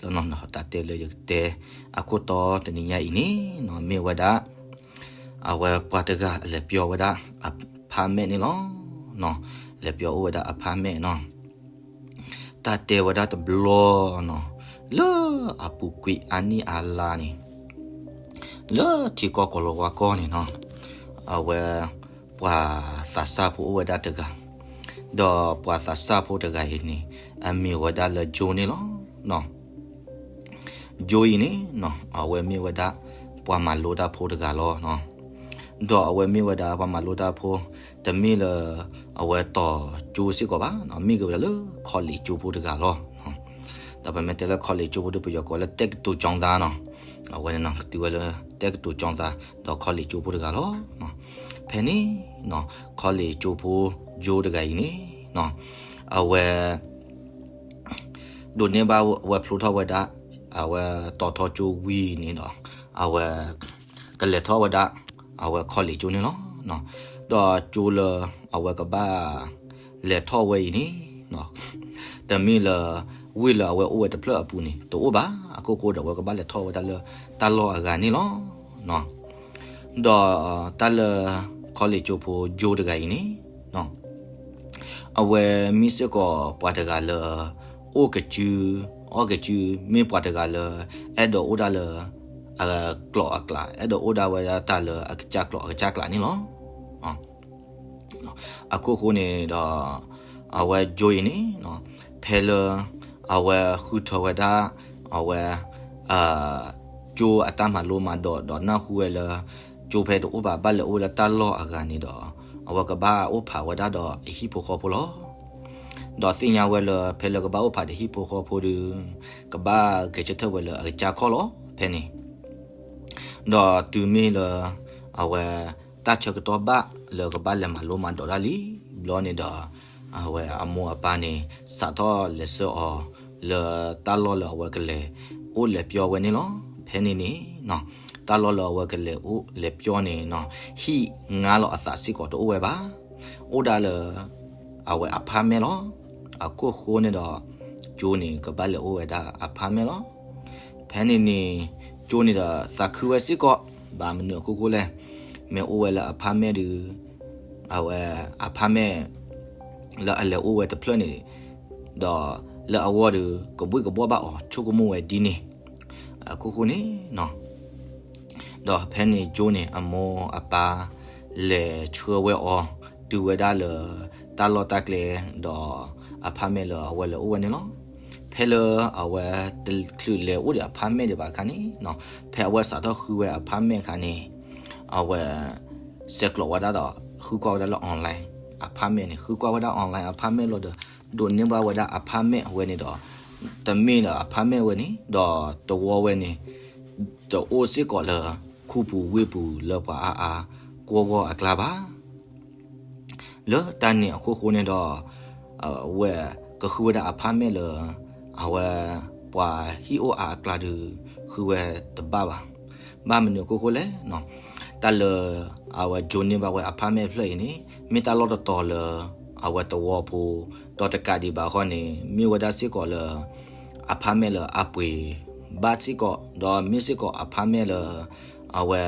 တၢ်တဲလၢယကတဲအခိၣ်တီတနံၤညါအံၤန့ၣ် မ့ၢ်ဝဲဒၣ် အဝဲပှၤတဂၤလဲၤပျီဝဲဒၣ် apartment န့ၣ်လီၤ. လဲၤပျီအိၣ်ဝဲဒၣ် apartment နီၤ. တၢ်တဲဝဲဒၣ်တဘျီနီၤ, လၢအပူၤကွံာ်အါနံၣ်အါလါန့ၣ် လၢထံကီၢ်ကီၤလၤဝါကီၢ်န့ၣ်နီၤ, အဝဲပှၤသးစၢ်ဖိအိၣ်ဝဲဒၣ်တဂၤ, ဒီးပှၤသးစၢ်ဖိတဂၤအံၤန့ၣ် အမ့ၢ်ဝဲဒၣ်လၢ Joe န့ၣ်လီၤ. Joe အံၤန့ၣ်နီၤ အဝဲမ့ၢ်ဝဲဒၣ်ပှၤမၤလိတၢ်ဖိတဂၤလီၤ. ဒီးအဝဲမ့ၢ်ဝဲဒၣ်ပှၤမၤလိတၢ်ဖိ, တမ့ၢ်လၢ အဝဲတီၤကၠိစ့ၢ်ကီးဘၣ်, မ့ၢ်က့ၤဝဲဒၣ်လၢ college ကၠိဖိတဂၤလီၤ. ဒီးပမ့ၢ်တဲလၢ college ကၠိဖိဒီး ပယီၤကိးလၢ တက္ကသိုလ်ကျောင်းသားနီၤ, အဝဲန့ၣ်နီၤ ကတုၤဝဲလၢ တက္ကသိုလ်ကျောင်းသား ဒီး college ကၠိဖိတဂၤလီၤ. ဖဲန့ၣ်နီၤ college ကၠိဖိ Joe တဂၤအံၤန့ၣ်နီၤ အဝဲ ဒိးန့ၢ်ဘၣ်ဝဲဖျိထီၣ်ဝဲဒၣ် အဝဲတီၤထီကၠိဝံၤန့ၣ်ဒီး အဝဲ ကလဲၤထီၣ်ဝဲဒၣ် အဝဲ college ကၠိန့ၣ်လီၤ. ဒီးကၠိလၢအဝဲကဘၣ် လဲၤထီၣ်ဝဲအံၤန့ၣ် တမ့ၢ်လၢ ဝ့ၢ်လၢအဝဲအိၣ်ဝဲတဖျၢၣ်အပူၤန့ၣ် တအိၣ်ဘၣ်. အခိၣ်ဃိဒီး အဝဲကဘၣ်လဲၤထီၣ်ဝဲဒၣ်လၢတၢ်လီၢ်အဂၤန့ၣ်လီၤ. ဒီးတၢ်လၢ college ကၠိဖိ Joe တဂၤအံၤန့ၣ် အဝဲမ့ၢ်စ့ၢ်ကီးပှၤတဂၤလၢ အိၣ်ကစု အီၣ်ကစု, မ့ၢ်ပှၤတဂၤလၢ အဲၣ်ဒိးအိၣ်ဒၣ်လၢ အကျိၤအကျဲ, အဲၣ်ဒိးအိၣ်ဒၣ်ဝဲဒၣ်တၢ်လၢအကစၢ်ကျိၤအကစၢ်ကျဲန့ၣ်လီၤ. အခိၣ်ဃိန့ၣ်ဒီး အဝဲ Joe အံၤန့ၣ် ဖဲလၢ အဝဲဃုထၢဝဲဒၣ် အဝဲ ကၠိအတၢ်မၤလိမၤဒိး ဒီးနၢ်ဟူဝဲလၢ ကၠိဖဲတအိၣ်ဘၣ် ဘၣ်လဲၤအိၣ်ဝဲလၢတၢ်လီၢ်အဂၤန့ၣ်ဒီး အဝဲကဘၣ်အိၣ်ဖးဝဲဒၣ်ဒီးအဟံၣ်ဖိဃီဖိလီၤ. ဒီးသ့ၣ်ညါဝဲလၢ ဖဲလၢကဘၣ်အိၣ်ဖးဒီးဟံၣ်ဖိဃီဖိဒီး ကဘၣ်ဂဲၤဆၢထၢၣ်ဝဲလၢအကစၢ်ခီၣ်လီၤ ဖဲန့ၣ် ဒီးတုၤမ့ၢ်လၢ အဝဲ တၢ်ဆၢကတီၢ်ဘၣ်လၢကဘၣ်လဲၤမၤလိမၤဒိးတၢ်လံဘျီန့ၣ်ဒီး အဝဲအမိၢ်အပၢ်န့ၣ် စးထီၣ်လဲၤဆှၢအီၤ လၢတၢ်လီၢ်လၢအဝဲကလဲၤအိၣ်လဲၤပျီဝဲန့ၣ်လီၤ. ဖဲန့ၣ်န့ၣ် တၢ်လီၢ်လၢအဝဲကလဲၤအိၣ်လဲၤပျီန့ၣ်နီၤ ဟံၣ်ငါလီၤအသးစ့ၢ်ကီးတအိၣ်ဝဲဘၣ်. အိၣ်ဒၣ်လၢ အဝဲ apartment လီၤ. အခိၣ်ဃိန့ၣ်ဒီး ကၠိန့ၣ် ကဘၣ်လဲၤအိၣ်ဝဲဒၣ် apartment လီၤ. ဖဲန့ၣ်န့ၣ် ကၠိန့ၣ်ဒီးသးခုဝဲစ့ၢ်ကီး, ဘၣ်မနုၤအခိၣ်ဃိလဲၣ်, မ့ၢ်အိၣ်ဝဲလၢ apartment ဒီး အဝဲ apartment လၢအလဲၤအိၣ်ဝဲတဖျၢၣ်န့ၣ် ဒီးလၢအဂီၢ်ဒီး ကဘှ့ၣ်ကဘှီၣ်ဘၣ်အီၤ ဆိကမိၣ်ဝဲဒ်န့ၣ် အခိၣ်ဃိန့ၣ်နီၤ. ဒီးဖဲန့ၣ် ကၠိန့ၣ် အမိၢ်အပၢ် လဲၤဆှၢဝဲအီၤ တုၤဝဲဒၣ်လၢ တၢ်လီၢ်တၢ်ကျဲ ဒီး apartment လၢအဝဲလဲၤအိၣ်ဝဲန့ၣ်လီၤ. ဖဲလၢအဝဲတချုးလဲၤအိၣ်ဒီး apartment ဒံးဘၣ်အခါန့ၣ်နီၤ, ဖဲအဝဲစးထီၣ်ဃုဝဲ apartment အခါန့ၣ် အဝဲ ဆဲးကျိးဝဲဒၣ်ဒီး ဃုကွၢ်ဝဲဒၣ်လၢ online, apartment န့ၣ် ဃုကွၢ်ဝဲဒၣ် online apartment လီၤဒီး ဒိးန့ၢ်ဘၣ်ဝဲဒၣ် apartment ဝဲန့ၣ်ဒီး တမ့ၢ်လၢ apartment ဝဲန့ၣ် ဒီးတဝီဝဲန့ၣ် တအိၣ်စ့ၢ်ကီးလၢ ခူပူၤဝ့ၢ်ပူၤလၢပှၤအါအါ ကွီၢ်ဂီၢ်အကျါဘၣ်. လၢတၢ်န့ၣ်အခိၣ်ဃိန့ၣ်ဒီး အဝဲကဃုဝဲဒၣ် apartment လၢ အဝဲ ပှၤဟံၣ်အိၣ်အါအကျါဒီး ဃုဝဲတဘၣ်ဘၣ်. ဘၣ်မနုၤအခိၣ်ဃိလဲၣ်နီၤ, တၢ်လၢ အဝဲ ကၠိန့ၢ်ဘၣ်ဝဲ apartment ဖျၢၣ်အံၤန့ၣ် မ့ၢ်တၢ်လီၢ်တတီၤလၢ အဝဲတဝီဖိ, ဒီးတကးဒံးဘၣ်ဃီန့ၣ် မ့ၢ်ဝဲဒၣ်စ့ၢ်ကီးလၢ apartment လၢအပှ့ၤဘၣ်စ့ၢ်ကီး, ဒီးမ့ၢ်စ့ၢ်ကီး apartment လၢ အဝဲ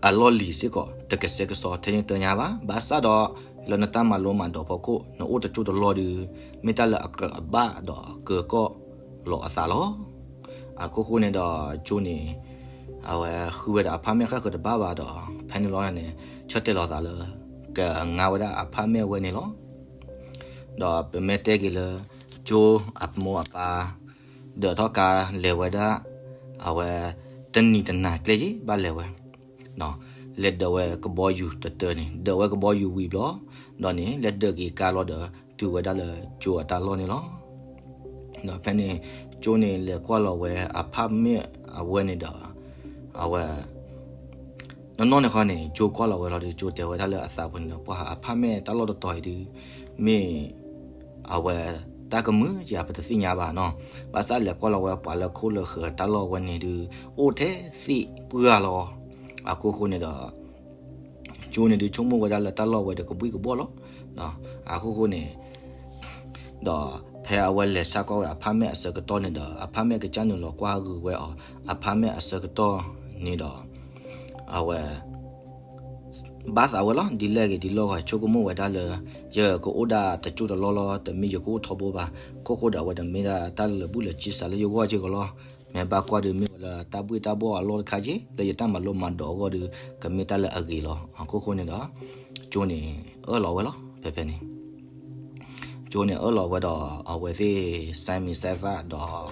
အလီၢ်လံၤစ့ၢ်ကီး တကဆှဲကဆှီထဲန့ၣ်တညါဘၣ်. ဘၣ်ဆၣ်ဒီး လၢနတၢ်မၤလိမၤဒိးဖီခိၣ် နအိၣ်တကၠိတလီၢ်ဒီး မ့ၢ်တၢ်လၢအကြၢးအဘၣ်ဒီးကၢၤကီၢ်လီၤအသးလီၤ. အခိၣ်ဃိန့ၣ်ဒီး ကၠိန့ၣ် အဝဲဃုဝဲဒၣ် apartment ဃၣ်ဃၢၤတဘၣ်ဘၣ်ဒီး ဖဲန့ၣ်လီၤန့ၣ် ဆၢတဲာ်လီၤသးလၢ ကငါဝဲဒၣ် apartment ဝဲန့ၣ်လီၤ. ဒီးပမ့ၢ်တဲက့ၤလၢ ကၠိအမိၢ်အပၢ် ဒၢးထီၣ်ကါလဲၤဝဲဒၣ် အဝဲ တနံၤတနၤကျဲယံၤဘၣ်လဲၤဝဲ လဲၤဒၢးဝဲကဘီယူၤတတၢၢ်န့ၣ် ဒၢးဝဲကဘီယူၤဝံၤဘျီ ဒီးန့ၣ် လဲၤဒၢးက့ၤကါလီၤဒီး တုၤဝဲဒၣ်လၢကၠိအတၢ်လီၢ်န့ၣ်လီၤ. ဒီးဖဲန့ၣ် ကၠိန့ၣ် လဲၤကွၢ်လီၤဝဲ apartment အဝဲန့ၣ်ဒီး အဝဲ နီၢ်နီၢ်န့ၣ်ဃီန့ၣ် ကၠိကွၢ်လီၤဝဲလီၤဒီး ကၠိတဲဝဲဒၣ်လၢအသးပူၤန့ၣ်ဒီး ပှၤ apartment တၢ်လီၢ်တတီၤအံၤဒီး မ့ၢ် အဝဲ တၢ်ကမုာ်ဧါ ပတသ့ၣ်ညါဘၣ်နီၤ. ဘၣ်ဆၣ်လဲၤကွၢ်လီၤဝဲပှၤလၢခိၣ်လၢဃၢၤတၢ်လီၢ်ဝဲန့ၣ်ဒီး အိၣ်ထဲသ့ၣ်ပှၢ်လီၤ. အခိၣ်ဃိန့ၣ်ဒီး ကၠိန့ၣ်ဒုးဆိကမိၣ်ဝဲဒၣ်လၢတၢ်လီၢ်ဝဲဒီးကဘှံးကဘှီၣ်လီၤ. အခိၣ်ဃိန့ၣ် ဒီးဖ ဖဲအဝဲလဲၤဆါကွၢ်ဝဲအဖါမဲာ်အဆၢကတီၢ်န့ၣ်ဒီး အဖါမဲာ်ကစၢ်နုာ်လီၤကွၢ်ဂုာ်ဝဲအီၤ, အဖါမဲာ်အဆၢကတီၢ်န့ၣ်ဒီး အဝဲ ဘၣ်သးဝဲလီၤ. ဒ်လဲၣ်ဂ့ၤဒ်လဲၣ်ဂ့ၤ ဆိကမိၣ်ဝဲဒၣ်လၢ ယကအိၣ်ဒၣ်တကၠိၢ်တလီၢ်လီၤ, တမ့ၢ်ယကအိၣ်ထီဘိဘၣ်. ခိၣ်ဃိဒီးအဝဲတမ့ၢ်ဒၣ်တၢ်လၢလၢာ်ဘူၣ်လၢာ်စ့စးလၢယဂီၢ်စ့ၢ်ကီးလီၤ. မ့ၢ်ဘၣ်ကွၢ်ဒီးမ့ၢ်ဝဲလၢတၢ်ဘှ့ၣ်တၢ်ဘှီၣ်အလီၢ်တခါက့ လၢယတၢ်မၤလိမၤဒိးအဂီၢ်ဒီး ကမ့ၢ်တၢ်လၢအဂ့ၤလီၤ. အခိၣ်ဃိန့ၣ်ဒီး ကၠိန့ၣ်အၢၣ်လီၤဝဲလီၤ. ဖဲဖဲန့ၣ် ကၠိန့ၣ်အၢၣ်လီၤဝဲဒီး အဝဲသ့ၣ်စဲမံၤစဲသၣ်ဒီး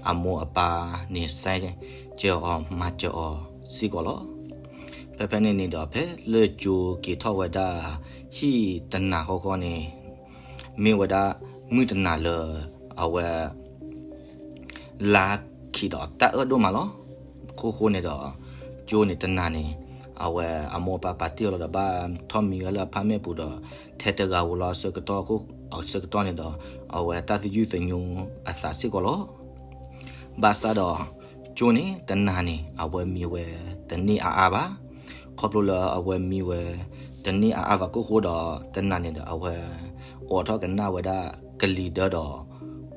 အမိၢ်အပၢ်န့ၣ် စဲစၢၤအီၤမၤစၢၤအီၤစ့ၢ်ကီးလီၤ. ဖဲဖဲန့ၣ်န့ၣ်ဒီး ဖဲလၢကၠိက့ၤထီၣ်ဝဲဒၣ် ဟံၣ်တနၤဃီဃီန့ၣ် မ့ၢ်ဝဲဒၣ် မုၢ်တနၤလၢ အဝဲ လါခံးဒီးတၢ်အၢၣ်ဒိၣ်မးလီၤ. ခိၣ်ဃိန့ၣ်ဒီး ကၠိန့ၣ်တနၤန့ၣ် အဝဲအမိၢ်အပၢ်ပာ်တ့ၢ်အီၤလီၤဒီး ဘၣ်ထီၣ်မံဝဲလၢအဖါမဲာ်ပူၤဒီး ထဲတဂၤဧိၤလီၤ. အဆၢကတီၢ် အဆၢကတီၢ်န့ၣ်ဒီး အဝဲတၢ်သယုၢ်သညိအသးစ့ၢ်ကီးလီၤ. ဘၣ်ဆၣ်ဒီး ကၠိန့ၣ်တနၤန့ၣ် အဝဲမံဝဲတန့ၢ်အါအါဘၣ်. ခီဖျိလၢအဝဲမံဝဲ တန့ၢ်အါအါဘၣ်ခိၣ်ဃိဒီး တနၤန့ၣ်ဒီး အဝဲအိးထီၣ်ကနၣ်ဝဲဒၣ်ကလံၤဒၢဒီး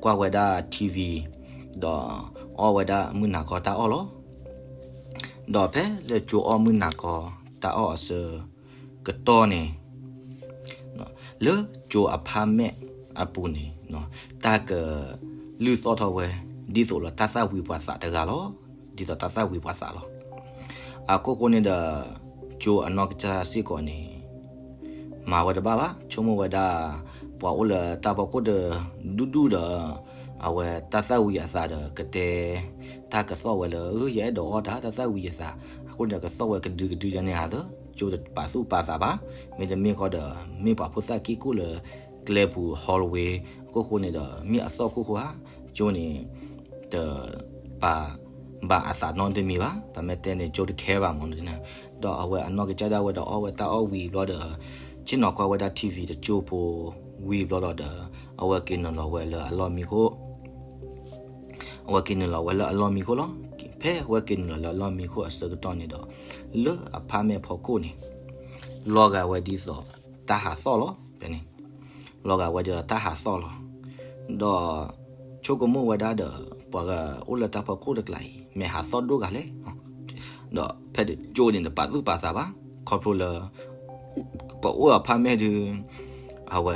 ကွၢ်ဝဲဒၣ် ထံဝံၤ ဒီး အီၣ်ဝဲဒၣ်မုၢ်နၤခီတၢ်အီၣ်လီၤ. ဒီးဖဲလၢကၠိအီၣ်မုၢ်နၤခီတၢ်အီၣ်အဆၢကတီၢ်န့ၣ် လၢကၠိအဖါမဲာ်အပူၤန့ၣ် တၢ်ကလုၢ်သီၣ်ထီၣ်ဝဲ ဒ်သိးလၢတၢ်သၣ်ဝံၤပှၤသးတဂၤလီၤ. ဒ်သိးတၢ်သၣ်ဝံၤပှၤသးလီၤ. အခိၣ်ဃိန့ၣ်ဒီး ကၠိအနီၢ်ကစၢ်စ့ၢ်ကီးန့ၣ် မၤဝဲတဘၣ်ဘၣ်, ဆိကမိၣ်ဝဲဒၣ် ပှၤအိၣ်လၢတၢ်ဖီခိၣ်ဒီး ဒူၣ်ဒူၣ်ဒီး အဝဲတၢ်သၣ်ဝံၤအသးဒီး ကတဲတၢ်ကသီၣ်ဝဲလၢ ယအဲၣ်ဒိးအီၣ်တၢ် တၢ်သၣ်ဝံၤအသး, အဃိန့ၣ်ဒီး ကသီၣ်ဝဲကဒုကဒုယၤန့ၣ်ဧါသၢ, ကၠိတပာ်သူၣ်ပာ်သးဘၣ်, မ့တမ့ၢ်ဃီဒီး မ့ၢ်ပှၤဖိသၣ်က့ၢ်ကိၣ်လၢကျဲပူၤ hallway အခိၣ်ဃိန့ၣ်ဒီး မ့ၢ်အသီၣ်ခိၣ်ဃိဧါ, ကၠိန့ၣ် တပာ်ဘၣ်အသးနီတမံၤဘၣ်, ပမ့ၢ်တဲန့ၣ် ကၠိတခဲဘၣ်မး, ဒီးအဝဲအနီၢ်ကစၢ်ဒၣ်ဝဲဒီးအီၣ်ဝဲတၢ်အီၣ်ဝံၤဘျီဒီး ဆ့ၣ်နီၤကွၢ်ဝဲဒၣ် ထံဝံၤ တကၠိဖိဝံၤဘျီဒီး အဝဲက့ၤနုာ်လီၤဝဲလၢအလီၢ်မံခိၣ် အဝဲက့ၤနုာ်လီၤဝဲလၢအလီၢ်မံခိၣ်လီၤ. ဖဲအဝဲက့ၤနုာ်လီၤလၢအလီၢ်မံခိၣ်အဆၢကတီၢ်န့ၣ်ဒီး လၢအဖါမဲာ်ဖီခိၣ်န့ၣ် လီၤဂာ်ဝဲဒ်သိးတၢ်ဟးသီၣ်လီၤ. ဖဲန့ၣ် လီၤဂာ်ဝဲဒ်သိးတၢ်ဟးသီၣ်လီၤ. ဒီးဆိကမိၣ်ဝဲဒၣ်ဒီး ပှၤအိၣ်လၢတၢ်ဖီခိၣ်တကျါအံၤ မ့ၢ်ဟးသီၣ်ဒိၣ်ဂၤလဲၣ်. ဒီးဖဲကၠိန့ၣ်တပာ်သူၣ်ပာ်သးဘၣ်, ခီဖျိလၢ ပှၤအိၣ်အဖါမဲာ်ဒုး အဝဲ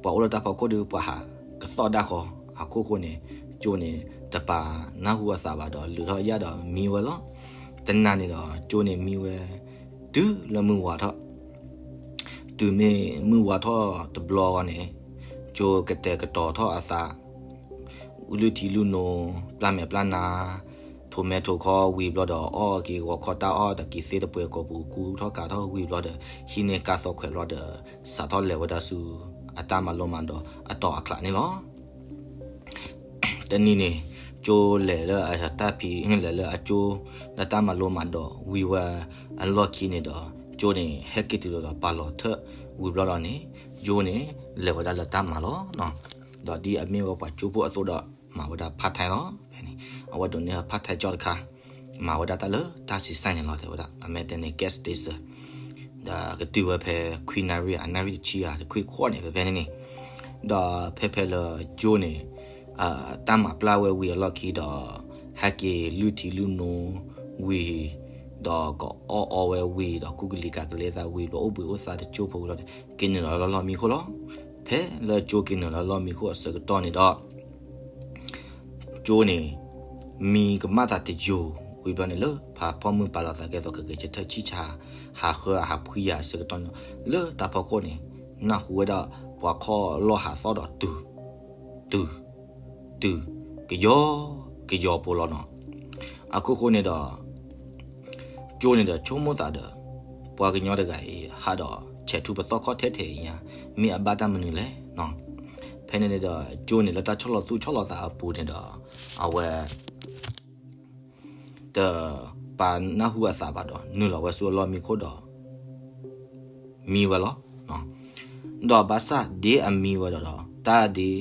ပှၤအိၣ်လၢတၢ်ဖီခိၣ်ဒုး ပှၤဟးကသီၣ်ဒၣ်ဃီ, အခိၣ်ဃိန့ၣ် ကၠိန့ၣ် တပာ်နၢ်ဟူအသးဘၣ်ဒီး လုၣ်ထီၣ်ယၣ်ဒီးမံဝဲလီၤ. တနၤန့ၣ်ဒီး ကၠိန့ၣ်မံဝဲ တုၤလၢမုၢ်ဝါထီၣ်, တုၤမ့ၢ်မုၢ်ဝါထီၣ်တဘျီဂီၢ်န့ၣ် ကၠိကတဲာ်ကတီၤထီၣ်အသး လုၢ်ထံလုၢ်နိ ပျၢ်မဲာ်ပျၢ်နါ ထိးမဲထိးခီဝံၤဘျီဒီး အီၣ်က့ၤဂီၤခီတၢ်အီၣ်ဒီး က့ၤသ့တပှဲၤကိာ်ပူၤ ကူထီၣ်ကၤထီၣ်ဝံၤဘျီဒီး ဟံးန့ၢ်ကါသီခွဲးဘျီဒီး စးထီၣ်လဲၤဝဲဒၣ်ဆူ အတၢ်မၤလိမၤဒိးအတီၤအကျးန့ၣ်လီၤ. တနံၤန့ၣ် ကၠိလဲၤလၢအတၢ်ဖံး လဲၤလၢအကၠိ လၢတၢ်မၤလိမၤဒိးဝံၤဝဲအလီၢ်ခံန့ၣ်ဒီး ကၠိန့ၣ် ဟဲက့ၤတုၤလီၤဒီးပာ်လီၤထၢၣ်ဝံၤဘျီဒီးန့ၣ် ကၠိန့ၣ် လဲၤဝဲဒၣ်လၢတၢ်မၤလီၤ. ဒီးဒ်အမ့ၢ်ဝဲပှၤကၠိဖိအသိးဒီး မၤဝဲဒၣ် part time လီၤ. ဖဲန့ၣ် အဝဲဒိးန့ၢ် part time job တခါ မၤဝဲဒၣ်တၢ်လၢတၢ်စံးစဲန့ၣ်လီၤ တဲဝဲဒၣ် အမ့ၢ်တဲန့ၣ် gas station ဒီးကတုၤဝဲဖဲ ခွံနၣ်ရံၣ် အနၣ်ရံၣ်တဆံဧါ တခွံခွီန့ၣ် ဖဲဖဲန့ၣ်န့ၣ်, ဒီးဖဲဖဲလၢကၠိန့ၣ် တၢ်မၤပျၢ်ဝဲဝံၤအလီၢ်ခံဒီး ဟဲက့ၤလုၢ်ထံလုၢ်နိဝံၤ ဒီးကအီၣ်အီဝဲဝံၤဒီး ကူကလံၤကၤကလဲသးဝံၤ ဘျီအိၣ်ဘှံးအိၣ်သါတကၠိဖိလီၤဒီး က့ၤနုာ်လီၤလၢလီၢ်မံခိၣ်လီၤ. ဖဲလၢကၠိက့ၤနုာ်လီၤလၢလီၢ်မံခိၣ်အဆၢကတီၢ်န့ၣ်ဒီး ကၠိန့ၣ် မံကမၣ်သးတယိၤဝံၤဘျီန့ၣ် လၢဖးဖီမုၢ်ပာ်လီၤသးကဲသိး ကကဲဆၢထၢၣ်ဆံၣ်ဆါ ဟးဃၢအဟးဖှံယၤအဆၢကတီၢ်န့ၣ် လၢတၢ်ဖီခိၣ်န့ၣ် နၢ်ဟူဝဲဒၣ်ပှၤခီၣ်လီၢ်ဟးသီၣ်ဒီးတုၤ တုၤ တုၤ ကယီကယီဖိလီၤနီၤ. အခိၣ်ဃိန့ၣ်ဒီး ကၠိန့ၣ်ဒီးဆိကမိၣ်သးဒီး ပှၤကညီတဂၤအံၤ ဟးဒီးဆဲးထူပသီၣ်ခီၣ်ထဲထဲအံၤညါ မ့ၢ်အဘၣ်တၢ်မနုၤလဲၣ်နီၤ. ဖဲန့ၣ်န့ၣ်ဒီး ကၠိန့ၣ်လၢတၢ်ဆီၣ်လီၤသူၣ်ဆီၣ်လီၤသးအပူၤန့ၣ်ဒီး အဝဲ တပာ်နၢ်ဟူအသးဘၣ်ဒီး နုာ်လီၤဝဲဆူအလီၢ်မံခိၣ်ဒီး မံဝဲလီၤ. ဒီးဘၣ်ဆၣ်ဒ်အမံဝဲဒီး တၢ်ဒ်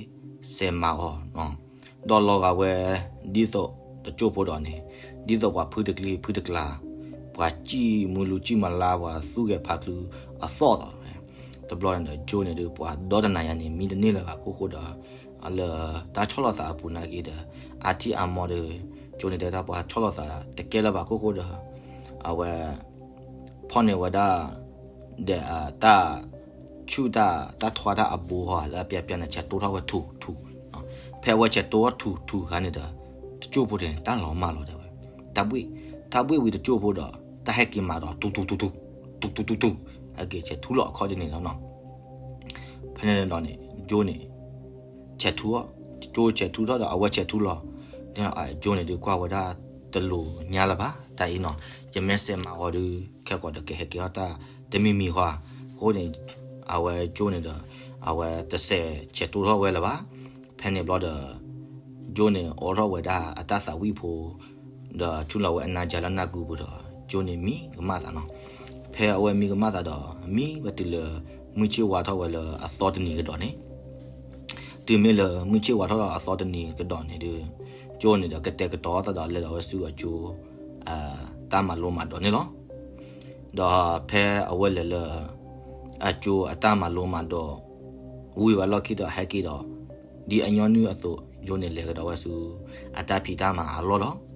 စဲးမၤအီၤ ဒီးလီၤဂာ်ဝဲ ဒ်သိးတကၠိၢ်ဖိဒီးန့ၣ် ဒ်သိးပှၤဖုတကျံဖုတကျါ ပှၤစံၣ်မုၢ်လူစံၣ်မၤလါ ပှၤသူၣ်ဂဲၤဖးကျူအသီၣ်လီၤ. တဘျီန့ၣ်ဒီး ကၠိန့ၣ်ဒီး ပှၤဒီတနၤညါန့ၣ် မံတန့ၢ်လၢၤဘၣ်အခိၣ်ဃိဒီး လၢတၢ်ဆီၣ်လီၤသးအပူၤနာ်က့ဒီး အါထံၣ်အါမီဒီး ကၠိန့ၣ်တဲတၢ်ပှၤဆီၣ်လီၤသးတကဲလၢၤဘၣ်ခိၣ်ဃိဒီး အဝဲ ဖီၣ်န့ၢ်ဝဲဒၣ် ဒီးတၢ် ဆူၣ်တၢ် တၢ်ထွါတၢ်အဘိဟီ လၢအပျဲၢ်ပျဲၢ်န့ၣ် ဆဲးတိထီၣ်ဝဲထူထူ, ဖဲအဝဲဆဲးတိထီၣ်ထူထူခါန့ၣ်ဒီး တကၠိၢ်ဖိတန့ၣ် တၢ်လီၤမၢ်လီၤတဲဝဲ, တၢ်ဘှ့ၣ်, တၢ်ဘှ့ၣ်ဝံၤတကၠိၢ်ဖိဒီး တၢ်ဟဲက့ၤမၤဒီး တူတူတူတူ, တူတူတူတူ, ဟဲက့ၤဆဲးထူလီၤအခီၣ်ဒ်န့ၣ်လီၤနီၤ. ဖဲန့ၣ်ဒီးန့ၣ် ကၠိန့ၣ် ဆဲးထူအီၤ, ကၠိဆဲးထူထီၣ်ဒီး အဝဲဆဲးထူလီၤ. ကၠိန့ၣ်ဒုးကွၢ်ဝဲဒၣ်တလိၤညါလၢၤဘၣ် တၢ်အံၤနီၤ, ယမ့ၢ်စဲးမၤအီၤဒုး ခဲကိာ်ဒီးကဟဲက့ၤထီၣ်တၢ်တမံၤမံၤဃီ, အဃိန့ၣ် အဝဲကၠိန့ၣ်ဒီး အဝဲတစဲးဆဲးတိထီၣ်ဝဲလၢၤဘၣ်. ဖဲန့ၣ်ဘျီဒီး ကၠိန့ၣ်အိးထီၣ်ဝဲဒၣ်အတၢ်သးဝံၣ်ဖိ ဒီးဆူၣ်လီၤဝဲအနါယါလၢနၢ်ကုပူၤဒီး ကၠိန့ၣ်မံကမၣ်သးနီၤ. ဖဲအဝဲမံကမၣ်သးဒီး မံဝဲတုၤလၢ မုၢ်ဆ့ၣ်ဝါထီၣ်ဝဲလၢအသီတနံၤကဒီးန့ၣ်, တုၤမ့ၢ်လၢမုၢ်ဆ့ၣ်ဝါထီၣ်ဒီးအသီတနံၤကဒီးန့ၣ်ဒီး ကၠိန့ၣ်ဒီးကတဲာ်ကတီၤသးဒီးလဲၤဒီးဝဲဆူအကၠိ တၢ်မၤလိမၤဒိးန့ၣ်လီၤ. ဒီးဖဲအဝဲလဲၤလၢ အကၠိအတၢ်မၤလိမၤဒိး ဝံၤဝဲလီၢ်ခံဒီးဟဲက့ၤဒီး ဒ်အညီနုၢ်အသိး ကၠိန့ၣ်လဲၤကဒီးဝဲဆူ အတၢ်ဖံးတၢ်မၤအလီၢ်လီၤ.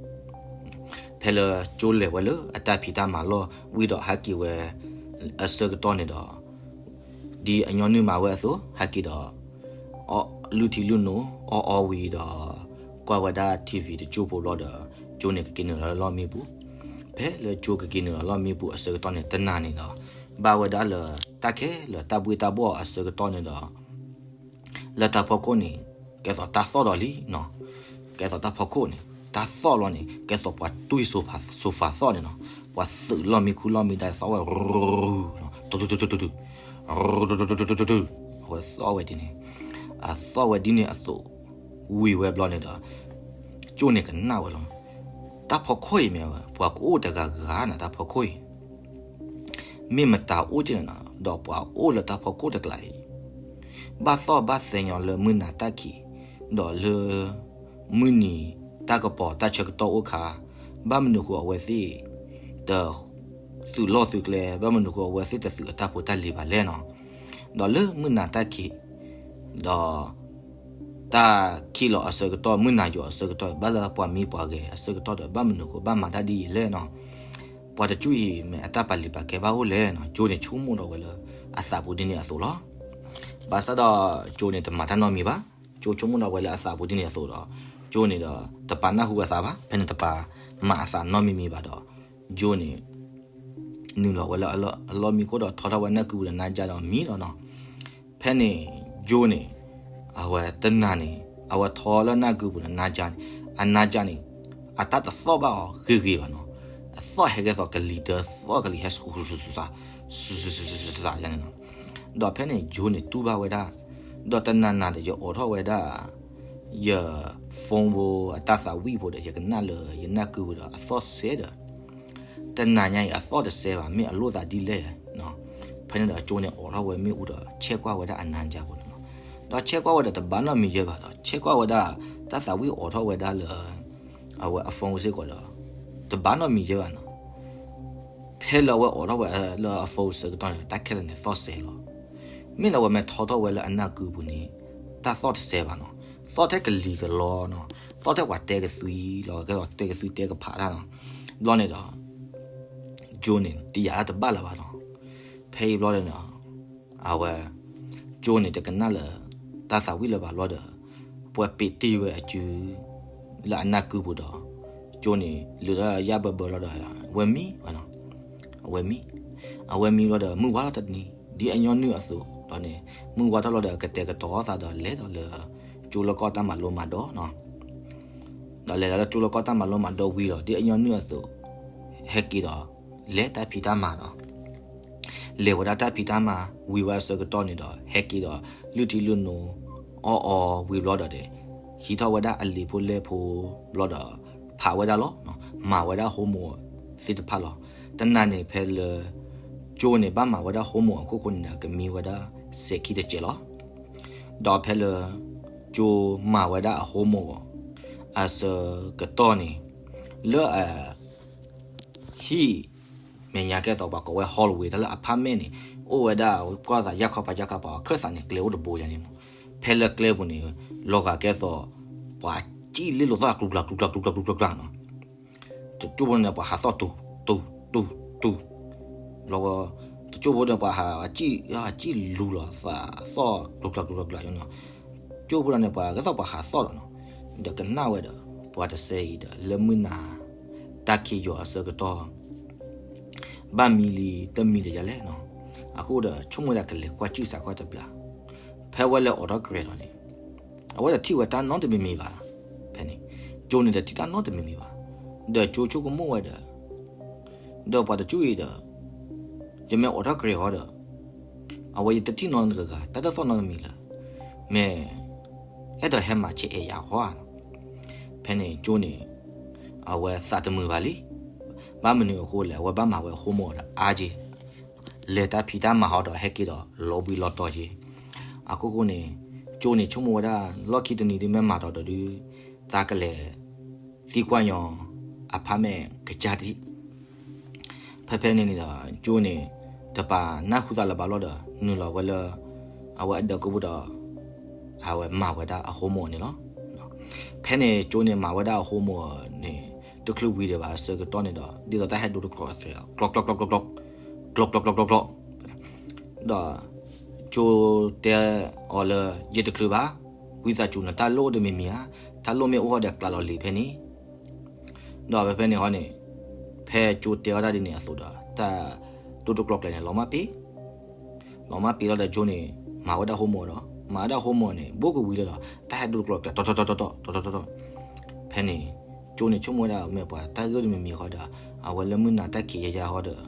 ဖဲလၢကၠိလဲၤဝဲလၢအတၢ်ဖံးတၢ်မၤလီၢ်ဝံၤဒီးဟဲက့ၤဝဲ အဆၢကတီၢ်န့ၣ်ဒီး ဒ်အညီနုၢ်မၤဝဲအသိး ဟဲက့ၤဒီး လုၢ်ထံလုၢ်နိ အီၣ်အီဝံၤဒီး ကွၢ်ဝဲဒၣ် ထံၣ်ဝံၤ တကၠိဖိဘျီဒီး ကၠိန့ၣ်ကက့ၤနုာ်လီၤလၢလီၢ်မံပူၤ. ဖဲလၢကၠိကက့ၤနုာ်လီၤလီၢ်မံပူၤအဆၢကတီၢ်န့ၣ် တနၤန့ၣ်ဒီး ဘၣ်ဝဲဒၣ်လၢတၢ်ခဲလၢာ်တၢ်ဘှ့ၣ်တၢ်ဘှီၣ်အဆၢကတီၢ်န့ၣ်ဒီး လၢတၢ်ဖီခိၣ်န့ၣ် ကဲသိးတၢ်သီၣ်ဒီးလံနီၤ. ကဲသိးတၢ်ဖီခိၣ်န့ၣ် တၢ်သီၣ်လီၤန့ၣ် ကဲသိးပှၤတွံၢ် sofa သီၣ်န့ၣ်နီၤ. ပှၤသုးလီၢ်မံခူလီၢ်မံဒၣ်သီၣ်ဝဲ ရူၤ တူၤတူၤတူၤတူၤ ရူၤ တူၤတူၤတူၤတူၤ အဝဲသီၣ်ဝဲဒ်န့ၣ်, အသီၣ်ဝဲဒ်န့ၣ်အသိး ဝံၤဝဲဘျီန့ၣ်ဒီး ကၠိန့ၣ်ကနၣ်ဝဲလီၤ. တၢ်ဖီခိၣ်အံၤမ့ၢ်ဝဲ ပှၤကအိၣ်တဂၤဂၤန့ၣ် တၢ်ဖီခိၣ်အံၤ မ့ၢ်မတၤအိၣ်က့န့ၣ်နီၤ, ဒီးပှၤအိၣ်လၢတၢ်ဖီခိၣ်တကျါအံၤ ဘၣ်သီၣ်ဘၣ်သဲညီလၢမုၢ်နၤတၢ်ခံး, ဒီးလၢ မုၢ်နံၤတၢ်ကပီၤတၢ်ဆၢကတီၢ်အိၣ်ခါ, ဘၣ်မနုၤဃိအဝဲသ့ၣ် တ သုးလီၢ်သုးကျဲ, ဘၣ်မနုၤဃိအဝဲသ့ၣ်တသုးအတၢ်ဖိတၢ်လံၤဘၣ်လဲၣ်နီၤ. ဒီးလၢမုၢ်နၤတၢ်ခံး ဒီး တၢ်ခံးလီၤအဆၢကတီၢ် မုၢ်နၤယိၤအဆၢကတီၢ် ဘၣ်လၢပှၤမံပှၤဂဲၤအဆၢကတီၢ်ဒီး ဘၣ်မနုၤဃိဘၣ်မၤတၢ်ဒ်အံၤလဲၣ်နီၤ. ပှၤတကၠူၢ်အံၤမ့ၢ်အတၢ်ပာ်လုၢ်ပာ်ကဲဘၣ်အိၣ်လဲၣ်နီၤ. ကၠိန့ၣ်ဆိကမိၣ်ဒီးဝဲလၢအသးပူၤဒ်န့ၣ်အသိးလီၤ. ဘၣ်ဆၣ်ဒီးကၠိန့ၣ်တမၤတၢ်နီတမံၤဘၣ်. ကၠိဆိကမိၣ်ဒီးဝဲလၢအသးပူၤဒ်န့ၣ်အသိးဒီး ကၠိန့ၣ်ဒီးတပာ်နၢ်ဟူအသးဘၣ်. ဖဲန့ၣ်တပာ်မၤအသးနီတမံၤမံၤဘၣ်ဒီး ကၠိန့ၣ် နုာ်လီၤဝဲလၢအလီၢ်မံခိၣ်ဒီးထီထီၣ်ဝဲနၢ်ကုပူၤဒီးနါယါဒီးမံလီၤနီၤ. ဖဲန့ၣ် ကၠိန့ၣ် အဝဲတနၤန့ၣ် အဝဲထီလၢနၢ်ကုပူၤဒီးနါယါန့ၣ် အနါယါန့ၣ် အတၢ်တသီၣ်ဘၣ်အီၤဂ့ၤဂ့ၤဘၣ်နီၤ. အသီၣ်ဟဲကဲသိးကလံၤဒၢသီၣ်ကလံၤဟဲဆူဆူဆူဆူ ဆူဆူဆူဆူယါန့ၣ်နီၤ. ဒီးဖဲန့ၣ် ကၠိန့ၣ်တူၢ်ဘၣ်ဝဲဒၣ် ဒီးတနၤနၤဒီးယအိးထီၣ်ဝဲဒၣ် ယ phone ဖိအတၢ်သးဝံၣ်ဖိဒီး ယကနၣ်လၢယနၢ်ကုပူၤဒီးအသီၣ်တစဲးဒီး တနၤညါအံၤအသီၣ်တစဲးဘၣ် မ့ၢ်အလိၣ်သးဒ်လဲၣ်နီၤ. ဖဲန့ၣ်ဒီးကၠိန့ၣ်အိးထီၣ်ဝဲမ့ၣ်အူဒီး ဆဲးကွၢ်ဝဲဒၣ်အနါယါဖိန့ၣ်လီၤ. ဒီးဆဲးကွၢ်ဝဲဒီးတဘၣ်နီတမံၤယဲၢ်ဘၣ်ဒီး ဆဲးကွၢ်ဝဲဒၣ် တၢ်သးဝံၣ်အိးထီၣ်ဝဲဒၣ်လၢ အဝဲအ phone စ့ၢ်ကီးဒီး တဘၣ်နီတမံၤယဲၢ်ဘၣ်နီၤ. ဖဲလၢအဝဲအိးထီၣ်ဝဲလၢအ phone ဆၢကတီၢ်န့ၣ် တၢ်ခဲလၢာ်န့ၣ်သီၣ်စဲးလီၤ. မ့ၢ်လၢအဝဲမ့ၢ်ထီထီၣ်ဝဲလၢအနၢ်ကုပူၤန့ၣ် တၢ်သီၣ်တစဲးဘၣ်နီၤ. သီၣ်ထဲကလံၤကလီနီၤ. သီၣ်ထဲပှၤတဲကသွံလီၤ ကဲသိးတဲကသွံတဲကဖးတၢ်နီၤ. ဘျီန့ၣ်ဒီး ကၠိန့ၣ် တယာ်တၢ်တဘၣ်လၢၤဘၣ်နီၤ. ဖဲအံၤဘျီန့ၣ်ဒီး အဝဲ ကၠိန့ၣ် တကနၣ်လၢ တၢ်သးဝံၣ်လၢၤဘၣ်ဘျီဒီး ပှၤပ့းတ့ၢ်ဝဲအစု လၢအနၢ်ကုပူၤဒီး ကၠိန့ၣ် လုာ်လၢယၣ်ဘၢဘၢလီၤဒီး ဝဲမံဝဲနီၤ. အဝဲမံ အဝဲမံဘျီဒီး မုၢ်ဝါထီၣ်တနံၤ ဒ်အညီနုၢ်အသိးဒီးန့ၣ် မုၢ်ဝါထီၣ်လီၤဒီး ကတဲာ်ကတီၤသးဒီးလဲၤဒီးလၢ ကၠိလီၢ်ကီၢ်တၢ်မၤလိမၤဒိးနီၤ. ဒီးလဲၤလၢကၠိလီၢ်ကီၢ်တၢ်မၤလိမၤဒိးဝံၤဒီး ဒ်အညီနုၢ်အသိး ဟဲက့ၤဒီး လဲၤတၢ်ဖံးတၢ်မၤဒီး လဲၤဝဲဒၣ်တၢ်ဖံးတၢ်မၤ ဝံၤဝဲအဆၢကတီၢ်န့ၣ်ဒီး ဟဲက့ၤဒီး လုၢ်ထံလုၢ်နိ အီၣ်အီဝံၤဘျီဒီး ဟံးထီၣ်ဝဲဒၣ်အလံာ်ဖိလဲၢ်ဖိဘျီဒီး ဖးဝဲဒၣ်လီၤ. မၤဝဲဒၣ် homework သ့ၣ်တဖၣ်လီၤ. တနၤန့ၣ်ဖဲလၢ ကၠိန့ၣ် ဘၣ်မၤဝဲဒၣ် homework အခိၣ်ဃိန့ၣ်ဒီး ကမံဝဲဒၣ်စဲးခံတစဲးလီၤ. ဒီးဖဲလၢ ကၠိမၤဝဲဒၣ်အ homework အဆၢကတီၢ်န့ၣ် လၢ ဟံၣ် မဲာ်ညါကဲသိးပှၤကိးဝဲ hallway တၢ်လၢ apartment န့ၣ် အိၣ်ဝဲဒၣ် ကွၢ်သးယၣ်ခီပၤယၣ်ခီပၤ အခၢၣ်သးန့ၣ် ကျဲအိၣ်တဘိယါန့ၣ်မး. ဖဲလၢကျဲပူၤန့ၣ် လီၤဂာ်ကဲသိး ပှၤစံၣ်လ့လိာ်သီၣ်ကျူကျါကျူကျါကျူကျါကျူကျါနီၤ. တကၠိဖိန့ၣ် ပှၤဟးသီၣ်တူၤ တူၤ တူၤ တူၤ လီၤ. တကၠိဖိန့ၣ် ပှၤဟးစံၣ် စံၣ်လူၤလီၤသးသီၣ်ကျူကျါကျူကျါကျူကျါနီၤ. ကၠိဖိလီၤန့ၣ် ပှၤကဲသိးပှၤဟးသီၣ်လီၤနီၤ. ဒီးကနၣ်ဝဲဒီး ပှၤတစဲအံၤဒီး လၢမုၢ်နၤ တၢ်ခံးယီၤအဆၢကတီၢ် ဘၣ်မံလံတမံဒီးယၤလဲၣ်နီၤ. အဃိဒီး ဆိကမိၣ်ဝဲဒၣ်ကလဲၤကွၢ်စူၣ်စးကွၢ်တဘျီ, ဖဲဝဲလဲၤအိးထီၣ်ကရဲၤလီၤန့ၣ် အဝဲတထံၣ်ဝဲတၢ်နီတမံၤမံၤဘၣ်. ဖဲန့ၣ် ကၠိန့ၣ်တထံၣ်တၢ်နီတမံၤမံၤဘၣ်. ဒီးကၠိဆိကမိၣ်ဝဲဒီး ဒီးပှၤတကၠိအံၤဒီး ယမ့ၢ်အိးထီၣ်ကရဲၤဃီဒီး အဝဲယတထံၣ်နီတဂၤဂၤ တၢ်တသီၣ်နီတမံၤလၢၤ, မ့ၢ်အဲၣ်ဒိးဟဲမၤဆဲးအဲၣ်ယၤဃီဧါ. ဖဲန့ၣ်ကၠိန့ၣ် အဝဲသးတမုာ်ဘၣ်လံ. ဘၣ်မနုၤအဃိလဲၣ်, အဝဲဘၣ်မၤဝဲအဃိမၢ်ဒီးအါက့ၤ လဲၤတၢ်ဖံးတၢ်မၤဟီဒီးဟဲက့ၤဒီးလီၤဘှံးလီၤတီၤက့ၤ. အခိၣ်ဃိန့ၣ် ကၠိန့ၣ်ဆိကမိၣ်ဝဲဒၣ် လီၢ်ခံတနံၤဒ်မ့ၢ်မၤဒီးဒီးဒုး သးကလဲၤသံကွၢ်ညီအဖါမဲာ်ကစၢ်တက့ၢ်. ဖဲဖဲန့ၣ်န့ၣ်ဒီး ကၠိန့ၣ် တပာ်နၢ်ဟူသးလၢၤဘၣ်လီၤဒီး နုာ်လီၤဝဲလၢ အဝဲအဒၢးကိးပူၤဒီး အဝဲမၤဝဲဒၣ်အဃိမၢ်န့ၣ်လီၤ. ဖဲန့ၣ်ကၠိန့ၣ်မၤဝဲဒၣ်အဃိမၢ်န့ၣ် တချုးဝံၤဒံးဘၣ်အဆၢကတီၢ်န့ၣ်ဒီး ဒ်သိးတၢ်ဟဲဒိတကျိးအသး ကျီကျီကျီကျီကျီ ကျီကျီကျီကျီကျီ ဒီး ကၠိတဲအီၤလၢ ယတချုးဘၣ်, ဝံသးစူၤနတၢ်လိၣ်တမံၤမံၤဧါ, တၢ်လိၣ်မ့ၢ်အိၣ်ဃီဒီးကျးလီၤလံာ်ဖဲန့ၣ်. ဒီးဖဲဖဲန့ၣ်ဃီန့ၣ် ဖဲကၠိတဲအီၤတၢ်ဒ်န့ၣ်အသိးဒီး တၢ်ဒိတကျိးကျဲန့ၣ် လီၤမၢ်ပ့ၤ လီၤမၢ်ပ့ၤလီၤဒီးကၠိန့ၣ် မၤဝဲဒၣ်အဃိမၢ်ဒီး မၤဝဲဒၣ်အဃိမၢ်န့ၣ် ဘူးကဝံၤလၢဒီး တၢ်ဟဲဒိတကျိးကျဲ တီတီတီတီတီတီတီတီတီ ဖဲန့ၣ် ကၠိန့ၣ်ဆိကမိၣ်ဝဲဒၣ် မ့ၢ်ပှၤတၢ်ဂ့ၢ်တမံၤမံၤဃီဒီး အဝဲလၢမုၢ်နၤတၢ်ခံးယါယါဃီဒီး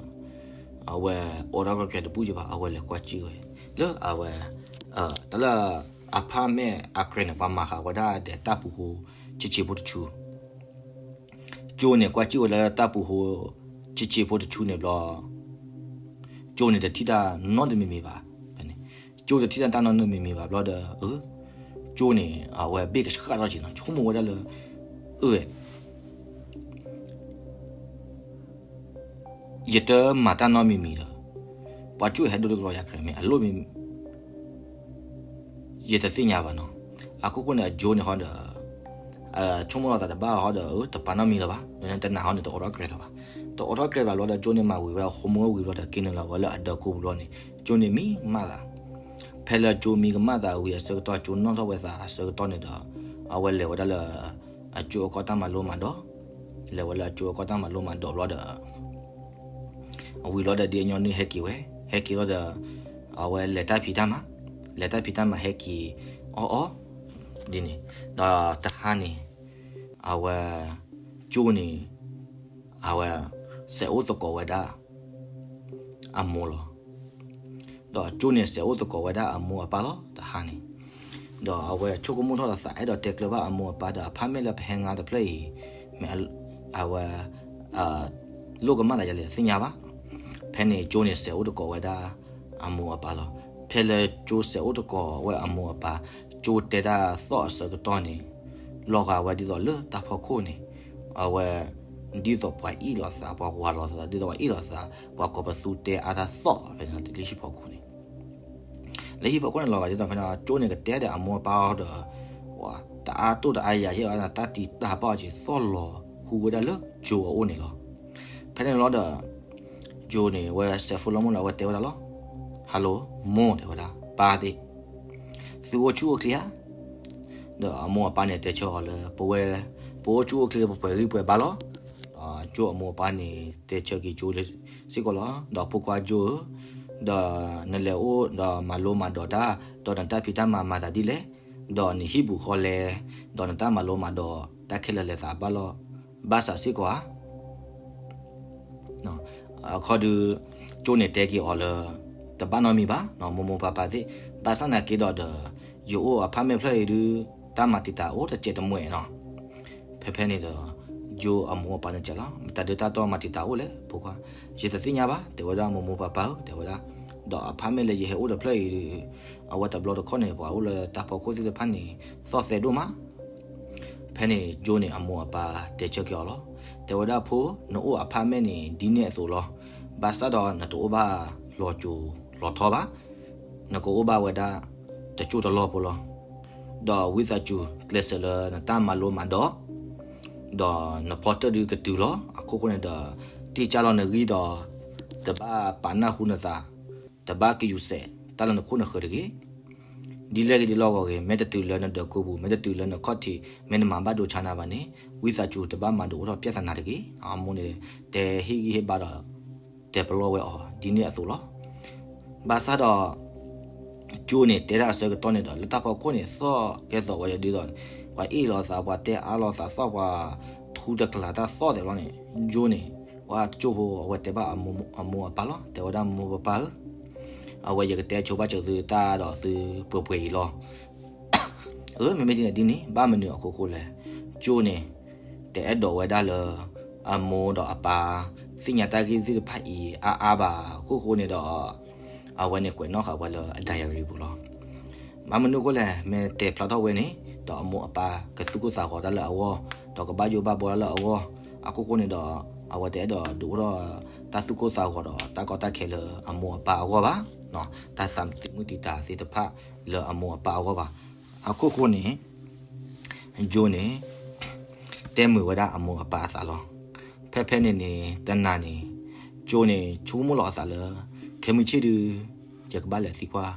အဝဲအိးထီၣ်ကရဲၤတဘူၣ်က့ၤဘၣ် အဝဲလဲၤကွၢ်စူၣ်ဝဲ လၢအဝဲ တၢ်လၢအဖါမဲာ်အကရဲၤန့ၣ် ပှၤမၤဃာ်ဝဲဒၣ်ဒီးတၢ်ပူၤဃိ ဆံးဆံးဖိတဆူ ကၠိန့ၣ်ကွၢ်စူၣ်ဝဲလၢတၢ်ပူၤဃိ ဆံးဆံးဖိတဆူန့ၣ်ဘျီ ကၠိန့ၣ်တထံၣ်တၢ်နီတမံၤမံၤဘၣ်. ဖဲန့ၣ် ကၠိတထံၣ်တၢ်နီတမံၤမံၤဘၣ်ဘျီဒီး ကၠိန့ၣ် အဝဲဘ့ၣ်ကဆှၣ်ထီၣ်က့ၤနီၤ ဆိကမိၣ်ဝဲဒၣ်လၢ အၢ ယတမၤတၢ်နီတမံၤမံၤဒီး ပှၤကၠိဟဲဒိတကျိးယၤကရဲၤမ့ၢ်အလိၣ်မ့ၢ် ယတသ့ၣ်ညါဘၣ်နီၤ. အခိၣ်ဃိန့ၣ် အကၠိန့ၣ်ဃီဒီး ဆိကမိၣ်လီၤသးတဘၣ်ဃီဒီး တပာ်နီတမံၤလၢၤဘၣ်, တနာ်ဃီန့ၣ် တအိးထီၣ်ကရဲၤလၢၤဘၣ်. တအိးထီၣ်ကရဲၤဘၣ်ဘျီဒီး ကၠိန့ၣ်မၤဝံၤဝဲအဃိမၢ်ဝံၤဘျီဒီး က့ၤနုာ်လီၤဝဲလၢအဒၢးကိးပူၤဘျီန့ၣ် ကၠိန့ၣ်မံကမၣ်သး. ဖဲလၢကၠိမံကမၣ်သးဝံၤအဆၢကတီၢ် ကၠိနီၣ်ထီၣ်ဝဲသးအဆၢကတီၢ်န့ၣ်ဒီး အဝဲလဲၤဝဲဒၣ်လၢ အကၠိအကီၢ်တၢ်မၤလိမၤဒိး လဲၤဝဲလၢအကၠိအကီၢ်တၢ်မၤလိမၤဒိးဘျီဒီး အဝံၤလီၤဒီးဒ်အညီနုၢ်ဟဲက့ၤဝဲ, ဟဲက့ၤလီၤဒီး အဝဲလဲၤတၢ်ဖံးတၢ်မၤ, လဲၤတၢ်ဖံးတၢ်မၤဟဲက့ၤအီၣ်အီၣ် ဒ်န့ၣ်, ဒီးတဟါန့ၣ် အဝဲ ကၠိန့ၣ် အဝဲ စဲးအိၣ်သကိးဝဲဒၣ် အမိၢ်လီၤ. ဒီးကၠိန့ၣ်စဲးအိၣ်သကိးဝဲဒၣ်အမိၢ်အပၢ်လီၤ တဟါန့ၣ်, ဒီးအဝဲဆိကမိၣ်ထီၣ်လီၤသး အဲၣ်ဒိးတဲကျၢၤဘၣ်အမိၢ်အပၢ်ဒီးအဖါမဲာ်လၢပဟဲငါတဖျၢၣ်အံၤ မ့ၢ် အဝဲ လိၣ်ကမၣ်သးယၤလဲၣ်သ့ၣ်ညါဘၣ်. ဖဲန့ၣ်ကၠိန့ၣ်စဲးအိၣ်သကိးဝဲဒၣ်အမိၢ်အပၢ်လီၤ. ဖဲလၢကၠိစဲးအိၣ်သကိးဝဲအမိၢ်အပၢ်, ကၠိတဲတၢ်သီၣ်အဆၢကတီၢ်န့ၣ် လီၤဂာ်ဝဲဒ်သိးလၢတၢ်ဖီခိၣ်န့ၣ် အဝဲ ဒ်သိးပှၤအ့ၣ်လိာ်သး ပှၤဝၤလိာ်သး ဒ်သိးပှၤအ့ၣ်လိာ်သး ပှၤကိးပသူတဲအါတၢ်သီၣ်လီၤ ဖဲန့ၣ်လၢဟံၣ်ဖီခိၣ်န့ၣ် လၢဟံၣ်ဖီခိၣ်န့ၣ်လီၤဂာ်ဒ်သိးဖဲန့ၣ် ကၠိန့ၣ်ကတဲဒီးအမိၢ်အပၢ်ဒီး တအါတိၢ်တအါယၤယဲၢ်ဘၣ် တၢ်တံာ်တၢ်ဘၣ်အီၤက့ၤသီၣ်လီၤဃုဝဲဒၣ်လၢကၠိအအိၣ်န့ၣ်လီၤ. ဖဲန့ၣ်လီၤဒီး ကၠိန့ၣ် ဝဲစဲးဖိလၢမိၢ်လၢအဝဲတဲဝဲဒၣ်လီၤ. Hello မိၢ် တဲဝဲဒၣ် ပၢ်သ့ၣ် သုအိၣ်ဆူၣ်အိၣ်ချ့ဧါ. ဒီးအမိၢ်အပၢ်န့ၣ်တဲဆၢအီၤလၢ ပဝဲ ပအိၣ်ဆူၣ်အိၣ်ချ့ ပပှဲၤဂံၢ်ပှဲၤဘါလီၤ. ဒီးကၠိအမိၢ်အပၢ်န့ၣ် တဲဆၢက့ၤကၠိစ့ၢ်ကီးလီၤ. ဒီးဖိခွါကၠိဧၢ, ဒီးနလဲၤအိၣ်ဒီးမၤလိမၤဒိးတၢ်, ဒီးနတၢ်ဖံးတၢ်မၤမၤသးဒ်လဲၣ်, ဒီးနဟံၣ်ပူၤဃီလဲၣ်, ဒီးနတၢ်မၤလိမၤဒိးတၢ်ခဲလၢာ်လဲၤသးဘၣ်လီၤ. ဘၣ်ဆၣ်စ့ၢ်ကီးဧါ. အခီဒုး ကၠိန့ၣ်တဲက့ၤအီၤလၢ တဘၣ်နီတမံၤဘၣ် မိၢ်မိၢ်ပၢ်ပၢ်သ့ၣ်, ဘၣ်ဆၣ်နာ်က့ဒီးဒီး ယအိၣ်အဖါမဲာ်ဖျၢၣ်အံၤဒုး တၢ်မၤတံာ်တာ်အိၣ်တစဲးတမှဲာ်နီၤ. ဖဲဖဲန့ၣ်ဒီး ကၠိအမိၢ်အပၢ်န့ၣ်စံးလီၤ, တၢ်ဒုးတၢ်တီမၤတံာ်တာ်အိၣ်လဲၣ် ဖိခွါ. ယတသ့ၣ်ညါဘၣ် တဲဝဲဒၣ် မိၢ်မိၢ်ပၢ်ပၢ်ဧၢ တဲဝဲဒၣ်. ဒီးအဖါမဲာ်လၢယဟဲအိၣ်တဖျၢၣ်အံၤဒုး အဝဲတဘျီတခီၣ်န့ၣ် ပှၤအိၣ်လၢတၢ်ဖီခိၣ်သ့ၣ်တဖၣ်န့ၣ် သီၣ်သဲဒိၣ်မး. ဖဲန့ၣ် ကၠိန့ၣ်အမိၢ်အပၢ်တဲဆၢက့ၤအီၤလီၤ. တဲဝဲဒၣ်ဖိ, နအိၣ်အဖါမဲာ်န့ၣ်ဒ်န့ၣ်အသိးလီၤ. ဘၣ်ဆၣ်ဒီးနတအိၣ်ဘၣ်လီၤစိၤလီၤထီဘၣ်. နကအိၣ်ဘၣ်ဝဲဒၣ် တကၠိတလီၢ်ဖိလီၤ. ဒီးဝံသးစူၤကျဲးစၢးလၢနတၢ်မၤလိမၤဒိး, ဒီးနဖီတၢၢ်ဒုကတုၤလီၤ. အခိၣ်ဃိန့ၣ်ဒီး တ့ၢ်ကၢ်လီၤနဂံၢ်ဒီး တဘၣ်ပာ်နၢ်ဟူနသး, တဘၣ်ကယူၤစဲး တၢ်လၢနခိၣ်နဃၢၤတဂ့ၤ. ဒ်လဲၣ်ဂ့ၤဒ်လဲၣ်ဂ့ၤ, မ့ၢ်တတုၤလၢနဒၢးကိပူၤ, မ့ၢ်တတုၤလၢနခီၣ်ထံး, မ့ၢ်နမၤဘၣ်ဒိဆါနၤဘၣ်န့ၣ်, ဝံသးစူၤတဘၣ်မၤဒိးအိၣ်ထီၣ်ပြဿနာတဂ့ၤ. အမိၢ်န့ၣ် တဲဟ့ၣ်ဂံၢ်ဟ့ၣ်ဘါဒီး တဲပလီၢ်ဝဲအီၤဒ်န့ၣ်အသိးလီၤ. ဘၣ်ဆၣ်ဒီး ကၠိန့ၣ် တဲဒၣ်အဆၢကတီၢ်န့ၣ်ဒီး လၢတၢ်ဖီခိၣ်န့ၣ် သီၣ်ကဲသိးဝဲဒ်သိး ပှၤအ့ၣ်လိာ်သး, ပှၤတဲအါလိာ်သး, သီၣ်ပှၤထူတကျါတၢ်သီၣ်တဲဘျီန့ၣ်, ကၠိန့ၣ် ပှၤတကၠိဖိအဝဲတဲဘၣ်အမိၢ်အပၢ်လီၤ. တဲဝဲဒၣ်မိၢ်ပၢ်ဧၢ, အဝဲယကတဲဆိဘၣ်စၢၤသုတၢ်ဒီးသုပှဲၤပှဲၤအံၤလီၤ. အၢ မ့မ့ၢ်ဒ်န့ၣ်ဒ်န့ၣ် ဘၣ်မနုၤအခိၣ်ဃိလဲၣ်, ကၠိန့ၣ် တအဲၣ်ဒိးဝဲဒၣ်လၢ အမိၢ်ဒီးအပၢ် သ့ၣ်ညါတၢ်ဂ့ၢ်သ့ၣ်တဖၣ်အံၤအါအါဘၣ်အခိၣ်ဃိန့ၣ်ဒီး အဝဲန့ၣ်ကွဲးနီၣ်ဃာ်ဝဲလၢအ diary ပူၤလီၤ. ဘၣ်မနုၤအဃိလဲၣ်, မ့ၢ်တဲဖျါထီၣ်ဝဲန့ၣ် ဒီးအမိၢ်အပၢ်ကသူၣ်ကိၢ်သးဂီၤတၢ်လၢအဂီၢ်, ဒီးကဘၣ်ယိၣ်ဘၣ်ဘှီတၢ်လၢအဂီၢ်, အခိၣ်ဃိန့ၣ်ဒီး အဝဲတအဲၣ်ဒိးဒုးအိၣ်ထီၣ်တၢ်သူၣ်ကိၢ်သးဂီၤဒီးတၢ်ကီတၢ်ခဲလၢအမိၢ်အပၢ်အဂီၢ်ဘၣ်, တၢ်သးသမုာ်တံာ်တာ်သ့ၣ်တဖၣ်လၢအမိၢ်အပၢ်အဂီၢ်ဘၣ်. အခိၣ်ဃိန့ၣ် ကၠိန့ၣ် တဲမုာ်ဝဲဒၣ်အမိၢ်အပၢ်အသးလီၤ. ဖဲဖဲန့ၣ်န့ၣ် တနၤန့ၣ် ကၠိန့ၣ် ဆိကမိၣ်လီၤအသးလၢ ခဲမုၢ်ဆ့ၣ်ဒု ယကဘၣ်လဲၤသံကွၢ်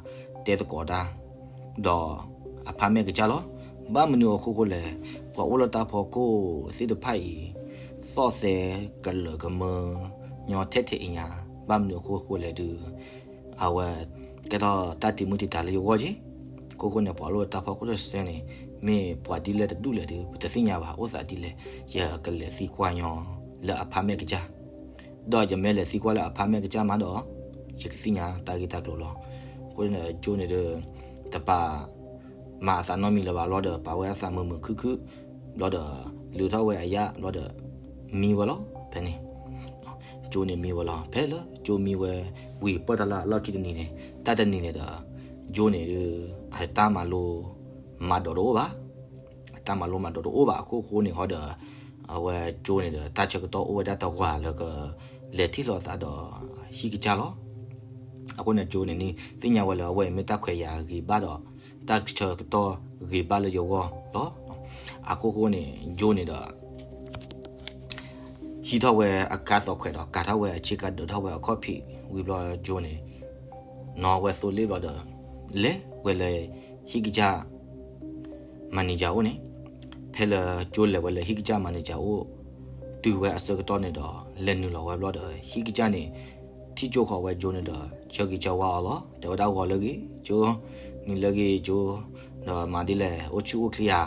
တဲသကိးတၢ် ဒီးအဖါမဲာ်ကစၢ်လီၤ. ဘၣ်မနုၤအခိၣ်ဃိလဲၣ်, ပှၤအိၣ်လၢတၢ်ဖီခိၣ်သ့ၣ်တဖၣ်အံၤ သီၣ်သဲကလၢာ်ကမၢညီထဲထဲအံၤညါ, ဘၣ်မနုၤအခိၣ်ဃိလဲၣ်ဒု အဝဲကဲထီၣ်တၢ်တံာ်မုၢ်တံာ်တာ်လၢယဂီၢ်က့ၤ. အခိၣ်ဃိန့ၣ် ပှၤအိၣ်လၢတၢ်ဖီခိၣ်တစဲးန့ၣ် မ့ၢ်ပှၤဒ်လဲၣ်တဒူၣ်လဲၣ်ဒု ပတသ့ၣ်ညါဘၣ်, အိၣ်သးဒ်လဲၣ်, ယကလဲၤသံကွၢ်ညီလၢအဖါမဲာ်ကစၢ်, ဒီးယမ့ၢ်လဲၤသံကွၢ်လၢအဖါမဲာ်ကစၢ်မးဒီး ယကသ့ၣ်ညါတၢ်ဂ့ၢ်တၢ်ကျိၤလီၤ. အဃိန့ၣ် ကၠိန့ၣ်ဒီး တပာ် မၤအသးနီတမံၤလၢၤဘၣ်ဘျီဒီး ပာ်ဝဲအသးမုာ်မုာ်ခုၣ်ခုၣ်, ဘျီဒီး လုၢ်ထီၣ်ဝဲအယၣ် ဘျီဒီး မံဝဲလီၤ. ဖဲန့ၣ် ကၠိန့ၣ်မံဝဲလီၤ. ဖဲလၢကၠိမံဝဲ ဝံၤပၢၢ်တၢ်လၢအလီၢ်ခံတနံၤန့ၣ်, တၢ်တနံၤန့ၣ်ဒီး ကၠိန့ၣ်ဒီး အတၢ်မၤလိ မၤဒိးတအိၣ်ဘၣ်. အတၢ်မၤလိမၤဒိးတအိၣ်ဘၣ်အခိၣ်ဃိန့ၣ်ဃီဒီး အဝဲကၠိန့ၣ်ဒီး တၢ်ဆၢကတီၢ်အိၣ်ဝဲဒၣ်တဝၤလၢကလဲၤထံၣ်လိာ်သးဒီးဟံၣ်ကစၢ်လီၤ. အဃိန့ၣ် ကၠိန့ၣ်န့ၣ် သ့ၣ်ညါဝဲလၢအဝဲမ့ၢ်တၢ်ခွဲးယာ်ဂ့ၤဘၣ်ဒီး တၢ်ဆၢကတီၢ်ဂ့ၤဘၣ်လၢယဂီၢ်လီၤ. အခိၣ်ဃိန့ၣ် ကၠိန့ၣ်ဒီး ဟံးထီၣ်ဝဲအကါသီခွဲးဒီး ကၤထီၣ်ဝဲအဆ့ကၤ ဒၢးထီၣ်ဝဲအခီၣ်ဖံးဝံၤဘျီ ကၠိန့ၣ် နီၢ်ဝဲသိလ့ၣ်ဘျီဒီး လဲၤဝဲလၢဟံၣ်ကစၢ် manager အိၣ်န့ၣ်, ဖဲလၢကၠိလဲၤဝဲလၢဟံၣ်ကစၢ် manager အိၣ် တုၤဝဲအဆၢကတီၢ်န့ၣ်ဒီး လဲၤနုာ်လီၤဝဲဘျီဒီး ဟံၣ်ကစၢ်န့ၣ် ထံၣ်ကၠိဃီၤဝဲကၠိန့ၣ်ဒီး ဆၢဂ့ၤဆၢဝါအီၤလီၤ. တဲဝဲဒၣ် ဂီၤလၢဂ့ၤကၠိ, နံၤလၢဂ့ၤကၠိ, ဒီးမၤဒ်လဲၣ် အိၣ်ဆူၣ်အိၣ်ချ့ဧါ,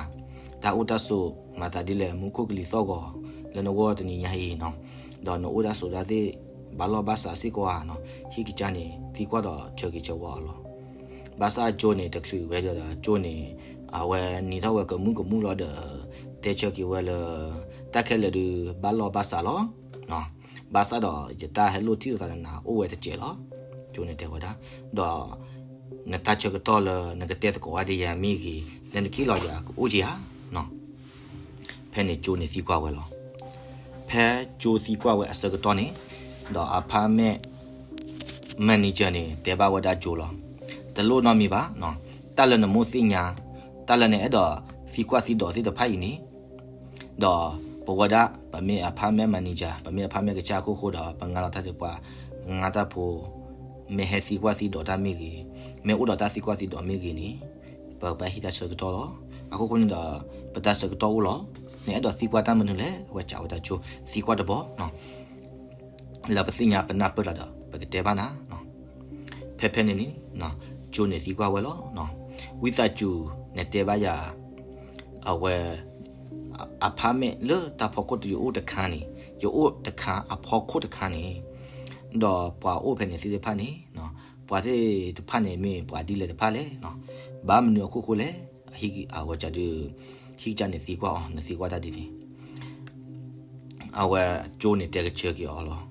တၢ်အိၣ်တၢ်ဆိးမၤသးဒ်လဲၣ် မူခိၣ်ကလံၤသီၣ်ဂီၤ လၢနဂီၢ်တနံၤညါအံၤနီၤ, ဒီးနအိၣ်တၢ်ဆိးတၢ်သ့ၣ် ဘၣ်လီၢ်ဘၣ်စးစ့ၢ်ကီးဧါနီၤ, ဟံၣ်ကစၢ်န့ၣ် သံကွၢ်ဒီးဆၢဂ့ၤဆၢဝါအီၤလီၤ. ဘၣ်ဆၣ်ကၠိန့ၣ် တချုးဝဲဒီး ကၠိန့ၣ် အဝဲနံၤထီၣ်ဝဲကမူၣ်ကမူၣ်လီၤဒီး တဲဆၢက့ၤဝဲလၢ တၢ်ခဲလၢာ်ဒုး ဘၣ်လီၢ်ဘၣ်စးလီၤ. ဘၣ်ဆၣ်ဒီး ယတၢ်ဟဲလိၣ်ထံၣ်လိာ်သးနၤ အိၣ်ဝဲတစဲးလီၤ. ကၠိန့ၣ်တဲဝဲဒၣ်, ဒီး နတၢ်ဆၢကတီၢ်လၢနကတဲသကိးဝဲဒ်ယၤမ့ၢ်ဂ့ၤ, လၢနကဟ့ၣ်လီၤယၤကအိၣ်က့ၤဧါနီၤ. ဖဲန့ၣ်ကၠိန့ၣ်သံကွၢ်ဝဲလီၤ. ဖဲကၠိသံကွၢ်ဝဲအဆၢကတီၢ်န့ၣ်, ဒီးအဖါမဲာ် manager န့ၣ် တဲဘၣ်ဝဲဒၣ်ကၠိလီၤ. တလိၣ်နီတမံၤဘၣ်, တၢ်လၢနမိၢ်သ့ၣ်ညါ, တၢ်လၢနအဲၣ်ဒိးသံကွၢ်သံဒိးသ့ၣ်တဖၣ်အံၤန့ၣ်, ဒီးပဝဲဒၣ် ပမ့ၢ်အဖါမဲာ် manager, ပမ့ၢ်အဖါမဲာ်ကစၢ်အခိၣ်ဃိဒီး ပငါလီၤတၢ်ဒုးပှၤ ငါတၢ်ဖိ မ့ၢ်ဟဲသံကွၢ်သံဒိးတၢ်မ့ၢ်ဂ့ၤ, မ့ၢ်အိၣ်ဒီးတၢ်သံကွၢ်သံဒိးမ့ၢ်ဂ့ၤန့ၣ်, ပဘၣ်ဟ့ၣ်တၢ်ဆၢကတီၢ်လီၤ. အခိၣ်ဃိန့ၣ်ဒီး ပတၢ်ဆၢကတီၢ်အိၣ်လီၤ. နအဲၣ်ဒိးသံကွၢ်တၢ်မနုၤလဲၣ်, အဝဲစံးဝဲဒၣ်ကၠိ, သံကွၢ်တဘျီ လၢပသ့ၣ်ညါပနၢ်ပၢၢ်တၢ်ဒီး ပကတဲဘၣ်နၤ. ဖဲဖဲန့ၣ်န့ၣ် ကၠိန့ၣ်သံကွၢ်ဝဲလီၤ. ဝံသးစူၤ နတဲဘၣ်ယၤ အဝဲ အဖါမဲာ်လၢတၢ်ဖီခိၣ်တယအိၣ်တခါန့ၣ်, ယအိၣ်တခါအဖီခိၣ်တခါန့ၣ်, ဒီးပှၤအိၣ်ဖဲန့ၣ်သ့ၣ်တဖၣ်န့ၣ်, ပှၤသ့ၣ်တဖၣ်န့ၣ်မ့ၢ်ပှၤဒ်လဲၣ်တဖၣ်လဲၣ်, ဘၣ်မနုၤအခိၣ်ဃိလဲၣ်, အဝဲဒုး ဟံၣ်ကစၢ်န့ၣ်သံကွၢ်အီၤ, နသံကွၢ်တၢ်ဒ်န့ၣ် အဝဲကၠိန့ၣ်တဲကဆၢက့ၤအီၤလီၤ.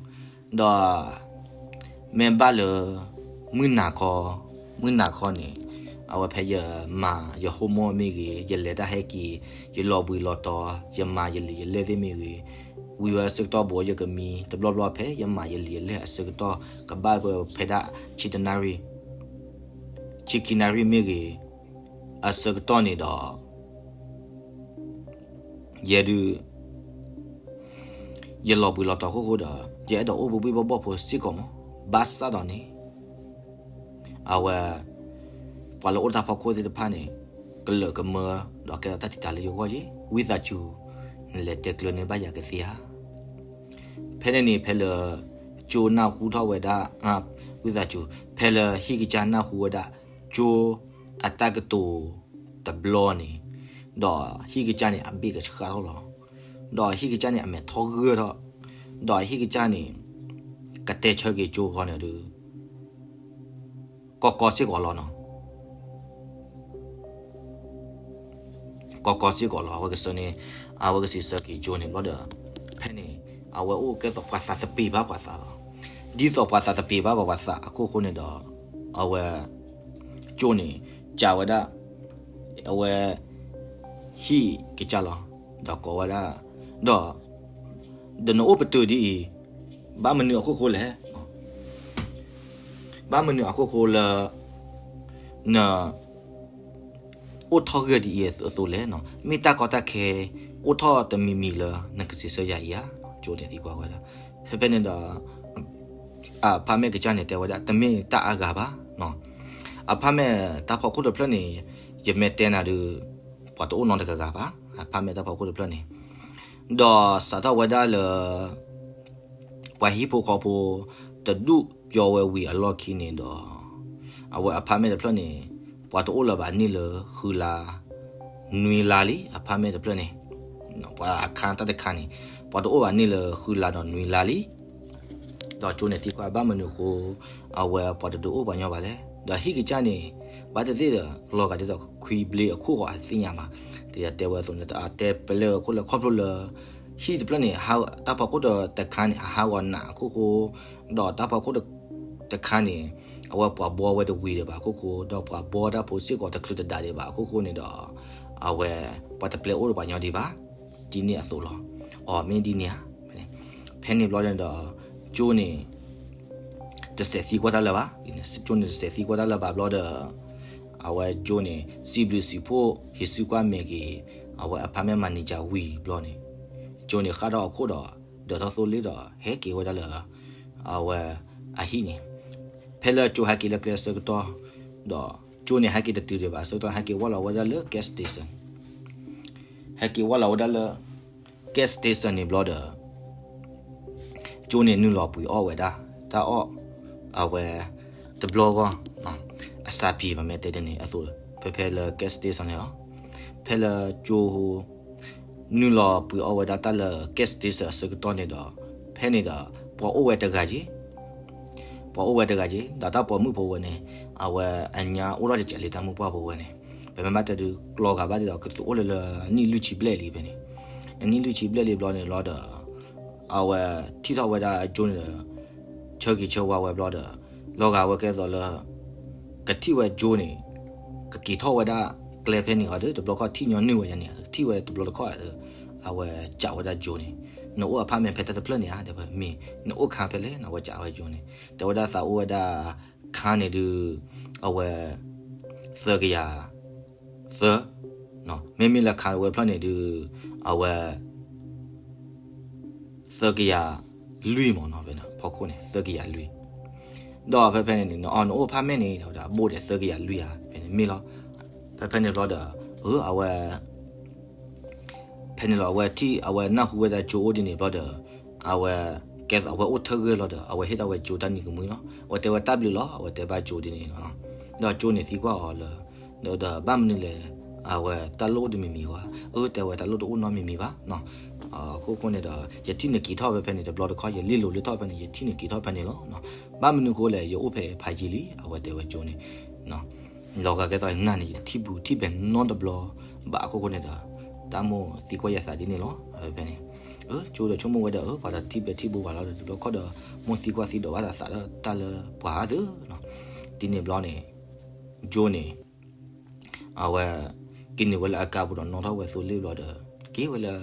ဒီး မ့ၢ်ဘၣ်လၢ မုၢ်နၤခီ, မုၢ်နၤခီန့ၣ် အဝဲဖဲယမၤယ homework မ့ၢ်ဂ့ၤ, ယလဲၤတၢ်ဟဲက့ၤ, ယလီၤဘှံးလီၤတီၤ, ယမၤယလံာ်ယလဲၢ်သ့ၣ်မ့ၢ်ဂ့ၤ, ဝံၤဝဲအဆၢကတီၢ်ဘိးယကမံ, တဘျီဘျီဖဲယမၤယလံာ်ယလဲၢ်အဆၢကတီၢ် ကဘၣ်ဝဲဖဲဒၣ် ဆံတနၣ်ရံၣ်, ဆံခံနၣ်ရံၣ်မ့ၢ်ဂ့ၤ, အဆၢကတီၢ်န့ၣ်ဒီး ယဲဒုး ယလီၤဘှံးလီၤတီၤအခိၣ်ဃိဒီး ယအဲၣ်ဒိးအိၣ်ဘှံးဘှံးဘှီၣ်ဘှီၣ်ဖိစ့ၢ်ကီးမး, ဘၣ်ဆၣ်ဒီးန့ၣ် အဝဲ ပှၤလၢအိၣ်တၢ်ဖီခိၣ်သ့ၣ်တဖၣ်န့ၣ် ကလၢာ်ကမၢ ဒီးကဲထီၣ်တၢ်တံာ်တာ်လၢယဂီၢ်က့ၤ, ဝံသးစူၤ နလဲၤတဲကျၢၤန့ၢ်ဘၣ်ယၤကသ့ဧါ. ဖဲန့ၣ်န့ၣ် ဖဲလၢ ကၠိနၢ်ဟူထီၣ်ဝဲဒၣ် ဝံသးစူၤ ဖဲလၢဟံၣ်ကစၢ်နၢ်ဟူဝဲဒၣ် ကၠိအတၢ်ကတိၤတဘျီန့ၣ်, ဒီးဟံၣ်ကစၢ်န့ၣ် အဘ့ၣ်ကဆှၣ်ထီၣ်လီၤ. ဒီးဟံၣ်ကစၢ်န့ၣ် အမဲာ်ထီၣ်ဂၢၢ်ထီၣ်, ဒီးဟံၣ်ကစၢ်န့ၣ် ကတဲဆၢက့ၤကၠိအဂီၢ်န့ၣ်ဒုး ကီကီစ့ၢ်ကီးလီၤနီၤ. ကီကီစ့ၢ်ကီးလီၤ. အဝဲကဆၢန့ၣ် အဝဲကစံးဆၢက့ၤကၠိန့ၣ်ဘျီဒီး ဖဲန့ၣ် အဝဲအိၣ်ကဲသိးပှၤသးသပ့ၤဘၣ်ပှၤသးလီၤ. ဒ်သိးပှၤသးသပ့ၤဘၣ်ပှၤသးအခိၣ်ဃိန့ၣ်ဒီး အဝဲ ကၠိန့ၣ် စံးဝဲဒၣ် အဝဲ ဟံၣ်ကစၢ်လီၤ. ဒီးကိးဝဲဒၣ် ဒီး ဒီးနအိၣ်ပတုာ်ဒ်အံၤ ဘၣ်မနုၤအခိၣ်ဃိလဲၣ်. ဘၣ်မနုၤအခိၣ်ဃိလၢ န အိၣ်ထီၣ်ဂၢၢ်ဒ်အံၤအသိးလဲၣ်နီၤ. မ့ၢ်တၢ်ကီတၢ်ခဲ အိၣ်ထီၣ်တမံၤမံၤလၢနကစံးဆၢယၤအံၤဧါ. ကၠိန့ၣ်သံကွၢ်ဝဲဒၣ်. ဖဲဖဲန့ၣ်ဒီး အဖါမဲာ်ကစၢ်န့ၣ်တဲဝဲဒၣ် တမ့ၢ်တၢ်အါဂၤဘၣ်နီၤ. အဖါမဲာ်တၢ်ဖီခိၣ်တဖျၢၣ်န့ၣ် ယမ့ၢ်တဲနၤဒုး ပှၤတအိၣ်နီတဂၤဂၤဘၣ်. အဖါမဲာ်တၢ်ဖီခိၣ်တဖျၢၣ်န့ၣ် ဒီးစးထီၣ်ဝဲဒၣ်လၢ ပှၤဟံၣ်ဖိဃီဖိ တဒူၣ်ပျီဝဲဝံၤအလီၢ်ခံန့ၣ်ဒီး အဝဲအဖါမဲာ်တဖျၢၣ်န့ၣ် ပှၤတအိၣ်လၢၤဘၣ်န့ၢ်လၢဃုလါ နွံလါလံ. အဖါမဲာ်တဖျၢၣ်န့ၣ် ပှၤအခါတၢ်တခါန့ၣ် ပှၤတအိၣ်ဘၣ်န့ၢ်လၢဃုလါဒီးနွံလါလံ. ဒီးကၠိန့ၣ်သံကွၢ် ဘၣ်မနုၤအဃိ အဝဲပှၤတဒုးအိၣ်ပှၤညီဘၣ်လဲၣ်. ဒီးဟံၣ်ကစၢ်န့ၣ် ဘၣ်သ့ၣ်သ့ၣ်ဒီး လီၤဂာ်ဒ်သိးခွံဘျ့အခိၣ်ဃီအသ့ၣ်ညါဘၣ်. တဲဝဲအသိးန့ၣ် တဲပလၢၢ်အခိၣ်လၢ ခီဖျိလၢ ဟံၣ်တဖျၢၣ်န့ၣ် တၢ်ဖီခိၣ်တခါန့ၣ် အဟးဂီၤနးအခိၣ်ဃိ ဒီးတၢ်ဖီခိၣ်တခါန့ၣ် အဝဲပှၤဘှီဝဲတဝံၤဒံးဘၣ်အခိၣ်ဃိ ဒီးပှၤဘှီတၢ်ဖိစ့ၢ်ကီးတချုးတဒါဒံးဘၣ်အခိၣ်ဃိန့ၣ်ဒီး အဝဲ ပှၤတပျဲအိၣ်ဒီးပှၤညီဒံးဘၣ် ဒ်န့ၣ်အသိးလီၤ. အီၤမ့ၢ်ဒ်န့ၣ်ဧါ. ဖဲန့ၣ်ဘျီန့ၣ်ဒီး ကၠိန့ၣ် တစဲးသံကွၢ်တၢ်လၢၤဘၣ်. ကၠိန့ၣ်တစဲးသံကွၢ်တၢ်လၢၤဘၣ်ဘျီဒီး အဝဲကၠိန့ၣ် စံးဘျုးစံးဖှိၣ် ဟ့ၣ်စုကွၢ်မဲာ်က့ၤ အဝဲအဖါမဲာ် manager ဝံၤဘျီန့ၣ် ကၠိန့ၣ်ဃၣ်ထီၣ်အခိၣ်ဒီး ဒၢးထီၣ်သိလ့ၣ်ဒီး ဟဲက့ၤဝဲဒၣ်လၢ အဝဲ အဟံၣ်န့ၣ် ဖဲလၢကၠိဟဲက့ၤလၢကျဲအဆၢကတီၢ် ဒီးကၠိန့ၣ်ဟဲက့ၤတတုၤဒံးဘၣ်အဆၢကတီၢ် ဟဲက့ၤဝဲလီၤဝဲဒၣ်လၢ gas station ဟဲက့ၤဝဲလီၤဝဲဒၣ်လၢ gas station န့ၣ်ဘျီဒီး ကၠိန့ၣ်နုာ်လီၤပှ့ၤအီၣ်ဝဲဒၣ် တၢ်အီၣ် အဝဲ တဘျီဂီၢ် အစးပံၤ ပမ့ၢ်တဲဒ်န့ၣ်အသိး ဖဲဖဲလၢ gas station န့ၣ်လီၤ. ဖဲလၢကၠိ နုာ်လီၤပှ့ၤအီၣ်ဝဲဒၣ်တၢ်လၢ gas station အဆၢကတီၢ်န့ၣ်ဒီး ဖဲန့ၣ်ဒီး ပှၤအိၣ်ဝဲတဂၤက့ၤ ပှၤအိၣ်ဝဲတဂၤက့ၤ ဒီးတၢ်ပိာ်မုၣ်ဖိဝဲန့ၣ် အဝဲအညါအိၣ်ထီၣ်တစဲးလံ တၢ်မုၣ်ပှၢ်ဖိဝဲန့ၣ် ပမ့ၢ်ဘၣ်တဲဒုး လီၤဂာ်ဘၣ်ဒ်ဒီး ကသူးအိၣ်လၢလၢနံၣ်လွံၢ်ဆံဘျဲၣ်လံဖဲန့ၣ် နံၣ်လွံၢ်ဆံဘျဲၣ်လံဘျီန့ၣ်လီၤဒီး အဝဲထံၣ်ထီၣ်ဝဲဒၣ်ကၠိန့ၣ်ဒီး ဆၢဂ့ၤဆၢဝါဝဲဘျီဒီး လီၤဂာ်ဝဲကဲသိးလၢ ကထံၣ်ဝဲကၠိန့ၣ် ကက့ၤထီၣ်ဝဲဒၣ်ကျဲဖဲန့ၣ်အီၤဒီး တဘျီခီၣ်ထံၣ်ညီနုၢ်ဝဲန့ၣ် ကထံၣ်ဝဲတဘျီတခီၣ် အဝဲစံးဝဲဒၣ်ကၠိန့ၣ် နအိၣ် apartment ဖဲတၢ်တဖျၢၣ်န့ၣ်ဧါ တဲဝဲမ့ၢ် နအိၣ်ခါဖဲလဲၣ် အဝဲစံးဝဲကၠိန့ၣ် တဲဝဲဒၣ်သးအိၣ်ဝဲဒၣ် ခါန့ၣ်ဒုး အဝဲ သၢကယၤ သၢ မ့မ့ၢ်လၢခါဝဲဖျၢၣ်န့ၣ်ဒုး အဝဲ သၢကယၤလွံၢ်မ့ၢ်နီၤ ဖဲန့ၣ် ဖီခိၣ်န့ၣ် သၢကယၤလွံၢ် ဒီးဖဲဖဲန့ၣ်န့ၣ် နအီၣ်နအိၣ် apartment န့ၣ် ဒီးအဘိၣ်ဒီးသၢကယၤလွံၢ်ဧါ ဖဲန့ၣ်မ့ၢ်လီၤ. ဖဲဖဲန့ၣ်ဘျီဒီး အဝဲ ဖဲန့ၣ်လီၤ အဝဲထံၣ် အဝဲနၢ်ဟူဝဲဒၣ်ကၠိအိၣ်ဒ်န့ၣ်ဘျီဒီး အဝဲ ကဲသိးအဝဲအိၣ်ထၢၣ်ဂၢၢ်လီၤဒီး အဝဲဟ့ၣ်ထီၣ်ဝဲကၠိတၢ်နံၤကမှံလီၤ. အဝဲတဲဝဲတၢ်ဘျုးလီၤ အဝဲတဲဘၣ်ကၠိဒ်န့ၣ်လီၤ. ဒီးကၠိန့ၣ်သံကွၢ်အီၤလၢ ဒီးဘၣ်မနုၤလဲၣ် အဝဲတၢ်လိၣ်တမံၤမံၤဝဲ အၢ တဲဝဲတၢ်လိၣ်တအိၣ်နီတမံၤမံၤဘၣ် အခိၣ်ဃိန့ၣ်ဒီး ယထံၣ်နက့ၤထီၣ်ဖဲဖဲန့ၣ် တဘျီတခီၣ် ယလ့ၣ်လိၤလ့ၣ်ထီၣ်ဖဲန့ၣ် ယထံၣ်နက့ၤထီၣ်ဖဲန့ၣ်လီၤ. ဘၣ်မနုၤဃိလဲၣ် ယအိၣ်ဖဲဖးယံာ်လံ အဝဲတဲဝဲကၠိန့ၣ် လီၤဂာ်ကဲသိးနၤန့ၣ် ယတထံၣ်ဘူးထံၣ်ဘဲနီတဘျီဘၣ်အခိၣ်ဃိန့ၣ်ဒီး တၢ်မိၣ်သံကွၢ်ယၤသးဒ်န့ၣ်လီၤ. ဖဲဖဲန့ၣ် အၢ ကၠိဒီးဆိကမိၣ်ဝဲဒီး အၢ ပှၤဒီးထံၣ်ဘဲထံၣ်ဘူးဘၣ်လီၤဒီး တဘျီခီၣ်ဒီး မိၣ်သံကွၢ်သံဒိးဘၣ်သးဒီးတၢ်လၢပှၤဧါသၢ ဒ်န့ၣ်ဘျီန့ၣ် ကၠိန့ၣ် အဝဲ က့ၤနုာ်ဝဲလၢအကါပူၤဒီး နီၣ်ထီၣ်ဝဲသိလ့ၣ်ဘျီဒီး က့ၤဝဲလၢ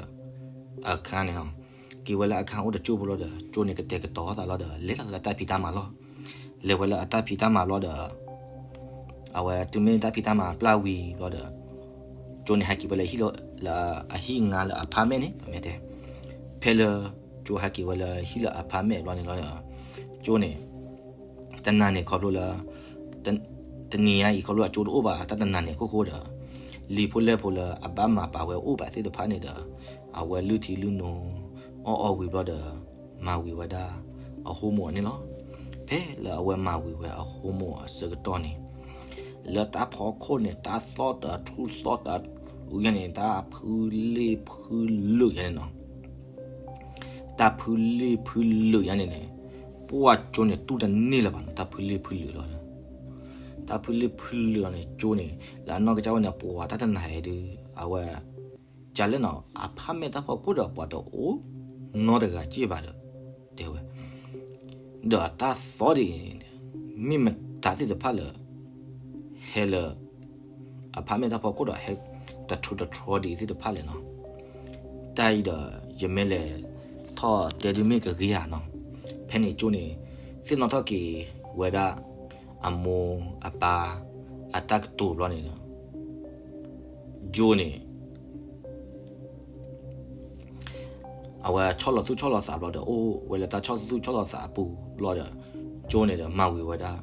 အခါန့ၣ်လီၤ. က့ၤဝဲလၢအခါအိၣ်တကၠိၢ်ဖိလီၤဒီး ကၠိန့ၣ်ကတဲာ်ကတီၤသးလီၤဒီး လဲၤလီၤလၢအတၢ်ဖံးတၢ်မၤလီၤ. လဲၤဝဲလၢအတၢ်ဖံးတၢ်မၤဘျီဒီး အဝဲတုၤမ့ၢ်တၢ်ဖံးတၢ်မၤပျၢ်ဝံၤဘျီဒီး ကၠိန့ၣ်ဟဲက့ၤဝဲလၢဟံၣ်လၢ လၢအဟံၣ်ငါလၢအဖါမဲာ်န့ၣ် ပမ့ၢ်တဲ, ဖဲလၢကၠိဟဲက့ၤဝဲလၢဟံၣ်လၢအဖါမဲာ်ဘျီန့ၣ်လီၤဒီး ကၠိန့ၣ် တနၤန့ၣ်ခီဖျိလၢ တနံၤညါအံၤခီဖျိအကၠိတအိၣ်ဘၣ် တၢ်တနၤန့ၣ်ခိၣ်ဃိဒီး လံာ်ဖိလဲၢ်ဖိလၢအဘၣ်မၤပာ်ဝဲအိၣ်ဘၣ်သ့ၣ်တဖၣ်န့ၣ်ဒီး အဝဲလုၢ်ထံလုၢ်နိ အီၣ်အီဝံၤဘျီဒီး မၤဝံၤဝဲဒၣ် အဃိမိၢ်န့ၣ်လီၤ. ဖဲလၢအဝဲမၤဝံၤဝဲအဃိမိၢ်အဆၢကတီၢ်န့ၣ် လၢတၢ်ဖီခိၣ်န့ၣ် တၢ်သီၣ်တထူၣ်သီၣ်တထူၣ်ယါန့ၣ် တၢ်ဖုလ့ၣ်ဖုလၢာ်ယါန့ၣ်နီၤ တၢ်ဖုလ့ၣ်ဖုလၢာ်ယါန့ၣ်န့ၣ် ပှၢ်ကၠိန့ၣ်တူၢ်တန့ၢ်လၢၤဘၣ်နီၤ တၢ်ဖုလ့ၣ်ဖုလၢာ်လီၤ. တၢ်ဖုလ့ၣ်ဖုလၢာ်လီၤန့ၣ် ကၠိန့ၣ် လၢအနီၢ်ကစၢ်ဝဲန့ၣ် ပှၤတၢ်တနၤဟဲဒုး အဝဲ ကလဲၣ်နီၤ အဖါမဲာ်တၢ်ဖီခိၣ်ဒီးပှၤတအိၣ်နီတဂၤက့ၢ်ဘၣ်ဒီး တဲဝဲ ဒီးတၢ်သီၣ်ဒ်အံၤန့ၣ် မ့ၢ်မတၤသ့ၣ်တဖၣ်လၢ ဟဲလၢ အဖါမဲာ်တၢ်ဖီခိၣ်ဒီးဟဲတထူးတထြီဒ်အံၤသ့ၣ်တဖၣ်လဲၣ်နီၤ. တၢ်အံၤဒီး ယမ့ၢ်လဲၤထီၣ်တဲဒုးမ့ၢ်ကဂ့ၤဧါနီၤ. ဖဲန့ၣ်ကၠိန့ၣ် သ့ၣ်နီၣ်ထီၣ်က့ၤဝဲဒၣ် အမိၢ်အပၢ် အတၢ်ကတိၤဘျီန့ၣ်ဒီး ကၠိန့ၣ် အဝဲဆီၣ်လီၤသူၣ်ဆီၣ်လီၤသးဘျီဒီး အိၣ်ဝဲလၢတၢ်ဆီၣ်သူၣ်ဆီၣ်လီၤသးအပူၤဘျီဒီး ကၠိန့ၣ်ဒီးမၤဝံၤဝဲဒၣ်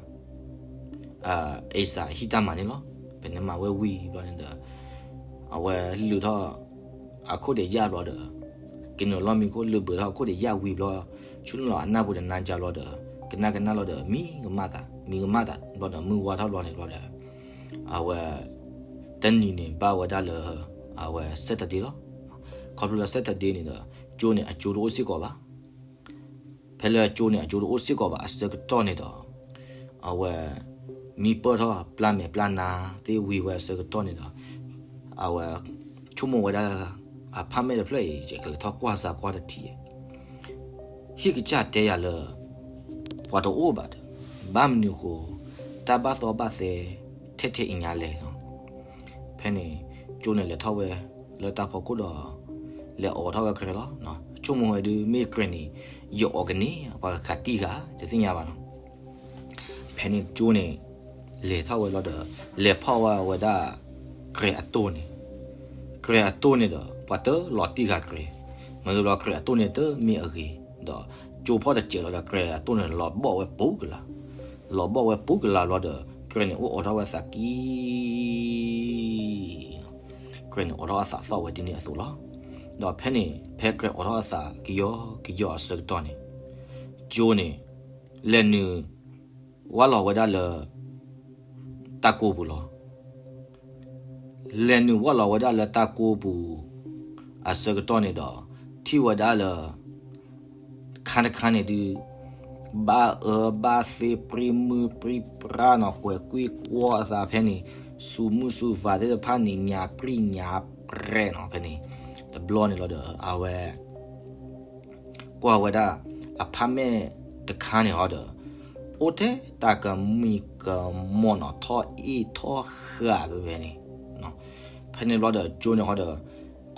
အ့စးဟံၣ်တၢ်မၤန့ၣ်လီၤ. ဖဲန့ၣ်မၤဝဲဝံၤဘျီန့ၣ်ဒီး အဝဲလုၢ်ထီၣ် အခိၣ်ဒံးယၣ်ဘျီဒီး ကနုာ်လီၢ်မံခိၣ်လုၢ်ဘၢထီၣ်အခိၣ်ဒံးယၣ်ဝံၤဘျီ ဆူနုာ်လီၤအနၢ်ပူၤဒီးနါကၠါဘျီဒီး ကနၣ်ကနၣ်လီၤဒီး မံကမၣ်သး မံကမၣ်သးဘျီဒီး မုၢ်ဝါထီၣ်ဘျီန့ၣ်ဘျီဒီး အဝဲ တနံၤန့ၣ်ဘၣ်ဝဲဒၣ်လၢ အဝဲ Saturday လီၤ. ခီဖျိလၢ Saturday န့ၣ်ဒီး ကၠိန့ၣ်အကၠိတအိၣ်စ့ၢ်ကီးဘၣ်. ဖဲလၢကၠိန့ၣ်အကၠိတအိၣ်စ့ၢ်ကီးဘၣ်အဆၢကတီၢ်န့ၣ်ဒီး အဝဲ မံပၢၢ်ထီၣ်ပျၢ်မဲာ်ပျၢ်နါသ့ၣ်ဝံၤဝဲအဆၢကတီၢ်န့ၣ်ဒီး အဝဲ ဆိကမိၣ်ဝဲဒၣ် အဖါမဲာ်တဖျၢၣ်အံၤ ယကလဲၤထီၣ်ကွၢ်စၢ်ကွၢ်တထံၣ် ဟံၣ်ကစၢ်တဲယၤလၢ ပှၤတအိၣ်ဘၣ်ဒီး ဘၣ်မနုၤအဃိ တၢ်ဘၣ်သီဘၣ်သဲ ထဲထဲအံၤညါလဲၣ်နီၤ. ဖဲန့ၣ် ကၠိန့ၣ်လဲၤထီၣ်ဝဲ လၢတၢ်ဖီခိၣ်ဒီး လဲၤအိးထီၣ်ဝဲကြဲးလီၤ. ဆိကမိၣ်ဝဲဒုး မ့ၢ်ကြဲးန့ၣ် ယအိးကန့ၢ် ပှၤကခးတံၢ်ဃာ် တသ့ၣ်ညါဘၣ်နီၤ. ဖဲန့ၣ်ကၠိန့ၣ် လဲၤထီၣ်ဝဲလီၤဒီး လဲၤဖီၣ်ဝဲဝဲဒၣ် ကြဲးအတိၢ်န့ၣ်, ကြဲးအတိၢ်န့ၣ်ဒီး ပှၤတလီၤတံၢ်ဃာ်ကြဲး, မ့ၢ်ဘျီကြဲးအတိၢ်န့ၣ်တမ့ၢ်အဂ့ၤ, ဒီးကၠိဖီၣ်တစဲးလီၤဒီး ကြဲးအတိၢ်န့ၣ် လီၤဘီၣ်ဝဲပူၤကလာ်, လီၤဘီၣ်ဝဲပူၤကလာ်ဘျီဒီး ကြဲးန့ၣ်အိၣ်အိးထီၣ်ဝဲသးကံ ကြဲးန့ၣ်အိးထီၣ်အသးသီၣ်ဝဲဒ်န့ၣ်အသိးလီၤ. ဒီးဖဲန့ၣ် ဖဲကြဲးအိးထီၣ်အသးကယီကယီအဆၢကတီၢ်န့ၣ် ကၠိန့ၣ် လဲၤနုာ် ဝၢ်လီၤဝဲဒၣ်လၢ တၢ်ကိးပူၤလီၤ. လဲၤနုာ်ဝၢ်လီၤဝဲဒၣ်လၢတၢ်ကိးပူၤ အဆၢကတီၢ်န့ၣ်ဒီး ထံၣ်ဝဲဒၣ်လၢ ခါတခါန့ၣ်ဒုး ဘၣ်အၢဘၣ်သီ ပြံမုၢ်ပြံပြါနီၤ ကွဲးကွံာ်ကွီၢ်အသးဖဲန့ၣ်, စူၤမုၢ်စူၤဝးသ့ၣ်တဖၣ်န့ၣ် ညါပြံညါပြဲးနီၤ ဖဲန့ၣ်, တဘျီန့ၣ်လီၤဒီး အဝဲ ကွၢ်ဝဲဒၣ် အဖါမဲာ်တခါန့ၣ်ဟီဒီး အိၣ်ထဲတၢ်ကမံၤကမီၢ်နီၤ ထီၣ်အ့ၣ်ထီၣ်ဃာ်ဖဲဖဲန့ၣ်, ဖဲန့ၣ်ဘျီဒီး ကၠိန့ၣ်ဟီဒီး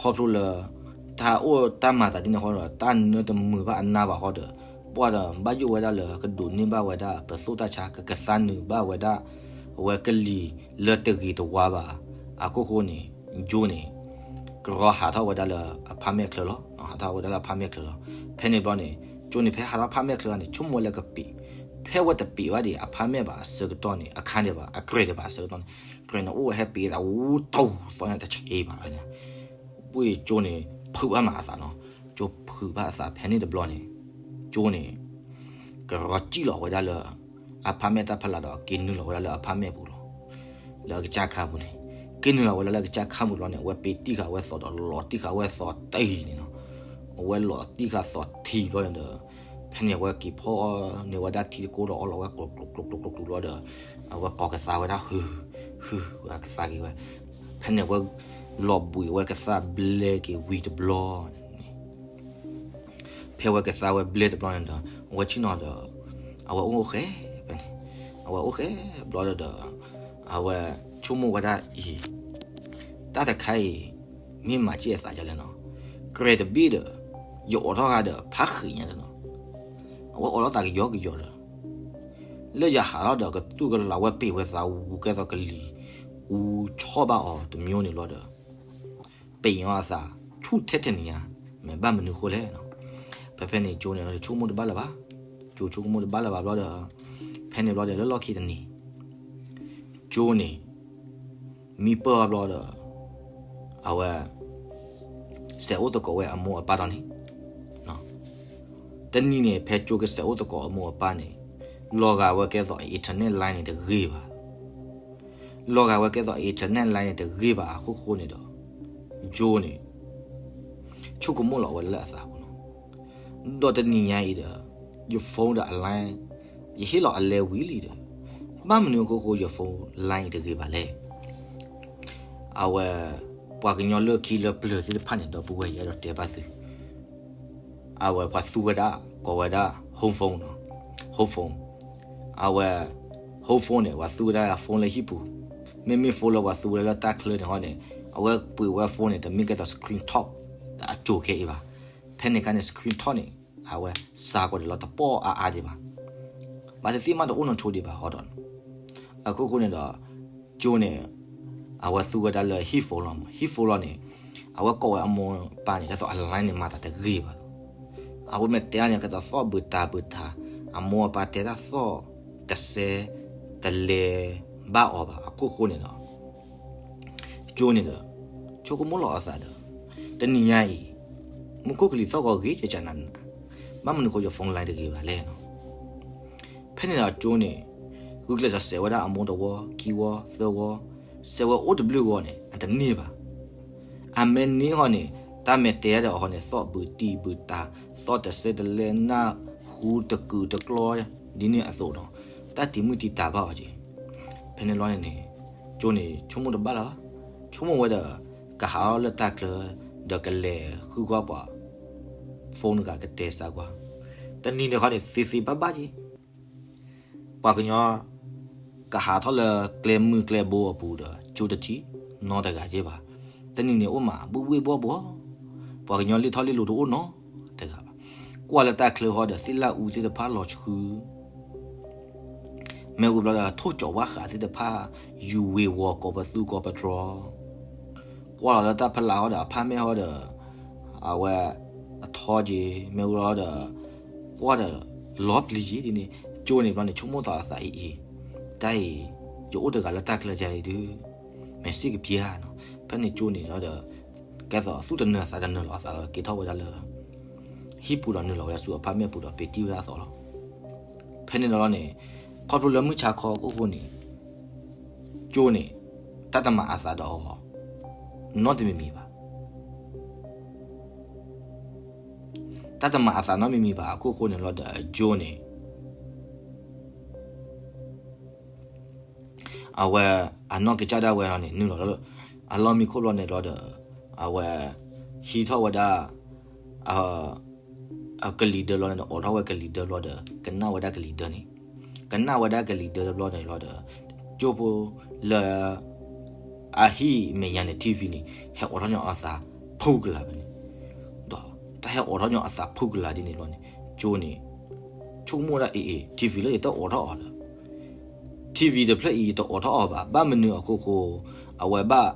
ခီဖျိလၢ တၢ်အိၣ်တၢ်မၤသးဒ်န့ၣ်ဟီဒီး တၢ်နၢတမုာ်ဘၣ်အနါဘၣ်ဟီဒီး ပှၢ်ဒီး ဘၣ်ယိၣ်ဝဲဒၣ်လၢ ကဒိးန့ၢ်ဘၣ်ဝဲဒၣ် ပသိၣ်တၢ်ဆါ ကကသါနုာ်ဘၣ်ဝဲဒၣ် အဝဲကလံၤလၢတဂ့ၤတဝါဘၣ် အခိၣ်ဃိန့ၣ် ကၠိန့ၣ် ကရီဟးထီၣ်ဝဲဒၣ်လၢအဖါမဲာ်ချၢလီၤ. ဟးထီၣ်ဝဲဒၣ်လၢအဖါမဲာ်ချၢလီၤ. ဖဲန့ၣ်ဘျီန့ၣ် ကၠိန့ၣ် ဖဲဟးထီၣ်ဖါမဲာ်ချၢန့ၣ် ဆိကမိၣ်ဝဲလၢကပံး, ဖဲဝဲတပံးဘၣ်ဒံး အဖါမဲာ်ဘၣ်အဆၢကတီၢ်န့ၣ် အခါန့ၣ်ဘၣ် အကြဲးဒံးဘၣ်အဆၢကတီၢ်န့ၣ် ကြဲးန့ၣ်အိၣ်ဝဲဟဲပံးသး ဝူတိၢ်သီန့ၣ် တဆံးဘၣ်ဖဲန့ၣ် ဝံၤကၠိန့ၣ် ဖုးဘၣ်မးအသးနီၤ. ကၠိဖုးဘၣ်အသးဖဲန့ၣ်တဘျီန့ၣ် ကၠိန့ၣ် ကရီစံၣ်လီၤဝဲဒၣ်လၢ အဖါမဲာ်တၢ်ဖီလာ်ဒီး က့ၤနုာ်လီၤဝဲဒၣ်လၢအဖါမဲာ်ပူၤလီၤ. လၢအကစၢ်ခါပူၤန့ၣ် က့ၤနုာ်လီၤဝဲဒၣ်လၢအကစၢ်ခါပူၤတဘျီန့ၣ် အဝဲပ့ၤတံၢ်ဃာ်ဝဲသီးဒီးလီၤတံၢ်ဃာ်ဝဲသီးတံၢ်န့ၣ်နီၤ. အဝဲလီၤတံၢ်ဃာ်သီးထံဘျီန့ၣ်ဒီး ဖဲန့ၣ်အဝဲက့ၤဖီၣ်န့ၢ်ဝဲဒၣ်ထံတကိဒီးအီၣ်လီၤဝဲကျိၤကျိၤကျိၤကျိၤကျိၤကျိၤဘျီဒီး အဝဲကိးကသါဝဲဒၣ်ဟုၣ် ဟုၣ် ဝဲကသါက့ၤဝဲ. ဖဲန့ၣ်အဝဲ လီၤဘှံးဝဲကသါဘျဲက့ၤဝံၤတဘျီန့ၣ် ဖဲဝဲကသါဝဲဘျဲတဘျီန့ၣ်ဒီး အဝဲဆ့ၣ်နီၤဒီး အဝဲအိၣ်ဃဲဖဲန့ၣ် အဝဲအိၣ်ဃဲဘျီဒီး အဝဲဆိကမိၣ်ဝဲဒၣ်အံၤ တၢ်တခါအံၤ မ့ၢ်မၤစၢၤအသးဒ်လဲၣ်နီၤ. ကြဲးတဘ့ၣ်ဒီး ယအိးထီၣ်ဃာ်ဒီးဖးဃံးညါဒီးနီၤ. အဝဲအိးထီၣ်သးကယီကယီဒီး လၢယဟးထီၣ်ဒီးကသူၣ်ကလၤဝဲပ့ၢ်ဝဲသးဝူကဲသိးကလံၤ အူဆီၣ်ဘၣ်အီၤတမျိုးန့ၣ်ဘျီဒီး ပ့ၢ်အီၤအသးဆူၣ်ထဲထဲန့ၣ်ညါ, မ့ၢ်ဘၣ်မနုၤဃိလဲၣ်နီၤ. ဖဲဖဲန့ၣ်ကၠိန့ၣ် ဆိကမိၣ်တဘၣ်လၢၤဘၣ်, ကၠိဆိကမိၣ်တဘၣ်လၢၤဘၣ်ဘျီဒီး ဖဲန့ၣ်ဘျီဒီးလၢလီၢ်ခံတနံၤ ကၠိန့ၣ် မံပၢၢ်ဘျီဒီး အဝဲ စဲးအိၣ်သကိးဝဲအမိၢ်အပၢ်ဒီးန့ၣ် တနံၤန့ၣ် ဖဲကၠိကစဲးအိၣ်သကိးအမိၢ်အပၢ်န့ၣ် လီၤဂာ်ဝဲကဲသိး internet line န့ၣ်တဂ့ၤဘၣ်. လီၤဂာ်ဝဲကဲသိး internet line န့ၣ်တဂ့ၤဘၣ်အခိၣ်ဃိန့ၣ်ဒီး ကၠိန့ၣ် ဆိကမိၣ်လီၤဝဲလၢအသးပူၤလီၤ. ဒီးတနံၤညါအံၤဒီး ယ phone ဒီးအ line ယဟ့ၣ်လီၤအလဲဝံၤလံဒီး ဘၣ်မနုၤအခိၣ်ဃိ ယ phone line အံၤတဂ့ၤဘၣ်လဲၣ်. အဝဲ ပှၤကညီလၢခံလၢပျၢၤသ့ၣ်တဖၣ်န့ၣ် ဒီပုၢ်ဝဲၢ် ယအဲၣ်ဒိးတဲဘၣ်သု အဝဲပှၤသူဝဲဒၣ် ကိးဝဲဒၣ် home phone နီၤ, home phone အဝဲ home phone န့ၣ် ပှၤသူဝဲဒၣ် phone လၢဟံၣ်ပူၤ, မ့မ့ၢ် phone လၢပှၤသူဝဲဒၣ်လၢတၢ်ချၢန့ၣ်ဟီန့ၣ် အဝဲပှ့ၤဝဲ phone န့ၣ် တမ့ၢ်ကဲသိး screen talk ဒီးအစိၤခဲအံၤဘၣ်. ဖဲန့ၣ်အခါန့ၣ် screen talk န့ၣ် အဝဲစးကီးဒံးလီၤ တပီၢ်အါအါဒံးဘၣ်. ဘၣ်သ့ၣ်သ့ၣ်မးတအိၣ်နီၢ်ဆိဒံးဘၣ်ဃီဒီး အခိၣ်ဃိန့ၣ်ဒီး ကၠိန့ၣ် အဝဲသူဝဲဒၣ်လၢဟံၣ် phone လီၤမး, ဟံၣ် phone လီၤန့ၣ် အဝဲကိးဝဲအမိၢ်အပၢ်န့ၣ် ဒ်သိးအ line န့ၣ်မၤသးတဂ့ၤဘၣ်. အဝဲမ့ၢ်တဲအီၤန့ၣ် ကဲသိးသီၣ်ဘုးတၢ်ဘုးတၢ်, အမိၢ်အပၢ်တဲတၢ်သီၣ်တစဲးတလဲဘၣ်အီၤဘၣ်. အခိၣ်ဃိန့ၣ်ဒီး ကၠိန့ၣ်ဒီး ဆိကမိၣ်လီၤအသးဒီး တနံၤညါအံၤ မူခိၣ်ကလံၤသီၣ်ဂီၤဂ့ၤကကနၤနၤ, ဘၣ်မနုၤဃိ ယ phone line တဂ့ၤဘၣ်လဲၣ်နီၤ. ဖဲန့ၣ်ဒီးကၠိန့ၣ် ဂုာ်ကျဲးစးစဲးဝဲဒၣ်အမိၢ်တဝီ ခံဝီ သၢဝီ, စဲးဝဲအိၣ်တဘျုးဂီၤန့ၣ် အတန့ၢ်ဘၣ်. အမ့ၢ်န့ၢ်ဃီန့ၣ် တၢ်မ့ၢ်တဲဒီးအီၤဃီန့ၣ် သီၣ်ဘုးတံၢ်ဘုးတၢ်, သီၣ်တစဲးတလဲနၢ်ဟူတကုာ်တကျီ ဒ်န့ၣ်အသိးဒီး တၢ်တံာ်မုၢ်တံာ်တာ်ဘၣ်အီၤက့ၤ. ဖဲန့ၣ်လီၤန့ၣ်န့ၣ် ကၠိန့ၣ် ဆိကမိၣ်တဘၣ်လၢၤဘၣ်, ဆိကမိၣ်ဝဲဒီး ကဟးထီၣ်လၢတၢ်ချၢ ဒီးကလဲၤဃုကွၢ်ပှၤ phone တဂၤကတဲစးကွၢ်. တနံၤန့ၣ်ဃီန့ၣ် သ့သ့ဘၣ်ဘၣ်က့ၤ ပှၤကညီ ကဟးထီၣ်လၢကျဲမုၢ်ကျဲဘိအပူၤဒီး ကၠိတထံၣ်နီတဂၤက့ၤဘၣ်. တနံၤန့ၣ်အိၣ်မး ဘှ့ၣ်ဘှ့ၣ်ဘှီၣ်ဘှီၣ်, ပှၤကညီလ့ၣ်ထီၣ်လ့ၣ်လီၤတအိၣ်နီတဂၤဘၣ်. ကွၢ်လၢတၢ်ချၢဃီဒီး သ့ၣ်လၣ်အူသ့ၣ်တဖၣ်လီၤဆှု မ့ၢ်ဝံၤဘျီဒီး ထိၣ်ကၠီၤဝါဃးသ့ၣ်တဖၣ် ယူၤဝ့ၤဝီၤကိးပသူကိးပတြီၤ, ကွၢ်လီၤလၢတၢ်ဖီလာ်ဃီဒီး အဖးမဲာ်ဃီဒီး အဝဲ အထီက့ၤ မ့ၢ်ဝံၤလီၤဒီး ကွၢ်ဒီးလီၤပျံၤက့ၤဒ်န့ၣ် ကၠိန့ၣ်ဘျီန့ၣ် ဆိကမိၣ်သးအသးအံၤအံၤ, တၢ်အံၤ ယအိၣ်တဂၤလၢတၢ်ချၢယၤအံၤဒုး မ့ၢ်စ့ၢ်ကပျၢ်နီၤ. ဖဲန့ၣ်ကၠိန့ၣ်လီၤဒီး ကဲသိးသူၣ်တနၢၤသးတနၢၤလီၤအသးလီၤ က့ၤထီၣ်ဝဲဒၣ်လၢ ဟံၣ်ပူၤဒီးနုာ်လီၤဝဲဒၣ်ဆူအဖးမဲာ်ပူၤဒီးပ့ၤတံၢ်ဝဲဒၣ်အသးလီၤ. ဖဲန့ၣ်လီၤန့ၣ် ခီဖျိလၢမုၢ်ဆါခီအခိၣ်ဃိန့ၣ် ကၠိန့ၣ် တၢ်တမၤအသးဒီးအီၤ နီတမံၤမံၤဘၣ်. တၢ်တမၤအသးနီတမံၤမံၤဘၣ်အခိၣ်ဃိန့ၣ်လီၤဒီး ကၠိန့ၣ် အဝဲ အနီၢ်ကစၢ်ဒၣ်ဝဲလီၤန့ၣ် နုာ်လီၤလၢ အလီၢ်မံခိၣ်ဘျီန့ၣ်လီၤဒီး အဝဲ ဟံးထီၣ်ဝဲဒၣ် အကလံၤဒၢဘျီန့ၣ်ဒီး အိးထီၣ်ဝဲကလံၤဒၢဘျီဒီး ကနၣ်ဝဲဒၣ်ကလံၤဒၢန့ၣ်, ကနၣ်ဝဲဒၣ်ကလံၤဒၢတဘျီန့ၣ်လီၤဒီး ကၠိဖိလၢ အဟံၣ်မဲာ်ညါန့ၣ် ထံၣ်ဝံၤန့ၣ် ဟဲအိးထီၣ်ညီအသးဖုကလၤဖဲန့ၣ်, ဒီးတၢ်ဟဲအိးထီၣ်ညီအသးဖုကလၤဒ်န့ၣ်ဘျီန့ၣ် ကၠိန့ၣ် ဆိကမိၣ်ဝဲဒၣ်အ့ၣ်အ့ၣ် ထံၣ်ဝံၤလၢယတအိးထီၣ်အီၤဒီး ထံၣ်ဝံၤတဖျၢၣ်အံၤ ယတအိးထီၣ်အီၤဘၣ်. ဘၣ်မနုၤအခိၣ်ဃိ အဝဲဘၣ်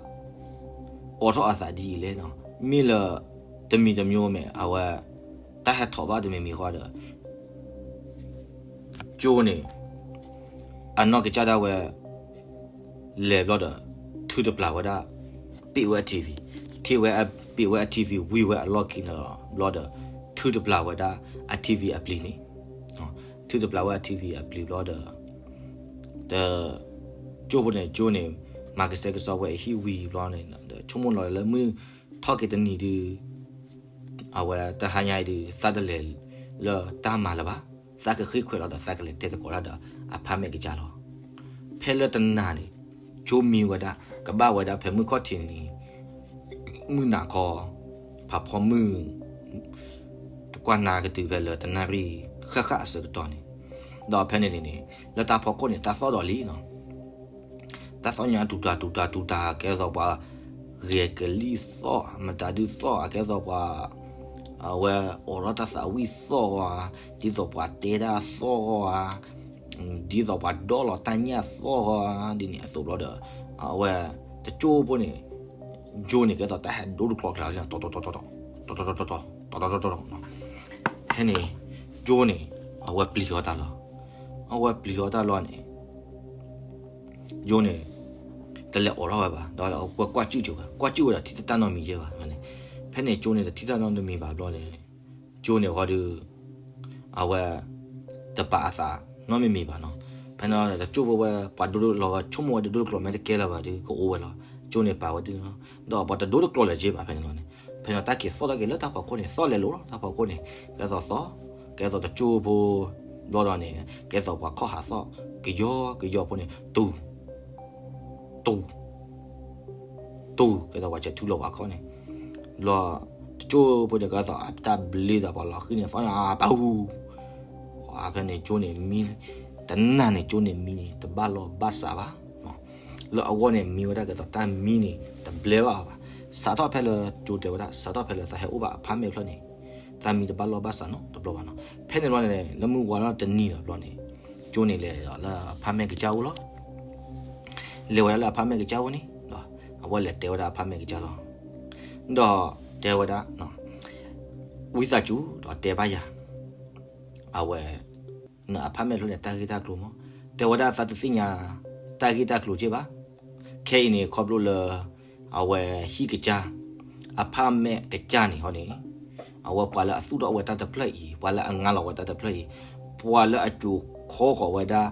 အိးထီၣ်အသးဒ်အံၤလဲၣ်နီၤ. မ့ၢ်လၢ တမံၤတမံၤမ့ၢ် အဝဲ တၢ်ဟဲထီၣ်ဘၣ်တမံၤမံၤဃီဒီး ကၠိန့ၣ် အနီၢ်ကစၢ်ဒၣ်ဝဲ လဲၤဘျီဒီး ထုတပျၢ်ဝဲဒၣ် ပ့ၣ်ဝဲအ ထံၣ်ဝံၤ ထံၣ်ဝဲ ပ့ၣ်ဝဲအ ထံၣ်ဝံၤ ဝံၤဝဲအလီၢ်ခံန့ၣ်လီၤ ဘျီဒီး ထုတပျၢ်ဝဲဒၣ်အ ထံၣ်ဝံၤ အပျံၤန့ၣ် ထုတပျၢ်ဝဲအ ထံၣ်ဝံၤ အပျံၤဘျီဒီး ဒီး ကၠိဖိန့ၣ် ကၠိန့ၣ် မၤကစဲကစီဝဲအဟံၣ်ဝံၤဘျီန့ၣ် ဒီးဆိကမိၣ်လီၤလၢမုၢ်ထီၣ်က့ၤတနံၤဒုး အဝဲတဟါညါအံၤဒုး သးတလဲၤလၢတၢ်မၤလၢၤဘၣ်. သးကဃ့ခွဲးလီၤဒီး သးကလဲၤတဲသကိးတၢ်ဒီးအဖါမဲာ်ကစၢ်လီၤ. ဖဲလၢတနၤန့ၣ် ကၠိမံဝဲဒၣ် ကဘၣ်ဝဲဒၣ်ဖဲမုၢ်ခီၣ်ထံးန့ၣ် မုၢ်နၤခီ ဖးဖီမုၢ် တကွၢ်နၤကတုၤဖဲလၢတနၣ်ရံၣ်ဃၣ်ဃၣ်အဆၢကတီၢ်န့ၣ်, ဒီးဖဲန့ၣ်န့ၣ် လၢတၢ်ဖီခိၣ်န့ၣ် တၢ်သီၣ်ဒီးလံနီၤ. တၢ်သီၣ်ညါတူၤတၢ်တူၤတၢ်တူၤတၢ် ကဲသိးပှၤ ဂဲၤကလံၣ်သီၣ် မတၤဒုးသီၣ် အကဲသိးပှၤ အဝဲအိးထီၣ်တၢ်သးဝံၣ်သီၣ်ဧါ, ဒ်သိးပှၤတဲတၢ်သီၣ်ဧါ, ဒ်သိးပှၤဒီလီၤတၢ်ညၣ်သီၣ်ဒ်န့ၣ်အသိးဘျီဒီး အဝဲ တကၠိဖိန့ၣ် ကၠိန့ၣ်ကဲသိးတၢ်ဟဲဒိတကျိၤကျါလံ တီတီတီတီတီ တီတီတီတီ တီတီတီတီ ဖဲန့ၣ် ကၠိန့ၣ် အဝဲပျံၤအီၤတၢ်လီၤ. အဝဲပျံၤအီၤတၢ်လီၤန့ၣ် ကၠိန့ၣ် တလဲၤအိးထီၣ်ဝဲဘၣ် ဒီးကွၢ်ကွၢ်ကၠူၣ်ကၠူၣ်ဝဲ ကွၢ်ကၠူၣ်ဝဲဒီးထံၣ်တၢ်နီတမံၤယဲဘၣ်န့ၣ်. ဖဲန့ၣ်ကၠိန့ၣ်တထံၣ်တၢ်နီတမံၤဘၣ်ဘျီန့ၣ် ကၠိန့ၣ်ဃီဒီး အဝဲ တပာ်အသးနီတမံၤမံၤဘၣ်နီၤ. ဖဲန့ၣ်လီၤန့ၣ် တကၠိဖိဝဲ ပှၤဒိတလီၤဝဲ ဆိကမိၣ်ဝဲတဒိတကျိၤမ့ၢ်တကဲလၢၤဘၣ်ဒီး ကအိၣ်ဝဲလီၤ. ကၠိန့ၣ်ပာ်ဝဲဒ်န့ၣ်လီၤ. ဒီးပှၤတဒိတကျိၤလၢၤက့ဘၣ်ဖဲန့ၣ်လီၤန့ၣ် ဖဲန့ၣ်တၢ်က့ၤသီၣ်တၢ်က့ၤလၢတၢ်ဖီခိၣ်န့ၣ် သီၣ်လဲၤလိၤလီၤ တၢ်ဖီခိၣ်န့ၣ် ကဲသိးသီၣ် ကဲသိးတကၠိဖိ ဘျီဒီးန့ၣ် ကဲသိးပှၤခီၣ်ဟးသီၣ် ကယီကယီဖိန့ၣ် တူၢ် တူၢ် တူၢ် ကဲသိးပှၤဆဲးထူလီၤပှၤခီၣ်န့ၣ် လီၤ တကၠိဖိန့ၣ်ကဲသိးအတၢ်ဘျ့ဒီးပှၤလီၤဃံန့ၣ် သီၣ်ညါပဟူ ဖဲန့ၣ်ကၠိန့ၣ်မံ တနၤန့ၣ်ကၠိန့ၣ်မံန့ၣ် တဘၣ်လီၢ်ဘၣ်စးဘၣ် လၢအဂီၢ်န့ၣ်မံဝဲဒၣ်ကဲသိးတၢ်မံန့ၣ် တဘျဲဘၣ်အီၤဘၣ်. စးထီၣ်ဖဲလၢကၠိတဲဝဲဒၣ် စးထီၣ်ဖဲလၢသးဟဲအိၣ်ဘၣ်အဖါမဲာ်ဖျၢၣ်န့ၣ် တၢ်မံတဘၣ်လီၢ်ဘၣ်စးနီတဘျီဘၣ်နီၤ. ဖဲန့ၣ်ဘျီန့ၣ် လၢမုၢ်ဝါထီၣ်တနံၤလီၤဘျီန့ၣ် ကၠိန့ၣ်လဲၤလၢအဖါမဲာ်ကစၢ်အိၣ်လီၤ. လဲၤဝဲဒၣ်လၢအဖါမဲာ်ကစၢ်အိၣ်န့ၣ် အဝဲလဲၤတဲဝဲဒၣ်အဖါမဲာ်ကစၢ်လီၤ. ဒီးတဲဝဲဒၣ် ဝံသးစူၤဒီးတဲဘၣ်ယၤ အဝဲ နအဖါမဲာ်ဖျၢၣ်န့ၣ် တၢ်ဂ့ၢ်တၢ်ကျိၤမး တဲဝဲဒၣ်သးတသ့ၣ်ညါ တၢ်ဂ့ၢ်တၢ်ကျိၤက့ဘၣ်. ခဲအံၤန့ၣ် ခီဖျိလၢ အဝဲဟံၣ်ကစၢ် အဖါမဲာ်ကစၢ်န့ၣ်ဟီန့ၣ် အဝဲပှၤလၢအသူၣ်ထီၣ်ဝဲတၢ်တဖျၢၣ်အံၤ ပှၤလၢအငါလီၤဝဲတၢ်တဖျၢၣ်အံၤ ပှၤလၢအစိာ်ခီဃီၤဝဲဒၣ်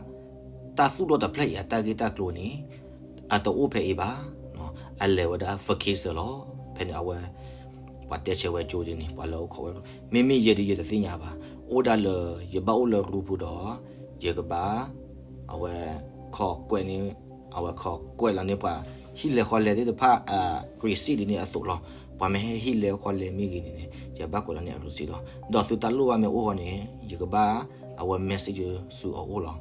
တၢ်သူၣ်ထီၣ်တဖျၢၣ်အံၤ အတၢ်ဂ့ၢ်တၢ်ကျိၤန့ၣ် အတအိၣ်ဖဲအံၤဘၣ်. အလဲၤဝဲဒၣ် vacation လီၤ. ဖဲန့ၣ်အဝဲ ပှၤတဲဆၢဝဲကၠိဒ်န့ၣ် ပှၤလၢအိၣ်ခိးဝဲ မ့မ့ၢ်ယဲဒ်ယတသ့ၣ်ညါဘၣ်. အိၣ်ဒၣ်လၢ ယဘၣ်အိၣ်လၢရူပူၤဒီး ယကဘၣ် အဝဲ ခီၣ်ကွဲးန့ၣ် အဝဲခီၣ်ကွဲးလီၤန့ၢ်ပှၤ ဟံၣ်လဲၤဃီလဲၤသ့ၣ်တဖၣ် receipt ဒ်န့ၣ်အသိးလီၤ. ပှၤမ့ၢ်ဟဲဟံၣ်လဲၤဃီလဲၤမ့ၢ်ဂ့ၤန့ၣ်န့ၣ် ယဘၣ်ကွဲးလီၤန့ၢ်အ receipt လီၤ. ဒီးသုတၢ်လိၣ်ဘၣ်မ့ၢ်အိၣ်ဃီန့ၣ် ယကဘၣ် အဝဲ message ဆူအအိၣ်လီၤ.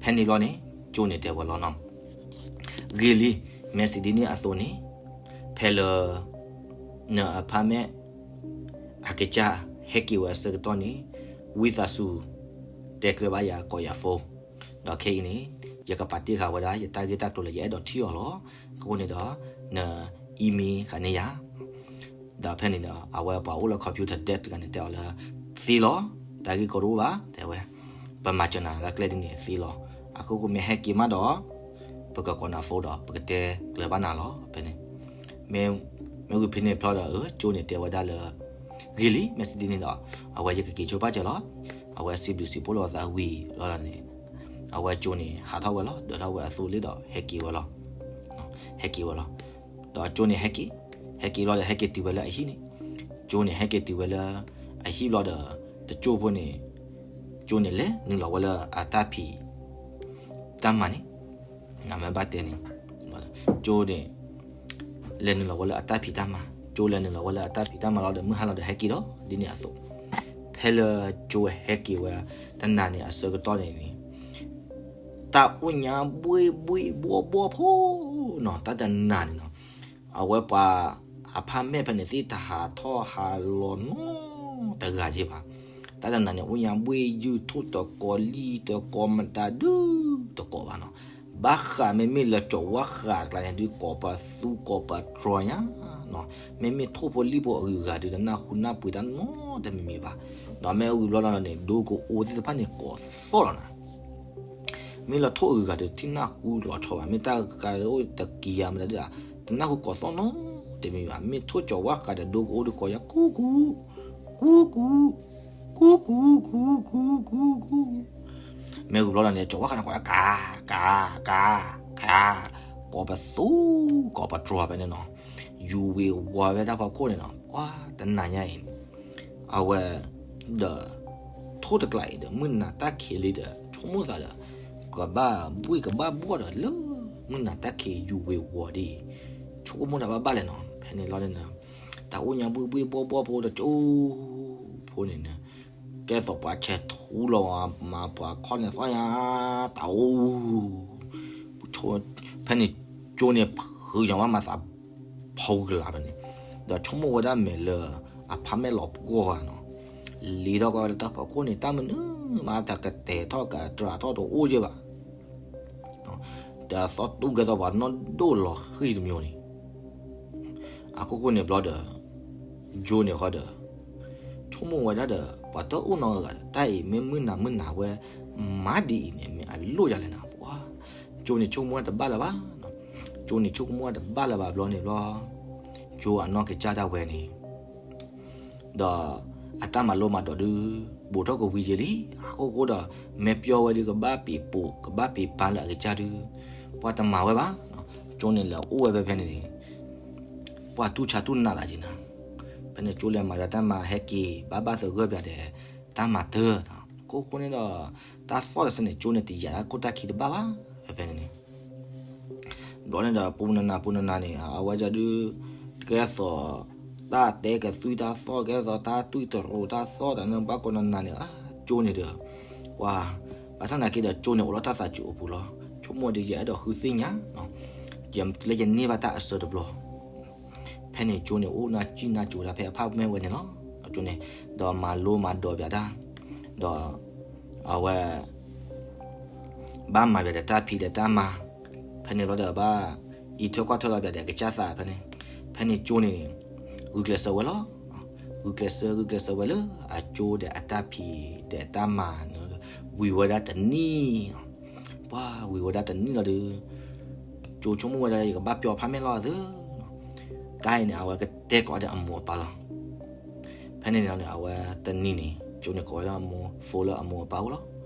ဖဲန့ၣ်ဘျီန့ၣ် ကၠိန့ၣ်တဲဝဲလီၤနီၤ ဂ့ၤလံ, မ့ၢ်စံးဒ်န့ၣ်အသိးန့ၣ် ဖဲလၢ နအဖါမဲာ် အကစၢ်ဟဲက့ၤဝဲအဆၢကတီၢ်န့ၣ် ဝံသးစူၤ တဲကျၢၤဘၣ်ယၤ ကိးယၤ phone, ဒီးခဲအံၤန့ၣ် ယကပာ်တ့ၢ်ဃာ်ဝဲဒၣ် ယတၢ်ဂ့ၢ်တၢ်ကျိၤလၢယအဲၣ်ဒိးထံၣ်အီၤလီၤ. အဃိန့ၣ်ဒီး န email ဃာ်န့ၢ်ယၤ ဒီးဖဲန့ၣ်ဒီး အဝဲပှၤအိၣ်လၢ computer desk တဂၤန့ၣ် တဲအီၤလၢ သ့လီၤ, တၢ်ဂ့ၢ်ကီတအိၣ်ဘၣ် တဲဝဲ, ပမၤစၢၤနၤလၢကျဲဒ်န့ၣ်သ့လီၤ. အဃိဃိမ့ၢ်ဟဲက့ၤမးဒီး ပကကိးနၤ phone ဒီးပကတဲကျၢၤဘၣ်နၤလီၤ. ဖဲန့ၣ် မ့ၢ်ဝံၤဖဲန့ၣ်ဖျီဒီး ကၠိန့ၣ်တဲဝဲဒၣ်လၢ ဂ့ၤလံ, မ့ၢ်စံးဒ်န့ၣ်ဒီး အဝဲယကက့ၤဆိပာ်စၢၤလီၤ. အဝဲစံးဘျုးစံးဖှိၣ်လိာ်သးဝံၤလီၤန့ၣ် အဝဲကၠိန့ၣ် ဟးထီၣ်ဝဲလီၤ, ဒၢးထီၣ်ဝဲအသိလ့ၣ်ဒီး ဟဲက့ၤဝဲလီၤ. ဟဲက့ၤဝဲလီၤ. ဒီးကၠိန့ၣ်ဟဲက့ၤ, ဟဲက့ၤလီၤဒီး ဟဲက့ၤတုၤဝဲလၢအဟံၣ်န့ၣ်, ကၠိန့ၣ်ဟဲက့ၤတုၤဝဲလၢအဟံၣ်ဘျီဒီး တကၠိဖိန့ၣ် ကၠိန့ၣ်လဲၤနုာ်လီၤဝဲလၢအတၢ်ဖံးတၢ်မၤန့ၣ်, နမ့ၢ်ဘၣ်တဲန့ၣ် ကၠိန့ၣ် လဲၤနုာ်လီၤဝဲလၢအတၢ်ဖံးတၢ်မၤ, ကၠိလဲၤနုာ်လီၤဝဲလၢအတၢ်ဖံးတၢ်မၤလီၤဒီး မုၢ်ဟါလီၤဒီးဟဲက့ၤဒီး ဒ်န့ၣ်အသိး, ဖဲလၢကၠိဟဲက့ၤဝဲ တနၤန့ၣ်အဆၢကတီၢ်န့ၣ်န့ၣ် တၢ်အိၣ်ညါဘှ့ၣ်ဘှ့ၣ်ဘှီၣ်ဘှီၣ်ဖိနီၤ, တၢ်တနၤန့ၣ်နီၤ, အဝဲပှၤ အဖါမဲာ်ဖဲန့ၣ်သ့ၣ် တဟးထီၣ်ဟးလီၤနီတဂၤယ့ၢ်ဘၣ်. တၢ်တနၤန့ၣ် အိၣ်ညါဘှ့ၣ်ယုၢ်ထိၣ်တကိးလံၣ်တကိးမတၤဒုတကိးဘၣ်နီၤ. ဘၣ်ဃးမ့မ့ၢ်လၢကၠီၤဝါဃးတကျါန့ၣ်ဒု ကိးပသူကိးပတြီၤညါနီၤ. မ့မ့ၢ်ထိၣ်ဖိလံၣ်ဖိအဂုၤအဂၤဒု တနၢ်ဟူနၢ်ပှ့ၤတၢ်နီတမံၤမံၤဘၣ်. ဒီးမ့ၢ်အဂုၤဘျီလီၤန့ၣ် ဒိကအိၣ်သ့ၣ်တဖၣ်န့ၣ်ကိးသီၣ်လီၤနၤ. မ့ၢ်လၢထိၣ်အဂုၤအဂၤဒီး တနၢ်ဟူလီၤဆီဘၣ်. မ့ၢ်တၢ်ဂၤအိၣ်တကံယၤမတၤဒု တနၢ်ဟူကိးသီၣ်နီတမံၤဘၣ်. မ့ၢ်ထိၣ်ကၠီၤဝါဃးဒီး ဒိကအိၣ်ဒုကိးညါ ကူကူ, ကူကူ, ကူကူ, ကူကူ, ကူကူ. မ့ၢ်ဂုၤဘျီလီၤန့ၣ် ကၠီၤဝါဃးန့ၣ်ကိး ကၤ, ကၤ, ကၤ, ကၤ, ကိးပသူ, ကိးပတြီၤဖဲန့ၣ်နီၤ. ယူၤဝ့ၤဝီၤဝဲတၢ်ဖီခိၣ်န့ၣ်နီၤ. ပှၤတနၤညါအံၤ အဝဲ ဒီး ထိၣ်တကျါအံၤဒီး မုၢ်နၤတၢ်ခံးလံဒီး ဆိကမိၣ်သးဒီး ကဘၣ်ဘှ့ၣ်ကဘၣ်ဘှီၣ်ဒီးလၢ မုၢ်နၤတၢ်ခံးယူၤဝ့ၤဝီၤဒ်အံၤ ဆိကမိၣ်တၢ်ဘၣ်ဘၣ်လဲၣ်နီၤ. ဖဲန့ၣ်လီၤန့ၣ် တၢ်အိၣ်ညါဘှ့ၣ်ဘှ့ၣ်ဘှီၣ်ဘှီၣ်ဖိတကၠိဖိန့ၣ်န့ၣ် ကဲသိးပှၤဆဲးထူလီၤမၤပှၤခီၣ်န့ၣ်သီၣ်ညါ တၢ်အိၣ် ဖဲန့ၣ်ကၠိန့ၣ်ဖုးညါဘၣ်မၤသးဖီကလၤဖဲန့ၣ် ဒီးဆိကမိၣ်ဝဲဒၣ်မဲာ်လၢ အဖါမဲာ်လီၤပှီၢ်ဂၤနီၤ. လံၤထီၣ်ကီးလၢတၢ်ဖီခိၣ်န့ၣ် တၢ်မနုၤ မ့ၢ်တၢ်ကတဲာ်ထီၣ်ကတြၢ်ထီၣ်တအိၣ်ယဲၢ်ဘၣ်, တသီၣ်တူၢ်ကဲထီၣ်ပှၤနီၢ်ဒိၣ်လီၤဃံၤတမံၤန့ၣ်, အခိၣ်ဃိန့ၣ်ဘျီဒီး ကၠိန့ၣ်ဃီဒီး ဆိကမိၣ်ဝဲဒၣ်ဒီး ပှၤတအိၣ်နီတဂၤဒီး တၢ်အံၤမ့ၢ်မုၢ်နၤမုၢ်နၤဝဲ မၤဒ်အံၤန့ၣ် မ့ၢ်အလိၣ်ယၤလဲၣ်နၤ, ပှၤ ကၠိန့ၣ်ဆိကမိၣ်ဝဲတဘၣ်လၢၤဘၣ်, ကၠိန့ၣ်ဆိကမိၣ်ဝဲတဘၣ်လၢၤဘၣ်ဘျီန့ၣ်ဘျီ, ကၠိအနီၢ်ကစၢ်ဒၣ်ဝဲန့ၣ် ဒီးအတၢ်မၤလိမၤဒိးဒုး ဘူးထီၣ်ကဝံၤက့ၤလံ, အခိၣ်ဃိဒီး မ့ၢ်ပျီဝဲဒုးကဘၣ်ပံးပိာ် ကဘၣ်ပံးပာ်လၢအကစၢ်ဒုး ပှၤတမၤဝဲဘၣ်, ကၠိန့ၣ်လဲၤအိၣ်ဝဲဖဲဖဲန့ၣ်န့ၣ် ပှၤတူၢ်ဆါတူၢ်နးလၢက့ၤနၤ, ဖဲန့ၣ်ကၠိလဲၤမၤဒီးတၢ်မၤဟဲက့ၤ ဘၣ်ဘၣ်သဂၢၢ်ပၠးဒီး တၢ်မၤတၢၢ်, အခိၣ်ဃိန့ၣ်ဒီး တၢ်သီၣ်တစဲးန့ၣ် ကၠိန့ၣ်တယာ်တၢ်ခိၣ်တၢ်ခံတဘၣ်ဘၣ်, ဖဲဖဲန့ၣ်န့ၣ် ဘျီန့ၣ်ဒီး ပူနနၤပူနနၤန့ၣ် အဝဲဒၣ်ဒုး ကဲသိး တၢ်တဲကသွံတၢ်သီၣ် ကဲသိးတၢ်တွံၢ်တရူးတၢ်သီၣ်တၢ်န့ၣ် ဘၣ်ကိးနနၤန့ၣ် ကၠိန့ၣ်ဒီး ပှၤ ဘၣ်ဆၣ်သနာ်က့ဒီး ကၠိန့ၣ်အိၣ်လီၤတၢ်သးစူၤအပူၤလီၤ. ဆိကမိၣ်ဒီး ယအဲၣ်ဒိးဃုသ့ၣ်ညါ လၢယန့ၢ်ဘၣ်တၢ်အစၢတဘျီ ဖဲန့ၣ်ကၠိန့ၣ်အိၣ်နၢ်စံၣ်နၢ်ကိၤဒၣ်ဖဲအဖၣ်မဲၣ်ဝဲန့ၣ်လီၤ. ကၠိန့ၣ် ဒီးမၤလိမၤဒိးပၠးတၢ် ဒီး အဝဲ ဘၣ်မၤပၠးဒီးတၢ်ဖံးဒီးတၢ်မၤ, ဖဲန့ၣ်ဘျီဒီးဘၣ် အံးထွဲကွၢ်ထွဲလီၤပၠးဒီးကစၢ်သးဖဲန့ၣ်, ဖဲန့ၣ်ကၠိန့ၣ် ဂုာ်ကျဲးစၢးဝဲလီၤ. ဂုာ်ကျဲးစၢး ဂုာ်ကျဲးစၢးဝဲလၢအကၠိဒီးအတၢ်ဖံးဒီးတၢ်မၤန့ၣ် ဝံၤဝဲဒၣ်တနံၣ်လီၤ. ပှၤဝံၤဝဲဒၣ်တနံၣ်လီၤဒီး ကၠိဆိကမိၣ်ဝဲဒၣ် ယကဘၣ်ပျီဖၣ်မဲၣ်လီၤသၢ တၢ်အံၤန့ၣ် အဝဲကတဲကိးဂၤဒဲးအမိၢ်အပၢ်လီၤ. ဖဲန့ၣ်န့ၣ် အဝဲတနံၤန့ၣ် ကၠိန့ၣ်ကိးဝဲဒၣ်အမိၢ် phone လၢအမိၢ်အပၢ်အိၣ်လီၤ.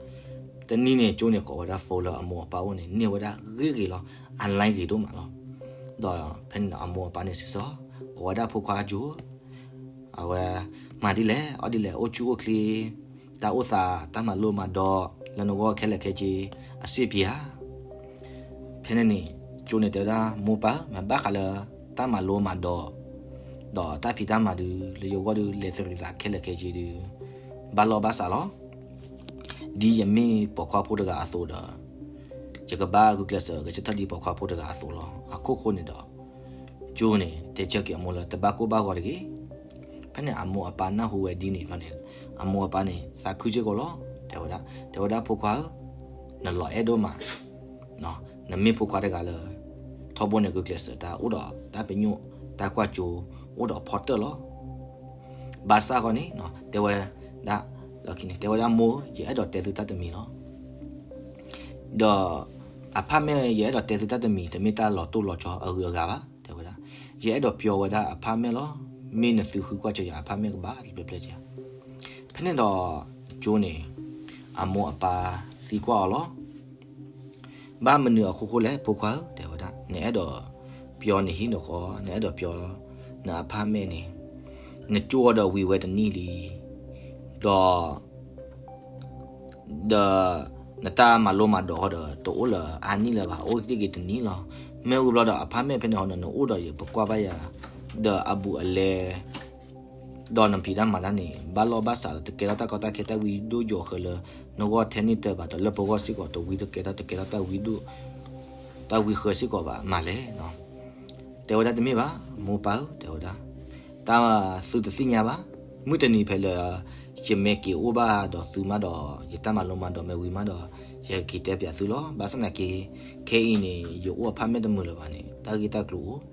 တနံၤန့ၣ် ကၠိန့ၣ်ကိးဝဲဒၣ် phone လၢအမိၢ်အပၢ်အိၣ်န့ၣ် န့ၢ်ဝဲဒၣ်ဂ့ၤဂ့ၤလီၤ. အ line ဂ့ၤဒိၣ်မးလီၤ. ဒီးဖဲန့ၣ်န့ၣ် အမိၢ်အပၢ်န့ၣ်စံးဆၢ ကိးဝဲဒၣ်ဖိခွါကၠိ အဝဲ မၤဒ်လဲၣ် အီၣ်ဒ်လဲၣ် အိၣ်ဆူၣ်အိၣ်ချ့ တၢ်အိၣ်သး တၢ်မၤလိမၤဒိး လၢနဂီၢ်ခဲလၢာ်ခဲဆ့ အဆင်ပြေဧါ. ဖဲန့ၣ်န့ၣ် ကၠိန့ၣ်တဲဝဲဒၣ် မိၢ်ပၢ်ဧၢ မ့ၢ်ဘၣ်ဃးလၢ တၢ်မၤလိမၤဒိး ဒီးတၢ်ဖံးတၢ်မၤဒုး လၢယဂီၢ်ဒုး လဲၤသရံးသးခဲလၢာ်ခဲဆ့ဒုး ဘၣ်လီၢ်ဘၣ်စးလီၤ. ဒ်ယမ့ၢ်ပိာ်ခွါဖိတဂၤအသိးဒီး ယကဘၣ်ဂုာ်ကျဲးစၢး ကဆၢထၢၣ်ဒ်ပိာ်ခွါဖိတဂၤအသိးလီၤ. အခိၣ်ဃိန့ၣ်ဒီး ကၠိန့ၣ် တဲဆၢက့ၤအမိၢ်လၢ တဘၣ်ကိၢ်ဘၣ်ဂီၤတဂ့ၤ. ဖဲန့ၣ်အမိၢ်အပၢ်နၢ်ဟူဝဲဒ်န့ၣ်ဘျီန့ၣ် အမိၢ်အပၢ်န့ၣ် သးခုစ့ၢ်ကီးလီၤ. တဲဝဲဒၣ် တဲဝဲဒၣ်ဖိခွါဧၢ နလီၤအဲၣ်ဒိၣ်မး နမ့ၢ်ဖိခွါတဂၤလၢ ထီဘိန့ၣ်ဂုာ်ကျဲးစၢးတၢ် အိၣ်ဒီးတၢ်ပညိၣ် တၢ်ကွၢ်စိ အိၣ်ဒီးဖီတၢၣ်လီၤ. ဘၣ်ဆၣ်ဃီန့ၣ် တဲဝဲဒၣ် တဲဝဲဒၣ်မိၢ် ယအဲၣ်ဒိးတဲသုတၢ်တမံၤလီၤ. ဒီးအဖၣ်မဲၣ် ယအဲၣ်ဒိးတဲသုတၢ်တမံၤ တမ့ၢ်တၢ်လီၤတိၢ်လီၤဆီအဂုၤအဂၤဘၣ် တဲဝဲဒၣ်. ယအဲၣ်ဒိးပျီဝဲဒၣ်အဖၣ်မဲၣ်လီၤ. မ့ၢ်နသုဃုကွၢ်စၢၤယၤအဖၣ်မဲၣ်ကဘၣ်တဘျဲၣ်ဘျဲၣ်ကဲ. ဖဲန့ၣ်ဒီး ကၠိန့ၣ် အမိၢ်အပၢ်သံကွၢ်အီၤလီၤ. ဘၣ်မနုၤအခိၣ်ဃိလဲၣ် ဖိခွါဧၢ တဲဝဲဒၣ် နအဲၣ်ဒိးပျီနဟံၣ်နဃီ နအဲၣ်ဒိးပျီနအဖၣ်မဲၣ်န့ၣ် နကၠိအီၤဒီးဝံၤဝဲတနံၣ်လံ ဒီး ဒီးနတၢ်မၤလိမၤဒိးဃီဒီး တအိၣ်လၢၤအါနံၣ်လၢၤဘၣ် အိၣ်တ့ၢ်က့ၤတနံၣ်လီၤ. မ့ၢ်ဝံၤဘျီဒီးအဖၣ်မဲၣ်ဖဲန့ၣ်ဟီန့ၣ် နအိၣ်ဒီးယပကွၢ်ဘၣ်ယၤ ဒီးအဘူးအလဲ ဒီးနဖံးတၢ်မၤတၢ်န့ၣ် ဘၣ်လီၢ်ဘၣ်စးလၢ တကဲထီၣ်တၢ်ကီတၢ်ခဲ တၢ်ဝံဒိၣ်ယိာ်ဃၢလၢနဂီၢ်ထဲန့ၣ်တၢဘၣ်ဒီး လၢပဂီၢ်စ့ၢ်ကီးတဝံတကဲထီၣ် တကဲထီၣ်တၢ်ဝံဒိၣ် တၢ်ဝံဃၢစ့ၢ်ကီးဘၣ်မးလဲၣ်. တဲဝဲဒၣ်တမ့ၢ်ဘၣ် မိၢ်ပၢ်ဧၢ တဲဝဲဒၣ် တၢ်သုတသ့ၣ်ညါဘၣ်. မုၢ်တနံၤဖဲလၢ ယမ့ၢ်က့ၤအိၣ်ဘၣ်ဒီးသုမးဒီး ယတၢ်မၤလိမၤဒိးမ့ၢ်ဝံၤမးဒီး ယကက့ၤတဲပၠးသုလီၤ. ဘၣ်ဆၣ်သနာ်က့ ခဲအံၤန့ၣ် ယအိၣ်အဖၣ်မဲၣ်တမုာ်လၢၤဘၣ်န့ၣ် တၢ်ဂ့ၢ်တၢ်ကျိၤအိၣ်.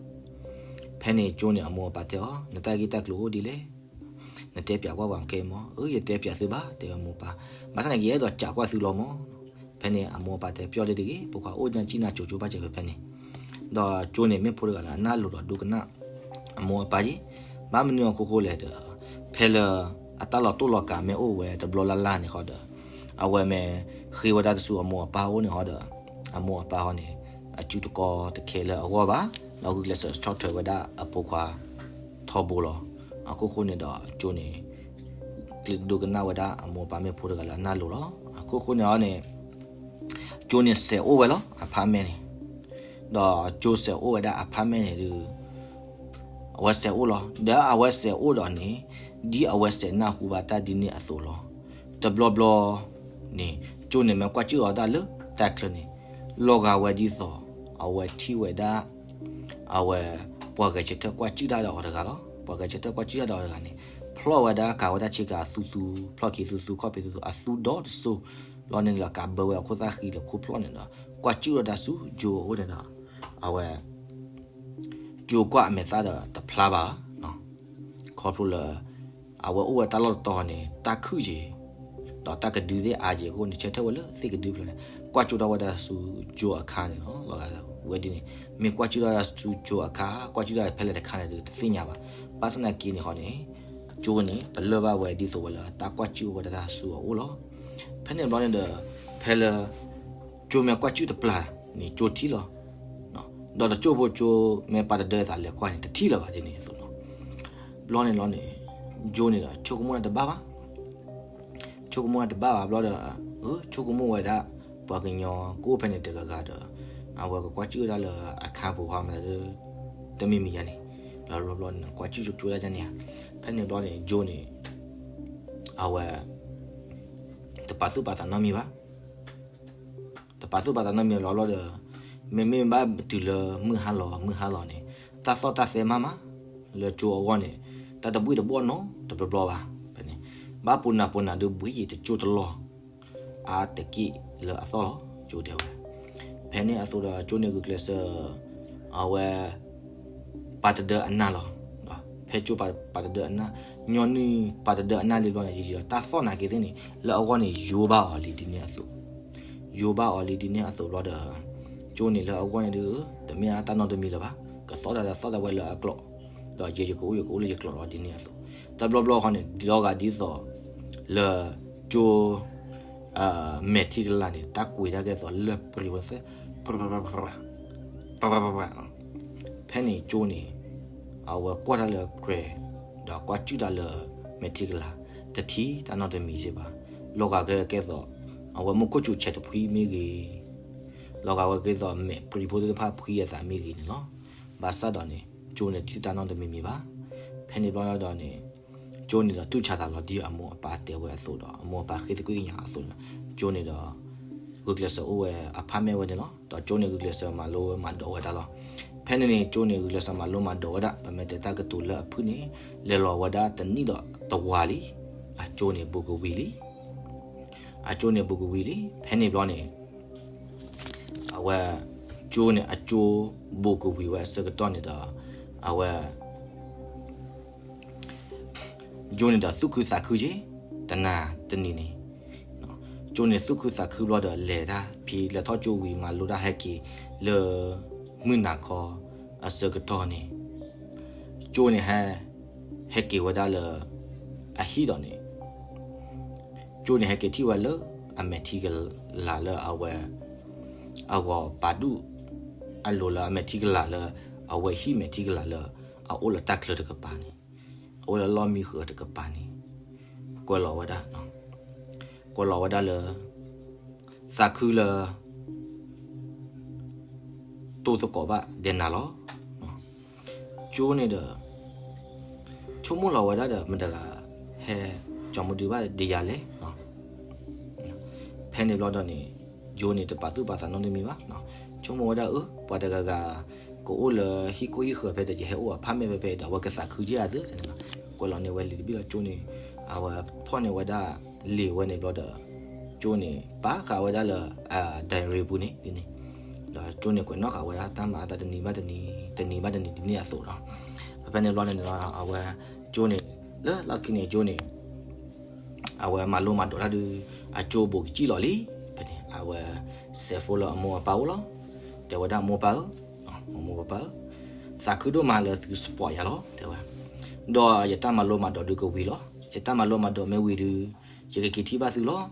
ဖဲန့ၣ်ကၠိန့ၣ် အမိၢ်အပၢ်တဲအီၤ နတၢ်ဂ့ၢ်တၢ်ကျိၤအိၣ်ဒ်လဲၣ်. နတဲပၠးကွၢ်ပှၤခဲအံၤမး. အၢ ယတဲပၠးသုဘၣ် တဲဝဲမိၢ်ပၢ်. ဘၣ်ဆၣ်သနာ်က့ ယအဲၣ်ဒိးစံးကွၢ်သုလီၤမး. ဖဲန့ၣ် အမိၢ်အပၢ်တဲပျီလံတဂ့ၤ ဖိခွါ အိၣ်နၢ်စံၣ်နၢ်ကိၤကၠိဘၣ်စဲးဖဲဖဲန့ၣ် ဒီးကၠိန့ၣ် မ့ၢ်ဖိတဂၤလၢအနၢ်လိၤဒီးဒိကနၣ် အမိၢ်အပၢ်ယ့ၣ်. ဘၣ်မနုၤအခိၣ်ဃိလဲၣ်ဒီး ဖဲလၢ အတၢ်လီၤတိၢ်လီၤကးမ့ၢ်အိၣ်ဝဲတဘျီလၢ်လၢ်န့ၣ်ဃီဒီး အဝဲမ့ၢ်ဃ့ဝဲဒၣ်တစူၤအမိၢ်အပၢ်အိၣ်န့ၣ်ဃီဒီး အမိၢ်အပၢ်ဃီန့ၣ် အစုတကီတခဲလၢအဂီၢ်ဘၣ် ဒီးဂုာ်ကျဲးစၢးဆီၣ်ထွဲဝဲဒၣ်အဖိခွါ ထီဘိလီၤ. အခိၣ်ဃိန့ၣ်ဒီးကၠိန့ၣ် ကျ့ဒိကနၣ်ဝဲဒၣ်အမိၢ်အပၢ်မ့ၢ်ဖိတဂၤလၢအနၢ်လိၤလီၤ. အခိၣ်ဃိန့ၣ်အီၤန့ၣ် ကၠိန့ၣ်စဲးအိၣ်ဝဲလီၤ အဖၣ်မဲၣ်န့ၣ် ဒီးကၠိစဲးအိၣ်ဝဲဒၣ်အဖၣ်မဲၣ်န့ၣ်ဒုး အဝဲစဲးအိၣ်လီၤ. ဒီးအဝဲစဲးအိၣ်ဒီးန့ၣ် ဒ်အဝဲစဲးနၢ်ဟူဘၣ်တၢ်ဒ်န့ၣ်အသိးလီၤ. တဘျီဘျီန့ၣ် ကၠိန့ၣ်မ့ၢ်ကွၢ်စံၣ်အီၤတၢ်လၢတၢ်ချၢန့ၣ် လီၤဂာ်ဝဲဒ်သိး အဝဲထံၣ်ဝဲဒၣ် အဝဲ ပှၤဂဲၤဆၢထၢၣ်ကွၢ်စံၣ်တၢ်ဒီးအီၤတဂၤလီၤ. ပှၤဂဲၤဆၢထၢၣ်ကွၢ်စံၣ်တၢ်ဒီးအီၤတဂၤန့ၣ် ဖျီၣ်ဝဲဒၣ်ကၤဝဲတၢ်ဆ့ကၤအသူသူ, ဖျီၣ်ခံသူသူ ခီၣ်ဖံးသူသူ အသူဒီတစိၤ, ဘျီန့ၣ်လီၤကးဘၢဝဲအခိၣ်သၣ်ဃံလၢခိၣ်ဖျီၣ်န့ၣ်ဒီး ကွၢ်ကၠုၣ်ဒီးတၢ်ဆူကၠိအအိၣ်န့ၣ်ဒီး အဝဲ ကၠိကွၢ်အမဲာ်သၣ်ဒီးတဖျါဘၣ်, ခီဖျိလၢ အဝဲအိၣ်ဝဲတၢ်လီၢ်တတီၤန့ၣ် တၢ်ခုၣ်က့ၤ ဒီးတၢ်ကဒုသ့ၣ်အါက့ၤအဃိန့ၣ် ဆၢထၢၣ်ဝဲလၢသ့ၣ်ကဒုဖျၢၣ်န့ၣ် ကွၢ်ကၠုၣ်ထီၣ်ဝဲဒၣ်ဆူကၠိအခါန့ၣ်လီၤ. လီၤဂာ်ဝဲဒ်န့ၣ် မ့ၢ်ကွၢ်ကၠုၣ်ထီၣ်ဝဲဒၣ်ဆူကၠိအခါ ကွၢ်ကၠုၣ်ထီၣ်ဖဲလဲၣ်တခါန့ၣ်ဒီးတသ့ၣ်ညါဘၣ်. ဘၣ်ဆၣ်သနာ်က့န့ၣ်ဃီန့ၣ် ကၠိန့ၣ် ပလၢၢ်ဘၣ်ဝဲဒ်သိးဝဲလၢတၢ်ကွၢ်ကၠုၣ်အိၣ်ဝဲဒၣ်ဆူအအိၣ်လီၤ. ဖဲန့ၣ်ဘျီန့ၣ်ဒီး ဖဲလၢ ကၠိမ့ၢ်ကွၢ်ကၠုၣ်တပျၢ်န့ၣ် ကၠိထံၣ်လီၤ. ဒီးတကၠိဖိကၠိမ့ၢ်ပာ်တဒၢအသးလဲၤကွၢ်န့ၣ် တထံၣ်လၢၤဘၣ်ဒ်န့ၣ်အသိးလီၤ. ဘျီန့ၣ်လီၤန့ၣ် ကၠိန့ၣ်ဒီးဆိကမိၣ်တၢ်တဘၣ်ဘၣ် ဆိကမိၣ်တၢ်တဘၣ်ဘၣ်ဘျီဒီး ဆိကမိၣ်ဝဲဒၣ် ပှၤကညီကအိၣ်ဖဲန့ၣ်တဂၤဂၤဒီး အဝဲကကွၢ်ကၠုၣ်ဝဲဒၣ်လၢအခါပူၤဃီမး တမံၤမံၤယါန့ၣ် လီၤဘျီဘျီန့ၣ် ကွၢ်ကၠုၣ်ကၠိကၠိဒၣ်ယါန့ၣ်ဧါ. ဖဲန့ၣ်ဘျီန့ၣ် ကၠိန့ၣ် အဝဲ တပာ်သူၣ်ပာ်သးနီတမံၤဘၣ် တပာ်သူၣ်ပာ်သးနီတမံၤလီၤဘျီဒီး မ့မ့ၢ်ဘၣ်တုၤလၢမုၢ်ဟါလီၤ မုၢ်ဟါလီၤန့ၣ် တၢ်သီၣ်တၢ်သဲမးမး လၢကၠိအဂီၢ်န့ၣ် တၢ်တဘှံၣ်တဘှီၣ်နီတဘျီဘျီဘၣ်. ဖဲန့ၣ် ဘၣ်ပူၤနၤပူၤနၤဒုးဘှံးယံၤတကၠိတလီၢ် အါတက့ၢ်လၢအသီၣ်လီၤ ကၠိတဲဝဲ. ဖဲန့ၣ်အသိးဒီးကၠိန့ၣ်ဂုာ်ကျဲးစၢး အဝဲ ပာ်တဒၢအနၢ်လီၤ. ဖဲကၠိပာ်တဒၢအနၢ် ညီနုၢ်ပာ်တဒၢအနၢ်လံဘျီန့ၣ် ယံာ်ယံာ်ဒီး တၢ်သီၣ်နာ်က့သ့ၣ်န့ၣ် လၢအဂီၢ်န့ၣ် ယိဘၣ်အီၤလံဒ်န့ၣ်အသိး ယိဘၣ်အီၤလံဒ်န့ၣ်အသိးဘျီဒီး ကၠိန့ၣ်လၢအဂီၢ်န့ၣ်ဒုး တမ့ၢ်အတၢ်နီတမံၤလၢၤဘၣ် ကသီၣ်တၢ်ဒီးသီၣ်တၢ်ဝဲလၢအကျိာ် ဒီးယဲယကအိၣ်ယကအိၣ်လၢယကျိာ်လီၤဒ်န့ၣ်အသိး တဘျီဘျီဃီန့ၣ် ဒ်လီၤဂာ်ဒ်သိး လၢကၠိ မဲာ်ထံကလၤန့ၣ် တၢ်ကွံာ်တၢ်ကဲသိးလၢပှဲၤဝဲသ့ ဖဲန့ၣ်ကၠိန့ၣ် အဝဲကွၢ်တၢ်လၢကြဲၤ ဒီးကွၢ်ကၠုၣ်တၢ်လၢမဲာ်ထံကလၤ တထံၣ်တၢ်နီတမံၤစ့ၢ်ဘၣ်. လီၤဂာ်ကဲကဲသိး အဝဲမူခိၣ်စူၤဆဲးတဖှံမ့ၢ်ဂ့ၤ လီၤဂာ်ဝဲကဲသိးမဲာ်ပြံဖိသ့ၣ်တဖၣ်ဖှံအသးမ့ၢ်ဂ့ၤန့ၣ်လီၤ. ဘၣ်ဆၣ်ဒီးန့ၣ် ကၠိန့ၣ်တထံၣ်တၢ်နီတမံၤမံၤဘၣ်. ဖဲန့ၣ်ဘျီဒီးန့ၣ် ကၠိန့ၣ်ဒီးတူၢ်ဆါသးလီၤဒ်အမိၢ်အပၢ်တဲဝဲအသိးဒီး အမိၢ်အပၢ်ဃ့သကွံာ်ကညးအသိးန့ၣ် ကၠိန့ၣ်ဒီး ဂုာ်ကျဲးစၢးအိၣ်ဝဲ apartment ဝဲန့ၣ်လီၤ. ဒီးကၠိန့ၣ်ဂုာ်ကျဲးစၢးမၤလိမၤဒိးဝဲဒၣ်လီၤ. ဖဲန့ၣ်န့ၣ် ကၠိန့ၣ်ဂုာ်ကျဲးစၢးမၤလိမၤဒိးဝဲဒၣ် ပမ့ၢ်တဲတၢ်ကတိၤလၢအဖုၣ်န့ၣ် လဲၤလီၤဝဲဒၣ်တနံၣ်ဒီးတဝၤလံ. အကၠိန့ၣ်ဘူးကဝံၤလံ. အကၠိန့ၣ်ဘူးကဝံၤလံ. ဖဲန့ၣ်ဘျီန့ၣ် အဝဲ ကၠိန့ၣ် အကၠိဘူးကဝံၤဝဲအဆၢကတီၢ်န့ၣ်ဒီး အဝဲ ကၠိန့ၣ်ဒီးသူၣ်ခုသးခုက့ၤ တနၤတနံၤန့ၣ် ကၠိန့ၣ်သူၣ်ခုသးခုဘျီဒီးလဲၤတၢ်ဖဲလဲၤထီၣ်ကၠိဝံၤမၤလိတၢ်ဟဲက့ၤလၢ မုၢ်နၤခီအဆၢကတီၢ်န့ၣ် ကၠိန့ၣ်ဟဲ ဟဲက့ၤဝဲဒၣ်လၢ အဟံၣ်ဒီးန့ၣ် ကၠိန့ၣ်ဟဲက့ၤထံၣ်ဝဲလၢအမဲာ်ထံကလၤလၢအဝဲ အဂီၤပာ်ဒူၣ် အလိၤလၢအမဲာ်ထံကလၤလၢ အဝဲဟံၣ်မဲာ်ထံကလၤလၢ အအိၣ်လၢတၢ်ချၢတကပၤန့ၣ် အအိၣ်လၢလီၢ်မံဃၢၤတကပၤန့ၣ် ကွဲးလီၤဝဲဒၣ် ကွဲးလီၤဝဲဒၣ်လၢ သးခုလၢ တိၢ်သကိးဘၣ်ဒဲးနၤလီၤ. ကၠိန့ၣ်ဒီး ဆိကမိၣ်လီၤဝဲဒၣ်ဒီး မတၤတဂၤဟဲ ကၠီမဒုဘၣ်ဒ်ယၤလဲၣ်. ဖဲန့ၣ်ဘျီဒီးန့ၣ် ကၠိန့ၣ်တပာ်သူၣ်ပာ်သးနီတမံၤဘၣ်. ဆိကမိၣ်ဝဲဒၣ်အၢ ပှၤတဂၤဂၤ ကအိၣ်လၢဟံၣ်ခိၣ်ဟံၣ်ဃၢၤဖဲဒီး ယဟဲအိၣ် apartment ဖဲဖဲဒီး အဝဲကသးခုက့ၤဧါသ့ၣ်န့ၣ်လီၤ. ကွဲးလီၤန့ၢ်ဝဲလံာ်တဘ့ၣ်လီၤ ကၠိန့ၣ် အဝဲဖီၣ်န့ၢ်ဝဲဒၣ်လံာ်ဝဲန့ၣ်ဘျီဒီး ကၠိန့ၣ် ပာ်ဃာ်ဝဲဒၣ်လၢ diary ပူၤန့ၣ်ဒ်န့ၣ် ဒီးကၠိန့ၣ်ကွဲးနီၣ်ဃာ်ဝဲဒၣ်တၢ်မၤအသးတနံၤဘၣ်တနံၤ တနံၤဘၣ်တနံၤဒ်န့ၣ်အသိးလီၤ. ဖဲဖဲန့ၣ်ဘျီန့ၣ်လီၤ အဝဲ ကၠိန့ၣ် လၢလီၢ်ခံန့ၣ်ကၠိန့ၣ် အဝဲမၤလိမၤဒိးတၢ်ဒုး အကၠိဘူးကစံၣ်လီၤလံ. ဖဲန့ၣ် အဝဲ စဲးဖိလၢအမိၢ်အပၢ်အိၣ်လီၤ. တဲဝဲဒၣ်မိၢ်ပၢ်ဧၢ, မိၢ်ပၢ်ဧၢ, သးခုဒိၣ်မးလၢသု support ယၤလီၤ တဲဝဲ, ဒီးယတၢ်မၤလိမၤဒိးဒုးကဝံၤလီၤ. ယတၢ်မၤလိမၤဒိးမ့ၢ်ဝံၤဒုး ယကက့ၤထံၣ်ဘၣ်သုလီၤ.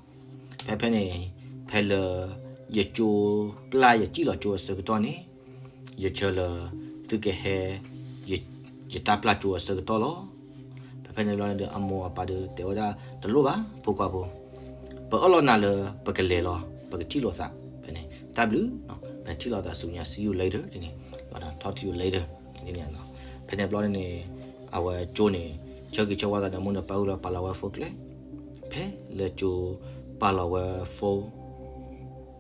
ဖဲဖဲန့ၣ် ဖဲလၢ ယကၠိပျၢ်ယစံၣ်လီၤကၠိအဆၢကတီၢ်န့ၣ် ယဆၢလၢ သုကဟဲ ယတၢ်ပျၢ်ကၠိအဆၢကတီၢ်လီၤ. ဖဲဖဲန့ၣ်ဘျီန့ၣ်ဒီး အမိၢ်အပၢ်ဒီးတဲဝဲဒၣ်တလိၣ်ဘၣ် ဖိခွါဖိ, ပအၢၣ်လီၤနၤလၢပကလဲၤလီၤ ပကထံၣ်လိာ်သး, ဖဲန့ၣ် တၢ်ဘျုး, ပထံၣ်လိာ်သးဆူညါ see you later တနံၤ, talk to you later တနံၤ, ဖဲန့ၣ်ဘျီန့ၣ် အဝဲကၠိန့ၣ် ဆၢဂ့ၤဆၢဝါသးဒီးမိၢ်ဒီးပၢ်ဝံၤလီၤ ပာ်လီၤဝဲ phone ကျဲ, ဖဲလၢကၠိပာ်လီၤဝဲ phone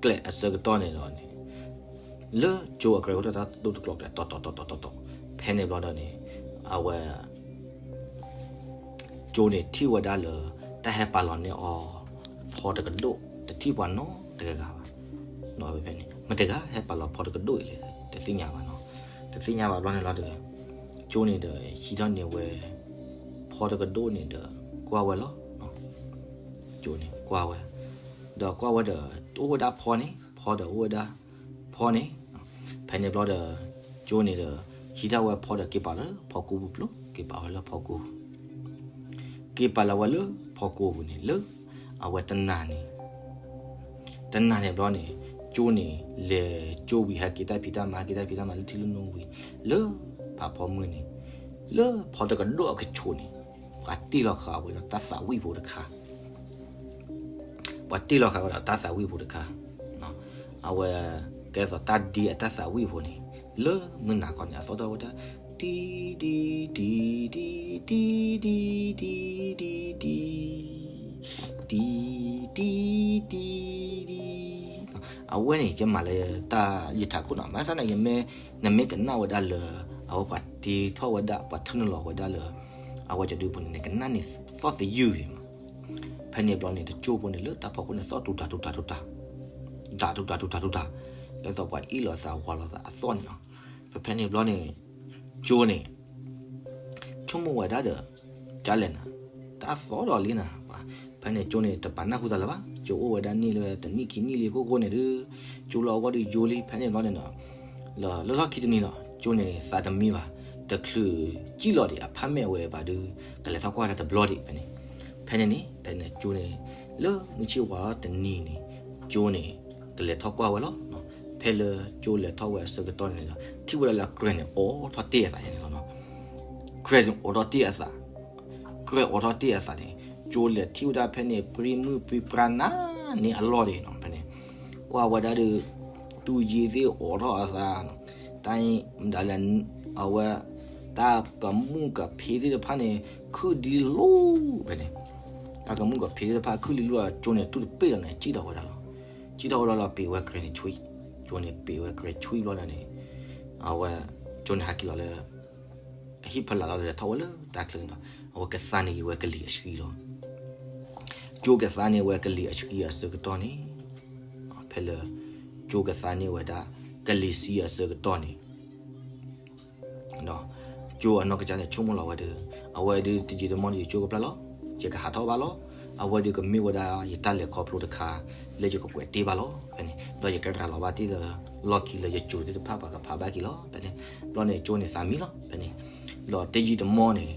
ကျဲအဆၢကတီၢ်န့ၣ်ဒီးန့ၣ် လၢကၠိအကြဲးအိၣ်တၢ်တိၢ်တကျိၤကျဲ တီၤတီၤတီၤတီၤတီၤတီၤ, ဖဲန့ၣ်ဘျီဒီးန့ၣ် အဝဲ ကၠိ ကၠိန့ၣ်ထံၣ်ဝဲဒၣ်လၢ တၢ်ဟဲပာ်လီၤန့ၢ်အီၤ ဖီတကဒိၣ် တထံၣ်ပှၤနီတဂၤဂၤဘၣ်. ဖဲန့ၣ် မတၤတဂၤဟဲပာ်လီၤဖီတကဒိၣ်အံၤလဲၣ် တသ့ၣ်ညါဘၣ်နီၤ. တသ့ၣ်ညါဘၣ်ဘျီန့ၣ်လီၤဒီး ကၠိန့ၣ်ဒီးဟံးထီၣ်န့ၢ်ဝဲ ဖီတကဒိၣ်န့ၣ်ဒီး ကွၢ်ဝဲလီၤ. ကၠိန့ၣ်ကွၢ်ဝဲ, ဒီးကွၢ်ဝဲဒီး အိၣ်ဝဲဒၣ်ဖီန့ၣ် ဖီဒီးအိၣ်ဝဲဒၣ်ဖီန့ၣ်. ဖဲန့ၣ်ဘျီဒီး ကၠိန့ၣ်ဒီး ဟံးထီၣ်ဝဲဖီဒီးက့ၤပာ်လၢဖီကူပူၤပျိ, က့ၤပာ်ဝဲလၢဖီကူ က့ၤပာ်လီၤဝဲလၢဖီကူပူၤန့ၣ် လၢအဝဲတနၤန့ၣ်, တနၤန့ၣ်ဘျီန့ၣ် ကၠိန့ၣ် လဲၤကၠိဝံၤ ဟဲက့ၤတၢ်ဖံးတၢ်မၤ ဟဲက့ၤတၢ်ဖံးတၢ်မၤလၢထံလၢနိဝံၤ လၢဖးဖီမုၢ်န့ၣ် လၢဖီတကဒိၣ်အကဆိးန့ၣ် ပှၤတ့ၢ်လီၤဃာ်ဝဲဒီးတၢ်သးဝံၣ်ဖိတခါ ပှၤတ့ၢ်လီၤဃာ်ဝဲဒီးတၢ်သးဝံၣ်ဖိတခါ, အဝဲ ကဲသိးတၢ်ဒ့အတၢ်သးဝံၣ်ဖိန့ၣ် လၢမုၢ်နၤခီန့ၣ် အသီၣ်ထီၣ်ဝဲဒၣ် တံတံတံတံတံတံတံ တံတံတံတံတံ အဝဲန့ၣ် ယမၤလၢတၢ်ယထးခိၣ်နီၤ မၤစၢ်န့ၣ် ယမ့ၢ် နမ့ၢ်ကနၣ်ဝဲဒၣ်လၢ အဝဲပှၤတ့ထီၣ်ဝဲဒၣ် ပှၤထၢနုာ်လီၤဝဲဒၣ်လၢ အဝဲကဒုဖိန့ၣ် နကနၣ်န့ၣ်သီၣ်သယုၢ်ဂ့ၤမး. ဖဲန့ၣ်ဘျီန့ၣ် တကၠိဖိန့ၣ် လၢတၢ်ဖီခိၣ်န့ၣ် သီၣ်တူၢ်တၢ်တူၢ်တၢ်တူၢ်တၢ် တူၢ်တၢ်တူၢ်တၢ်တူၢ်တၢ် ဒ်သိးပှၤအ့ၣ်လိာ်သးဝၤလိာ်သးအသီၣ်န့ၣ်လီၤ. ဖဲဖဲန့ၣ်ဘျီန့ၣ် ကၠိန့ၣ် ဆိကမိၣ်ဝဲဒၣ်ဒီး ကလဲၣ်နၤ တၢ်သီၣ်ဒီးလံနၤ, ဖဲန့ၣ်ကၠိန့ၣ် တပာ်နၢ်ဟူသးလၢၤဘၣ်. ကၠိအိၣ်ဝဲဒၣ်န့ၣ်လၢတနံၣ်ခံနံၣ်လံအခိၣ်ဃိန့ၣ်ဒီး ကၠိလၢအဂီၢ်ဒီးယိလံ ဖဲန့ၣ်ဘျီန့ၣ်ဒီး လၢလီၢ်ခံတနံၤဒီး ကၠိန့ၣ်သးတမံဘၣ်. တချုးကံၣ်လီၤဒံးအဖးမဲာ်ဝဲဘၣ်ဒီး ကလဲၤထီၣ်ကွၢ်တၢ်တဘျီဒံးဖဲန့ၣ်. ဖဲန့ၣ်န့ၣ် ဖဲန့ၣ်ကၠိန့ၣ် လၢမုၢ်ဆ့ၣ်ဝါတနံၤန့ၣ် ကၠိန့ၣ် ကလဲၤထီၣ်ကွၢ်ဝဲလီၤ. ဖဲလၢကၠိလဲၤထီၣ်ဝဲအဆၢကတီၢ်န့ၣ်ဒီး ထံၣ်ဝဲဒၣ်လၢအကြဲးန့ၣ်အိးထီၣ်တ့ၢ်အသးန့ၣ်လီၤ. ကြဲးန့ၣ်အိးထီၣ်တ့ၢ်အသး ကြဲးအိးထီၣ်တ့ၢ်အသးန့ၣ် ကၠိလဲၤထံၣ်ဝဲဒၣ်ဖဲန့ၣ် ပြံမုၢ်ပြံပြါနါန့ၣ်အလီၢ်ဒံးနီၤ ဖဲန့ၣ် ကွၢ်ဝဲဒၣ်ဒီး တူၢ်ယ့ၢ်သ့ၣ်အိးထီၣ်အသး တၢ်မတၤလဲၣ် အဝဲ တၢ်ကမူၣ်ကဖံးသ့ၣ်တဖၣ်န့ၣ် ခုၣ်ဒံလိာ်ဖဲန့ၣ် တၢ်ကမူၣ်ကဖံးသ့ၣ်တဖၣ်ခုၣ်လံလိာ်ဒီး ကၠိန့ၣ် တူၢ်တပ့ၢ်လီၤန့ၣ် စံၣ်ထီၣ်ဝဲဒၣ်လီၤ. စံၣ်ထီၣ်ဝဲဒၣ်လီၤ ပ့ၤဝဲကြဲးန့ၣ်ဆွံ, ကၠိန့ၣ် ပ့ၤဝဲကြဲးဆွံဘျီန့ၣ် အဝဲ ကၠိန့ၣ်ဟးက့ၤလီၤလၢ အဟံၣ်ဖီလာ်လီၤဒီး ထီၣ်ဝဲလၢတၢ်ချၢန့ၣ်ဒီး အဝဲကသါန့ၢ်ဝဲကလံၤအဆှံလီၤ. ကၠိကသါန့ၢ်ဝဲကလံၤအဆှံအဆၢကတီၢ်န့ၣ် ဖဲလၢ ကၠိကသါန့ၢ်ဝဲဒၣ် ကလံၤဆှံအဆၢကတီၢ်န့ၣ် ကၠိအနီၢ်ကစၢ်န့ၣ် ဆိကမိၣ်လီၤဝဲဒီး အဝဲဒုးတယံာ်တမီၢ်ဒီး ယကၠိကပျၢ်လီၤ, ယကဟးထီၣ်ဘၣ်လီၤ. အဝဲဒုးကမ့ၢ်ဝဲဒၣ်ယတၢ်လဲၤခီဖျိတခါ လၢယကကွဲးတ့ၢ်ဘၣ်လီၤ ဖဲန့ၣ် ဒီးယကရၤလီၤဘၣ်တ့ၢ်လၢ လီၢ်ခံလၢယကၠိသ့ၣ်တဖၣ် ပှၤကဖးဘၣ်က့ၤလီၤ ဖဲန့ၣ်. ဘျီန့ၣ် ကၠိန့ၣ်သးမံလီၤ ဖဲန့ၣ်. ဒီးတယံာ်တမီၢ်န့ၣ်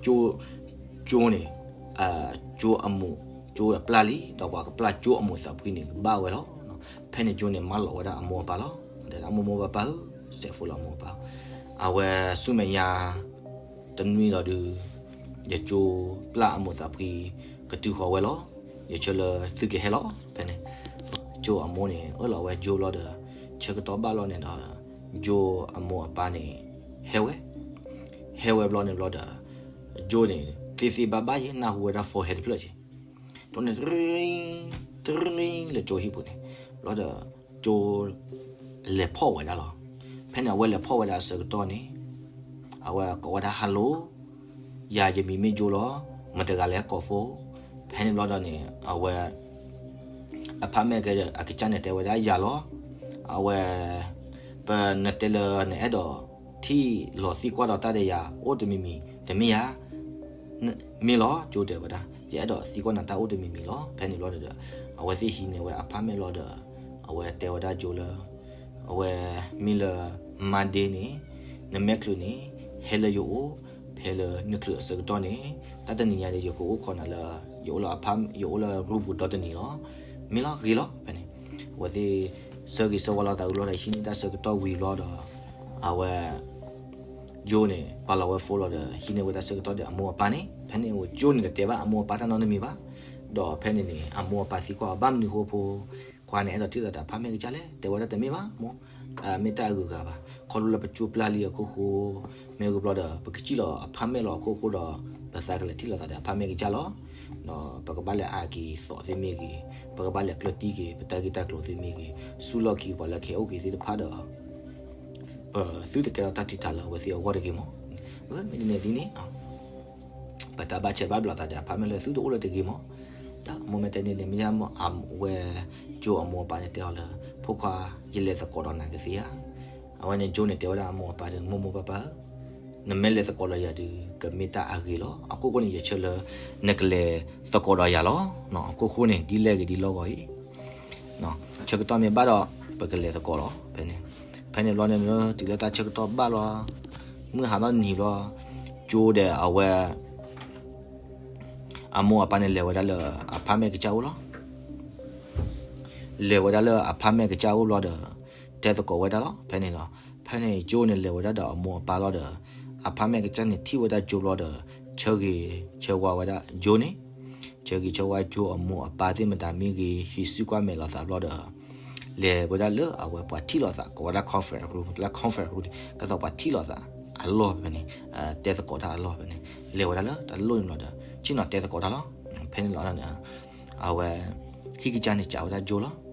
ကၠိ ကၠိန့ၣ် ကၠိအမိၢ် ကၠိအပျၢ်လံ ဒီးပှၤကပျၢ်ကၠိအမိၢ်သးဖှံန့ၣ် ကဘၣ်ဝဲလီၤ. ဖဲန့ၣ်ကၠိန့ၣ် မၢလီၤဝဲဒၣ်အမိၢ်အပၢ်လီၤ. ဒီးမိၢ်မိၢ်ပၢ်ပၢ်ဧၢ, စဲးဖိလၢအမိၢ်အပၢ်, အဝဲဆူမဲာ်ညါ တနွံလီၤဒုး ယကၠိပျၢ်အမိၢ်သးဖှံ ကတုၤဃီၤဝဲလီၤ. ယဆၢလၢသုကဟဲလီၤ ဖဲန့ၣ်. ကၠိအမိၢ်န့ၣ် အၢၣ်လီၤဝဲကၠိဘျီဒီး ဆၢကတီၢ်ဘၣ်လီၤန့ၣ်ဒီး ကၠိအမိၢ်အပၢ်န့ၣ် ဟဲဝဲ ဟဲဝဲဘျီန့ၣ်ဘျီဒီး ကၠိန့ၣ် သ့သ့ဘၣ်ဘၣ်ယဲ နၢ်ဟူဝဲဒၣ် phone ဟဲတဖျၢၣ်က့ၤ တိန့ၣ် တရံ တရံလၢကၠိဟံၣ်ပူၤန့ၣ် ဘျီဒီး ကၠိ လဲၤဖီၣ်ဝဲဒၣ်လီၤ. ဖဲန့ၣ် အဝဲလဲၤဖီၣ်ဝဲဒၣ်အဆၢကတီၢ်န့ၣ် အဝဲကိးဝဲဒၣ် hello ယၤယမံၤမ့ၢ်ကၠိလီၤ, မတၤတဂၤလဲၣ်ကိး phone. ဖဲန့ၣ်ဘျီဒီးန့ၣ် အဝဲ အဖးမဲာ်အကစၢ်န့ၣ် တဲဝဲဒၣ်ယၤလီၤ. အဝဲ ပနတဲလၢနအဲၣ်ဒိးထံၣ်လီၤသံကွၢ်ဒီးတၢ်ဒီးယၤ အိၣ်တမံၤမံၤ တမ့ၢ်ဧါ. မ့ၢ်လီၤ ကၠိတဲဝဲဒၣ် ယအဲၣ်ဒိးသံကွၢ်နၤတၢ်အိၣ်တမံၤမံၤလီၤ. ဖဲန့ၣ်ဘျီဒီး အဝဲသ့ၣ်ဟံးန့ၢ်ဝဲအဖးမဲာ်လီၤဒီး အဝဲတဲဝဲဒၣ်ကၠိလၢ အဝဲမ့ၢ်လၢ Monday န့ၣ် နမဲာ်ချုးန့ၣ် ဟဲလၢယအိၣ် ဖဲလၢနချုးအဆၢကတီၢ်န့ၣ် တၢ်တနံၤညါဒီး ယကအိၣ်ခိးနၤလၢ ယအိၣ်လၢအဖး ယအိၣ်လၢ room ပူၤဒီတနံၤလီၤ. မ့ၢ်လီၤဂ့ၤလီၤ ဖဲန့ၣ် အဝဲသ့ၣ် ဆၢဂ့ၤဆၢဝါလိာ်သးဝံၤလီၤဒီး ဟံးန့ၢ်တၢ်ဆၢကတီၢ်ဝံၤဘျီဒီး အဝဲ ကၠိန့ၣ် ပာ်လီၤဝဲ phone လီၤဒီး ဟံးန့ၢ်ဝဲတၢ်ဆၢကတီၢ်ဒီးအမိၢ်အပၢ်န့ၣ် ဖဲန့ၣ်အိၣ်ကၠိန့ၣ် ကတဲဘၣ်အမိၢ်အပၢ်တၢ်နီတမံၤဘၣ်. ဒီးဖဲန့ၣ်န့ၣ် အမိၢ်အပၢ်သံကွၢ်အီၤ ဘၣ်မနုၤဃိဖိ ခွါန့ၣ် အဲၣ်ဒိးထံၣ်လိာ်သးဒီးအဖးမဲာ်ကစၢ်လဲၣ်. တဲဝဲဒၣ်တမ့ၢ်ဘၣ်မိၢ်, မ့ၢ်တၢ်အဂုၤအဂၤဘၣ်. ခီဖျိလၢပကၠိပျၢ်လံအခိၣ်ဃိ မ့ၢ်ဂ့ၤဘျီဒီး ပကစံၣ်လီၤအဖးမဲာ်လီၤအခိၣ်ဃိဒီး ပသးကလဲၤထံၣ်လိာ်သးဒီးအဖးမဲာ်ကစၢ်လီၤ. ဒီးပကဘၣ်လဲၤအါက့ၤသိးသ့ၣ်မ့ၢ်ဂ့ၤ, ပကဘၣ်လဲၤကျၢၢ်တံၢ်က့ၤ ပတၢ်ဂ့ၢ်တၢ်ကျိၤသ့ၣ်မ့ၢ်ဂ့ၤ, ဆူလီၢ်ခံပှၤလၢကဟဲအိၣ်က့ၤသ့ၣ်တဖၣ်ဒီး ပသုတကဲထီၣ်တၢ်ထုကဖၣ်လၢအဝဲသ့ၣ်အဂီၢ်တဂ့ၤမး. မ့ၢ်ဒ်န့ၣ်ဒ်န့ၣ် ပတၢ်ဘၣ်ဆဲးဘၣ်ဘျးသးဒီး အဖါမဲာ်လၢသုတအိၣ်လၢတဂ့ၤမး. ဒီးမိၢ်မဲာ်တဲန့ၣ်န့ၣ် မ့ၢ်ဝဲ ကၠိအမိၢ်အပၢ်န့ၣ်တဲအီၤလၢ ဖိခွါ ယလဲၤသကိးဒီးနၤကသ့ဧါ. အဝဲန့ၣ် ကၠိန့ၣ်တဲဝဲဒၣ်အမိၢ်အပၢ်ဒီး မိၢ်မိၢ်ပၢ်ပၢ်ဧၢ, နမ့ၢ်လဲၤသကိးဒီးယၤဒီး ကမ့ၢ်တၢ်အဂ့ၤလီၤ. အခိၣ်ဃိန့ၣ် ယဆၢလၢ နကလဲၤသကိးဒီးယၤလီၤ. အခိၣ်ဃိန့ၣ် ဒ်လဲၣ်ဂ့ၤဒ်လဲၣ်ဂ့ၤအံၤ ဆၢကတီၢ်မ့ၢ်ဘၣ်ဒီး ပကလဲၤသကိးလီၤ ဖဲန့ၣ်. ဖဲန့ၣ်ဘျီန့ၣ် တုၤလၢတၢ်ဆၢကတီၢ်ဘၣ်လီၤ, မုၢ်ဟါထီၣ်နံၤဘျီ, ကၠိဒီးအဝဲ အမိၢ်အပၢ်န့ၣ်လဲၤဝဲဒၣ်လၢအဖါမဲာ်ကစၢ်အိၣ်လီၤ. လဲၤဝဲဒၣ်လၢအဖါမဲာ်ကစၢ်အိၣ်ဘျီဒီး တဲသကိးဝဲဒၣ်လီၤ. ဖဲန့ၣ်ဒီး ဖဲန့ၣ်ကၠိန့ၣ်လဲၤဝဲဒၣ်ဒီးအမိၢ်အပၢ်လီၤဒီး အဖါမဲာ်ကစၢ်န့ၣ်ထံၣ်ဝဲဒၣ်ကၠိဘျီဒီး ဆၢဂ့ၤဆၢဝါဝဲဒၣ်ကၠိန့ၣ်, ဆၢဂ့ၤဆၢဝါကၠိအမိၢ်အပၢ်သ့ၣ်မတၤမ့ၢ်ဂ့ၤ, ဟံးစုကွၢ်မဲာ်လိာ်သးဘျီဒီး လဲၤဝဲဒၣ်လၢအဝဲပှၤထံၣ်လိာ်သး ကိးဝဲဒၣ် conference room, လၢ conference room န့ၣ် ကသိးပှၤထံၣ်လိာ်သးအလီၢ်ဖဲန့ၣ်, တဲသကိးတၢ်အလီၢ်ဖဲန့ၣ်, လဲၤဝဲဒၣ်လၢတၢ်လီၢ်န့ၣ်ဘျီဒီး ဆ့ၣ်နီၤတဲသကိးတၢ်လီၤ. ဖဲန့ၣ်လီၤန့ၣ် အဝဲ ဟံၣ်ကစၢ်န့ၣ်စံးဝဲဒၣ်ကၠိလီၤ.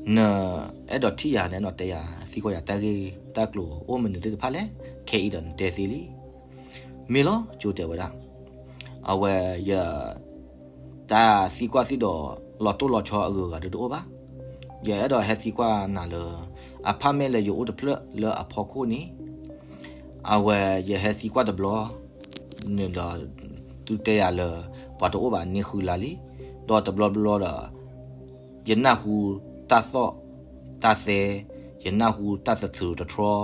နအဲၣ်ဒိးထံၣ်ယၤ နအဲၣ်ဒိးတဲယၤ သံကွၢ်ယၤတၢ်ဂ့ၢ်တၢ်ကျိၤအိၣ်မနုၤသ့ၣ်တဖၣ်လဲၣ်, ခဲအံၤဒီးနတဲသ့လံ. မ့ၢ်လီၤ ကၠိတဲဝဲဒၣ်, အဝဲယ တၢ်သံကွၢ်သံဒိး လီၤတိၢ်လီၤဆီအဂုၤအဂၤဒုးတအိၣ်ဘၣ်. ယအဲၣ်ဒိးဟဲသံကွၢ်နၤလၢ အဖါမဲာ်လၢယအိၣ်တဖျၢၣ်လၢအဖီခိၣ်န့ၣ် အဝဲယဟဲသံကွၢ်တဘျီ န့ၣ်ဒီး သုတဲယၤလၢ ပှၤတအိၣ်ဘၣ်န့ၣ်ဃုလါလံ. ဒီးတဘျီဘျီဒီး ယနၢ်ဟူတၢ်သီၣ်တၢ်သဲ, ယနၢ်ဟူတၢ်သထြူးတထြီ,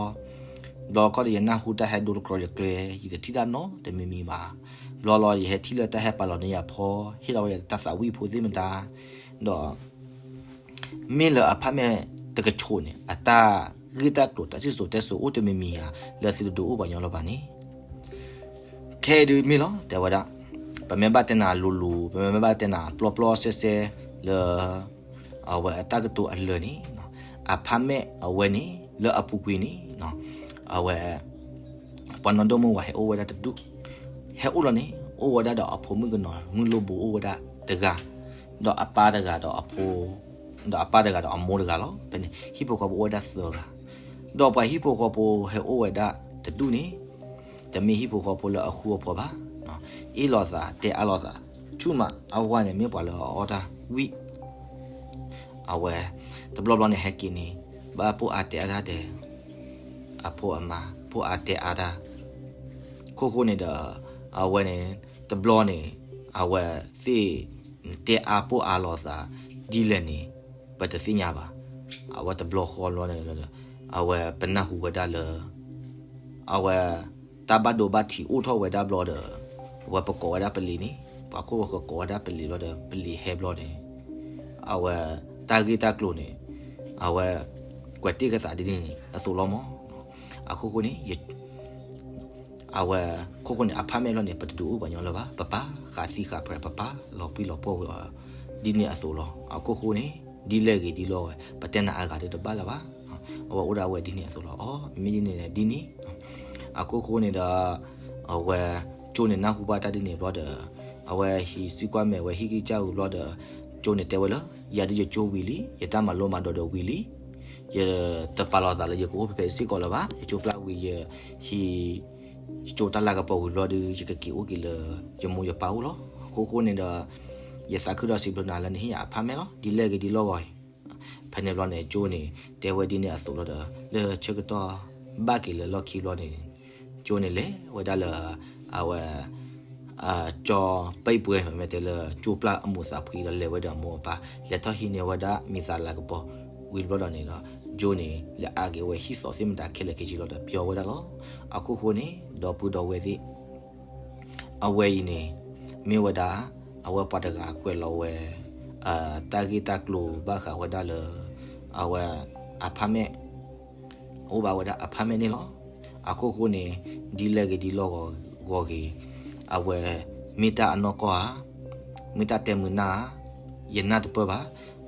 ဘျီခီဒီးယနၢ်ဟူတၢ်ဟဲဒိတကြၢးယကျဲ, ယတထံၣ်တၢ်နီတမံၤမံၤဘၣ်. ဘျီလီၤယဟဲထံၣ်လၢတၢ်ဟဲပာ်လီၤန့ၢ်ယၤဖီ, ဟ့ၣ်လီၤဝဲယတၢ်သးဝံၣ်ဖိသ့ၣ်မတၤ, ဒီး မ့ၢ်လၢအဖါမဲာ်တကဆိးန့ၣ် အတၢ်ဂ့ၢ်တၢ်ကျိၤတၢ်စံၣ်စိၤတဲစိၤအိၣ်တမံၤမံၤဧါ လၢသုတဒုးအိၣ်ပှၤညီလၢၤဘၣ်န့ၣ် ခဲအံၤဒုးမ့ၢ်လီၤ တဲဝဲဒၣ်, ပမ့ၢ်ဘၣ်တဲနၤလိၤလိၤ ပမ့ၢ်ဘၣ်တဲနၤပျီပျီစဲစဲ လၢ အဝဲအတၢ်ကတိၤအလၢာ်န့ၣ်, အဖါမဲာ်အဝဲန့ၣ် လၢအပူၤကွံာ်န့ၣ် အဝဲ ပှၤနီၢ်ဒိၣ်မုၢ်ဝၤဟဲအိၣ်ဝဲဒၣ်တဒူၣ်, ဟဲအိၣ်လီၤန့ၣ် အိၣ်ဝဲဒၣ်ဒီးအဖိမုၣ်ကနီၤ မုၣ်လိၣ်ဘိအိၣ်ဝဲဒၣ်တဂၤ, ဒီးအပၢ်တဂၤဒီးအဖိ, ဒီးအပၢ်တဂၤဒီးအမိၢ်တဂၤလီၤ. ဖဲန့ၣ် ဟံၣ်ဖိဃီဖိအိၣ်ဝဲဒၣ်သၢဂၤ, ဒီးပှၤဟံၣ်ဖိဃီဖိဟဲအိၣ်ဝဲဒၣ်တဒူၣ်န့ၣ် တမ့ၢ်ဟံၣ်ဖိဃီဖိလၢအဃူအဖိးဘၣ်, အ့ၣ်လိာ်သးတဲအါလိာ်သး, ဆူၣ်မးအဝဲန့ၣ်မ့ၢ်ပှၤလၢအအီၣ်တၢ်ဝံၣ် အဝဲ တဘျီဘျီန့ၣ်ဟဲက့ၤန့ၣ် ဘၣ်ပိၢ်အါတဲအါတၢ်ဒီး အဖိအမါ ပိၢ်အါတဲအါတၢ်, ခိၣ်ဃိန့ၣ်ဒီး အဝဲန့ၣ် တဘျီန့ၣ် အဝဲသ့ၣ် တဲအါပိၢ်အါလိာ်သး ဒ်လဲၣ်န့ၣ် ပတသ့ၣ်ညါဘၣ်. အဝဲတဘျီဃီဘျီန့ၣ် အဝဲပနၢ်ဟူဝဲဒၣ်လၢ အဝဲ တၢ်ဘၣ်ဒိဘၣ်ထံးအိၣ်ထီၣ်ဝဲဒၣ်ဘျီဒီး အဝဲပကိးဝဲဒၣ်ပလံၤန့ၣ် ပှၤခိၣ်ဝဲကကိးဝဲဒၣ်ပလံၤဘျီဒီး ပလံၤဟဲဘျီန့ၣ် အဝဲ တၢ်ဂ့ၢ်တၢ်ကျိၤန့ၣ် အဝဲ ကွဲးတ့ၢ်ကသးဒ်န့ၣ်အသိးလီၤမး. အခိၣ်ဃိန့ၣ် အဝဲ ခိၣ်ဃိန့ၣ် အဖါမဲာ်လီၤန့ၣ် ပတဒုးအိၣ်ပှၤညီလၢၤဘၣ်, ပပာ်ဃာ်သံဃာ်ပြဲး ပပာ်လီၤပှံၢ်လီၤပှီၢ်ဝဲအီၤ ဒ်န့ၣ်အသိးလီၤ. အခိၣ်ဃိန့ၣ် ဒ်လဲၣ်ဂ့ၤဒ်လဲၣ်ဂ့ၤ ပတဲနၤအဂၤဒီးတဘၣ်လၢၤဘၣ်. အဝဲအိၣ်ဒၣ်ဝဲဒ်န့ၣ်အသိးလီၤ. အီ မ့ၢ်ဒ်န့ၣ်ဒ်န့ၣ် အခိၣ်ဃိန့ၣ်ဒီး အဝဲ ကၠိန့ၣ် နၢ်ဟူဘၣ်တၢ်ဒ်န့ၣ်ဘျီဒီး အဝဲဟံးစုကွၢ်မဲာ်ဝဲဟံၣ်ကစၢ်ဝံၤဘျီဒီး ကၠိန့ၣ်တဲဝဲလၢ ယၤဒ်ယကၠိဝံၤလံ, ယတၢ်မၤလိမၤဒိးဒီးဝံၤလံ, ယတပာ်လီၤသးလၢယကအိၣ်ဖဲဖဲစ့ၢ်ကီးလၢၤဘၣ်. ယကၠိပျၢ်ဝံၤ ယဟံး ယကၠိတၢ်လၤကပီၤဝံၤဘျီဒီး ယကက့ၤအိၣ်က့ၤလၢ ယမိၢ်ယပၢ်အိၣ်လီၤ. အခိၣ်ဃိန့ၣ်ဒီး ယသးခုဒီးစံးဘျုးနၤလၢနဟ့ၣ်ယၤအဖါမဲာ်လီၤ. ဒ်လဲၣ်ဂ့ၤဒ်လဲၣ်ဂ့ၤ ဖဲန့ၣ်ဘျီန့ၣ် ကၠိန့ၣ် တဲဝဲဒ်န့ၣ်အသိးလီၤဒီး လၢဆၢကတီၢ်ဘၣ်က့ၤလၢလီၢ်ခံဘျီန့ၣ် ကၠိန့ၣ်လဲၤဝဲဒၣ်လၢ အဝဲ ကၠိပံးပွဲ မ့မ့ၢ်တဲလၢကၠိပျၢ်အမိၢ်သးဖှံဒီးလဲၤဝဲဒီးအမိၢ်အပၢ် လဲၤထီၣ်ဟံးန့ၢ်ဝဲဒၣ်မံၤသးလၤကပီၤ ဝံၤဘျီဒီးန့ၣ်ဒီး ကၠိန့ၣ် လဲၤအါက့ၤဝဲဟံၣ်သီသ့ၣ်မတၤခဲလၢာ်ခဲဆ့လီၤဒီးပျီဝဲဒၣ်လီၤ. အခိၣ်ဃိန့ၣ် ဒီပုၢ်ဒီဝဲၢ်သ့ၣ် အဝဲအံၤန့ၣ် မ့ၢ်ဝဲဒၣ် အဝဲပှၤတဂၤကွဲးလီၤဝဲ တၢ်ဂ့ၢ်တၢ်ကျိၤဘၣ်ဃးဝဲဒၣ်လၢ အဝဲ အဖါမဲာ် အိၣ်ဘၣ်ဝဲဒၣ်အဖါမဲာ်န့ၣ်လီၤ. အခိၣ်ဃိန့ၣ် ဒ်လဲၣ်ဂ့ၤဒ်လဲၣ်ဂ့ၤ အဝဲ မ့ၢ်တၢ်အနီၢ်ကီၢ်ဧါ, မ့ၢ်တၢ်တဲမုာ်နၢ်ဧါ, ယနၢ်တပၢၢ်ဘၣ်.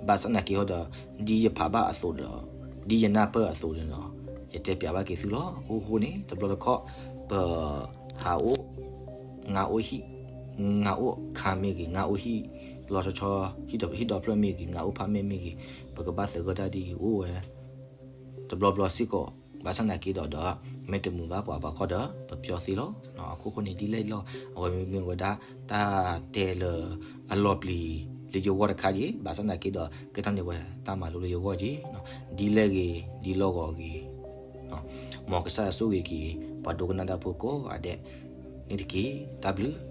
ဘၣ်ဆၣ်သနာ်က့ဟီဒီး ဒ်ယဖးဘၣ်အသိးဒီး ဒ်ယနၢ်ပၢၢ်အသိးန့ၣ်ဒီး ယတဲပျးဘၣ်က့ၤသုလီၤ. အခိၣ်ဃိန့ၣ် တဘျီတခီၣ် ပဟးအိၣ် ငါအိၣ်ဟံၣ် ငါအိၣ်ခါမ့ၢ်ဂ့ၤ, ငါအိၣ်ဟံၣ်လီၤဆီဆီ ဟံၣ်ဒီဖျၢၣ်မ့ၢ်ဂ့ၤ, ငါအိၣ်ဖါမဲာ်မ့ၢ်ဂ့ၤ, ပကဘၣ်သဂၢၢ်တၢ်ဒ်အံၤအိၣ်ဝဲ တဘျီဘျီစ့ၢ်ကီး ဘၣ်ဆၣ်သနာ်က့ဒီး ဒီး မ့ၢ်တမုာ်ဘၣ်ပှၤဘၣ်ဃီဒီး ပပျီသ့လီၤ. အခိၣ်ဃိန့ၣ် ဒ်လဲၣ်လီၤ အဝဲမ့ၢ်ဝဲဒၣ် တၢ်တဲလၢ အလီၤပျံၤ လၢယဂီၢ်တခါက့ၤ, ဘၣ်ဆၣ်သနာ်က့ဒီး ကဲထီၣ်န့ၢ်ဝဲတၢ်မၤလိလၢယဂီၢ်က့ၤ, ဒ်လဲၣ်ဂ့ၤ ဒ်လီၢ်ဂီၤဂ့ၤ, မ်ကစၢ်ယွၤဆိၣ်ဂ့ၤက့ၤ ပှၤဒိကနၣ်တၢ်ဖိကိးဂၤဒဲး န့ၣ်တက့ၢ်. တၢ်ဘျုး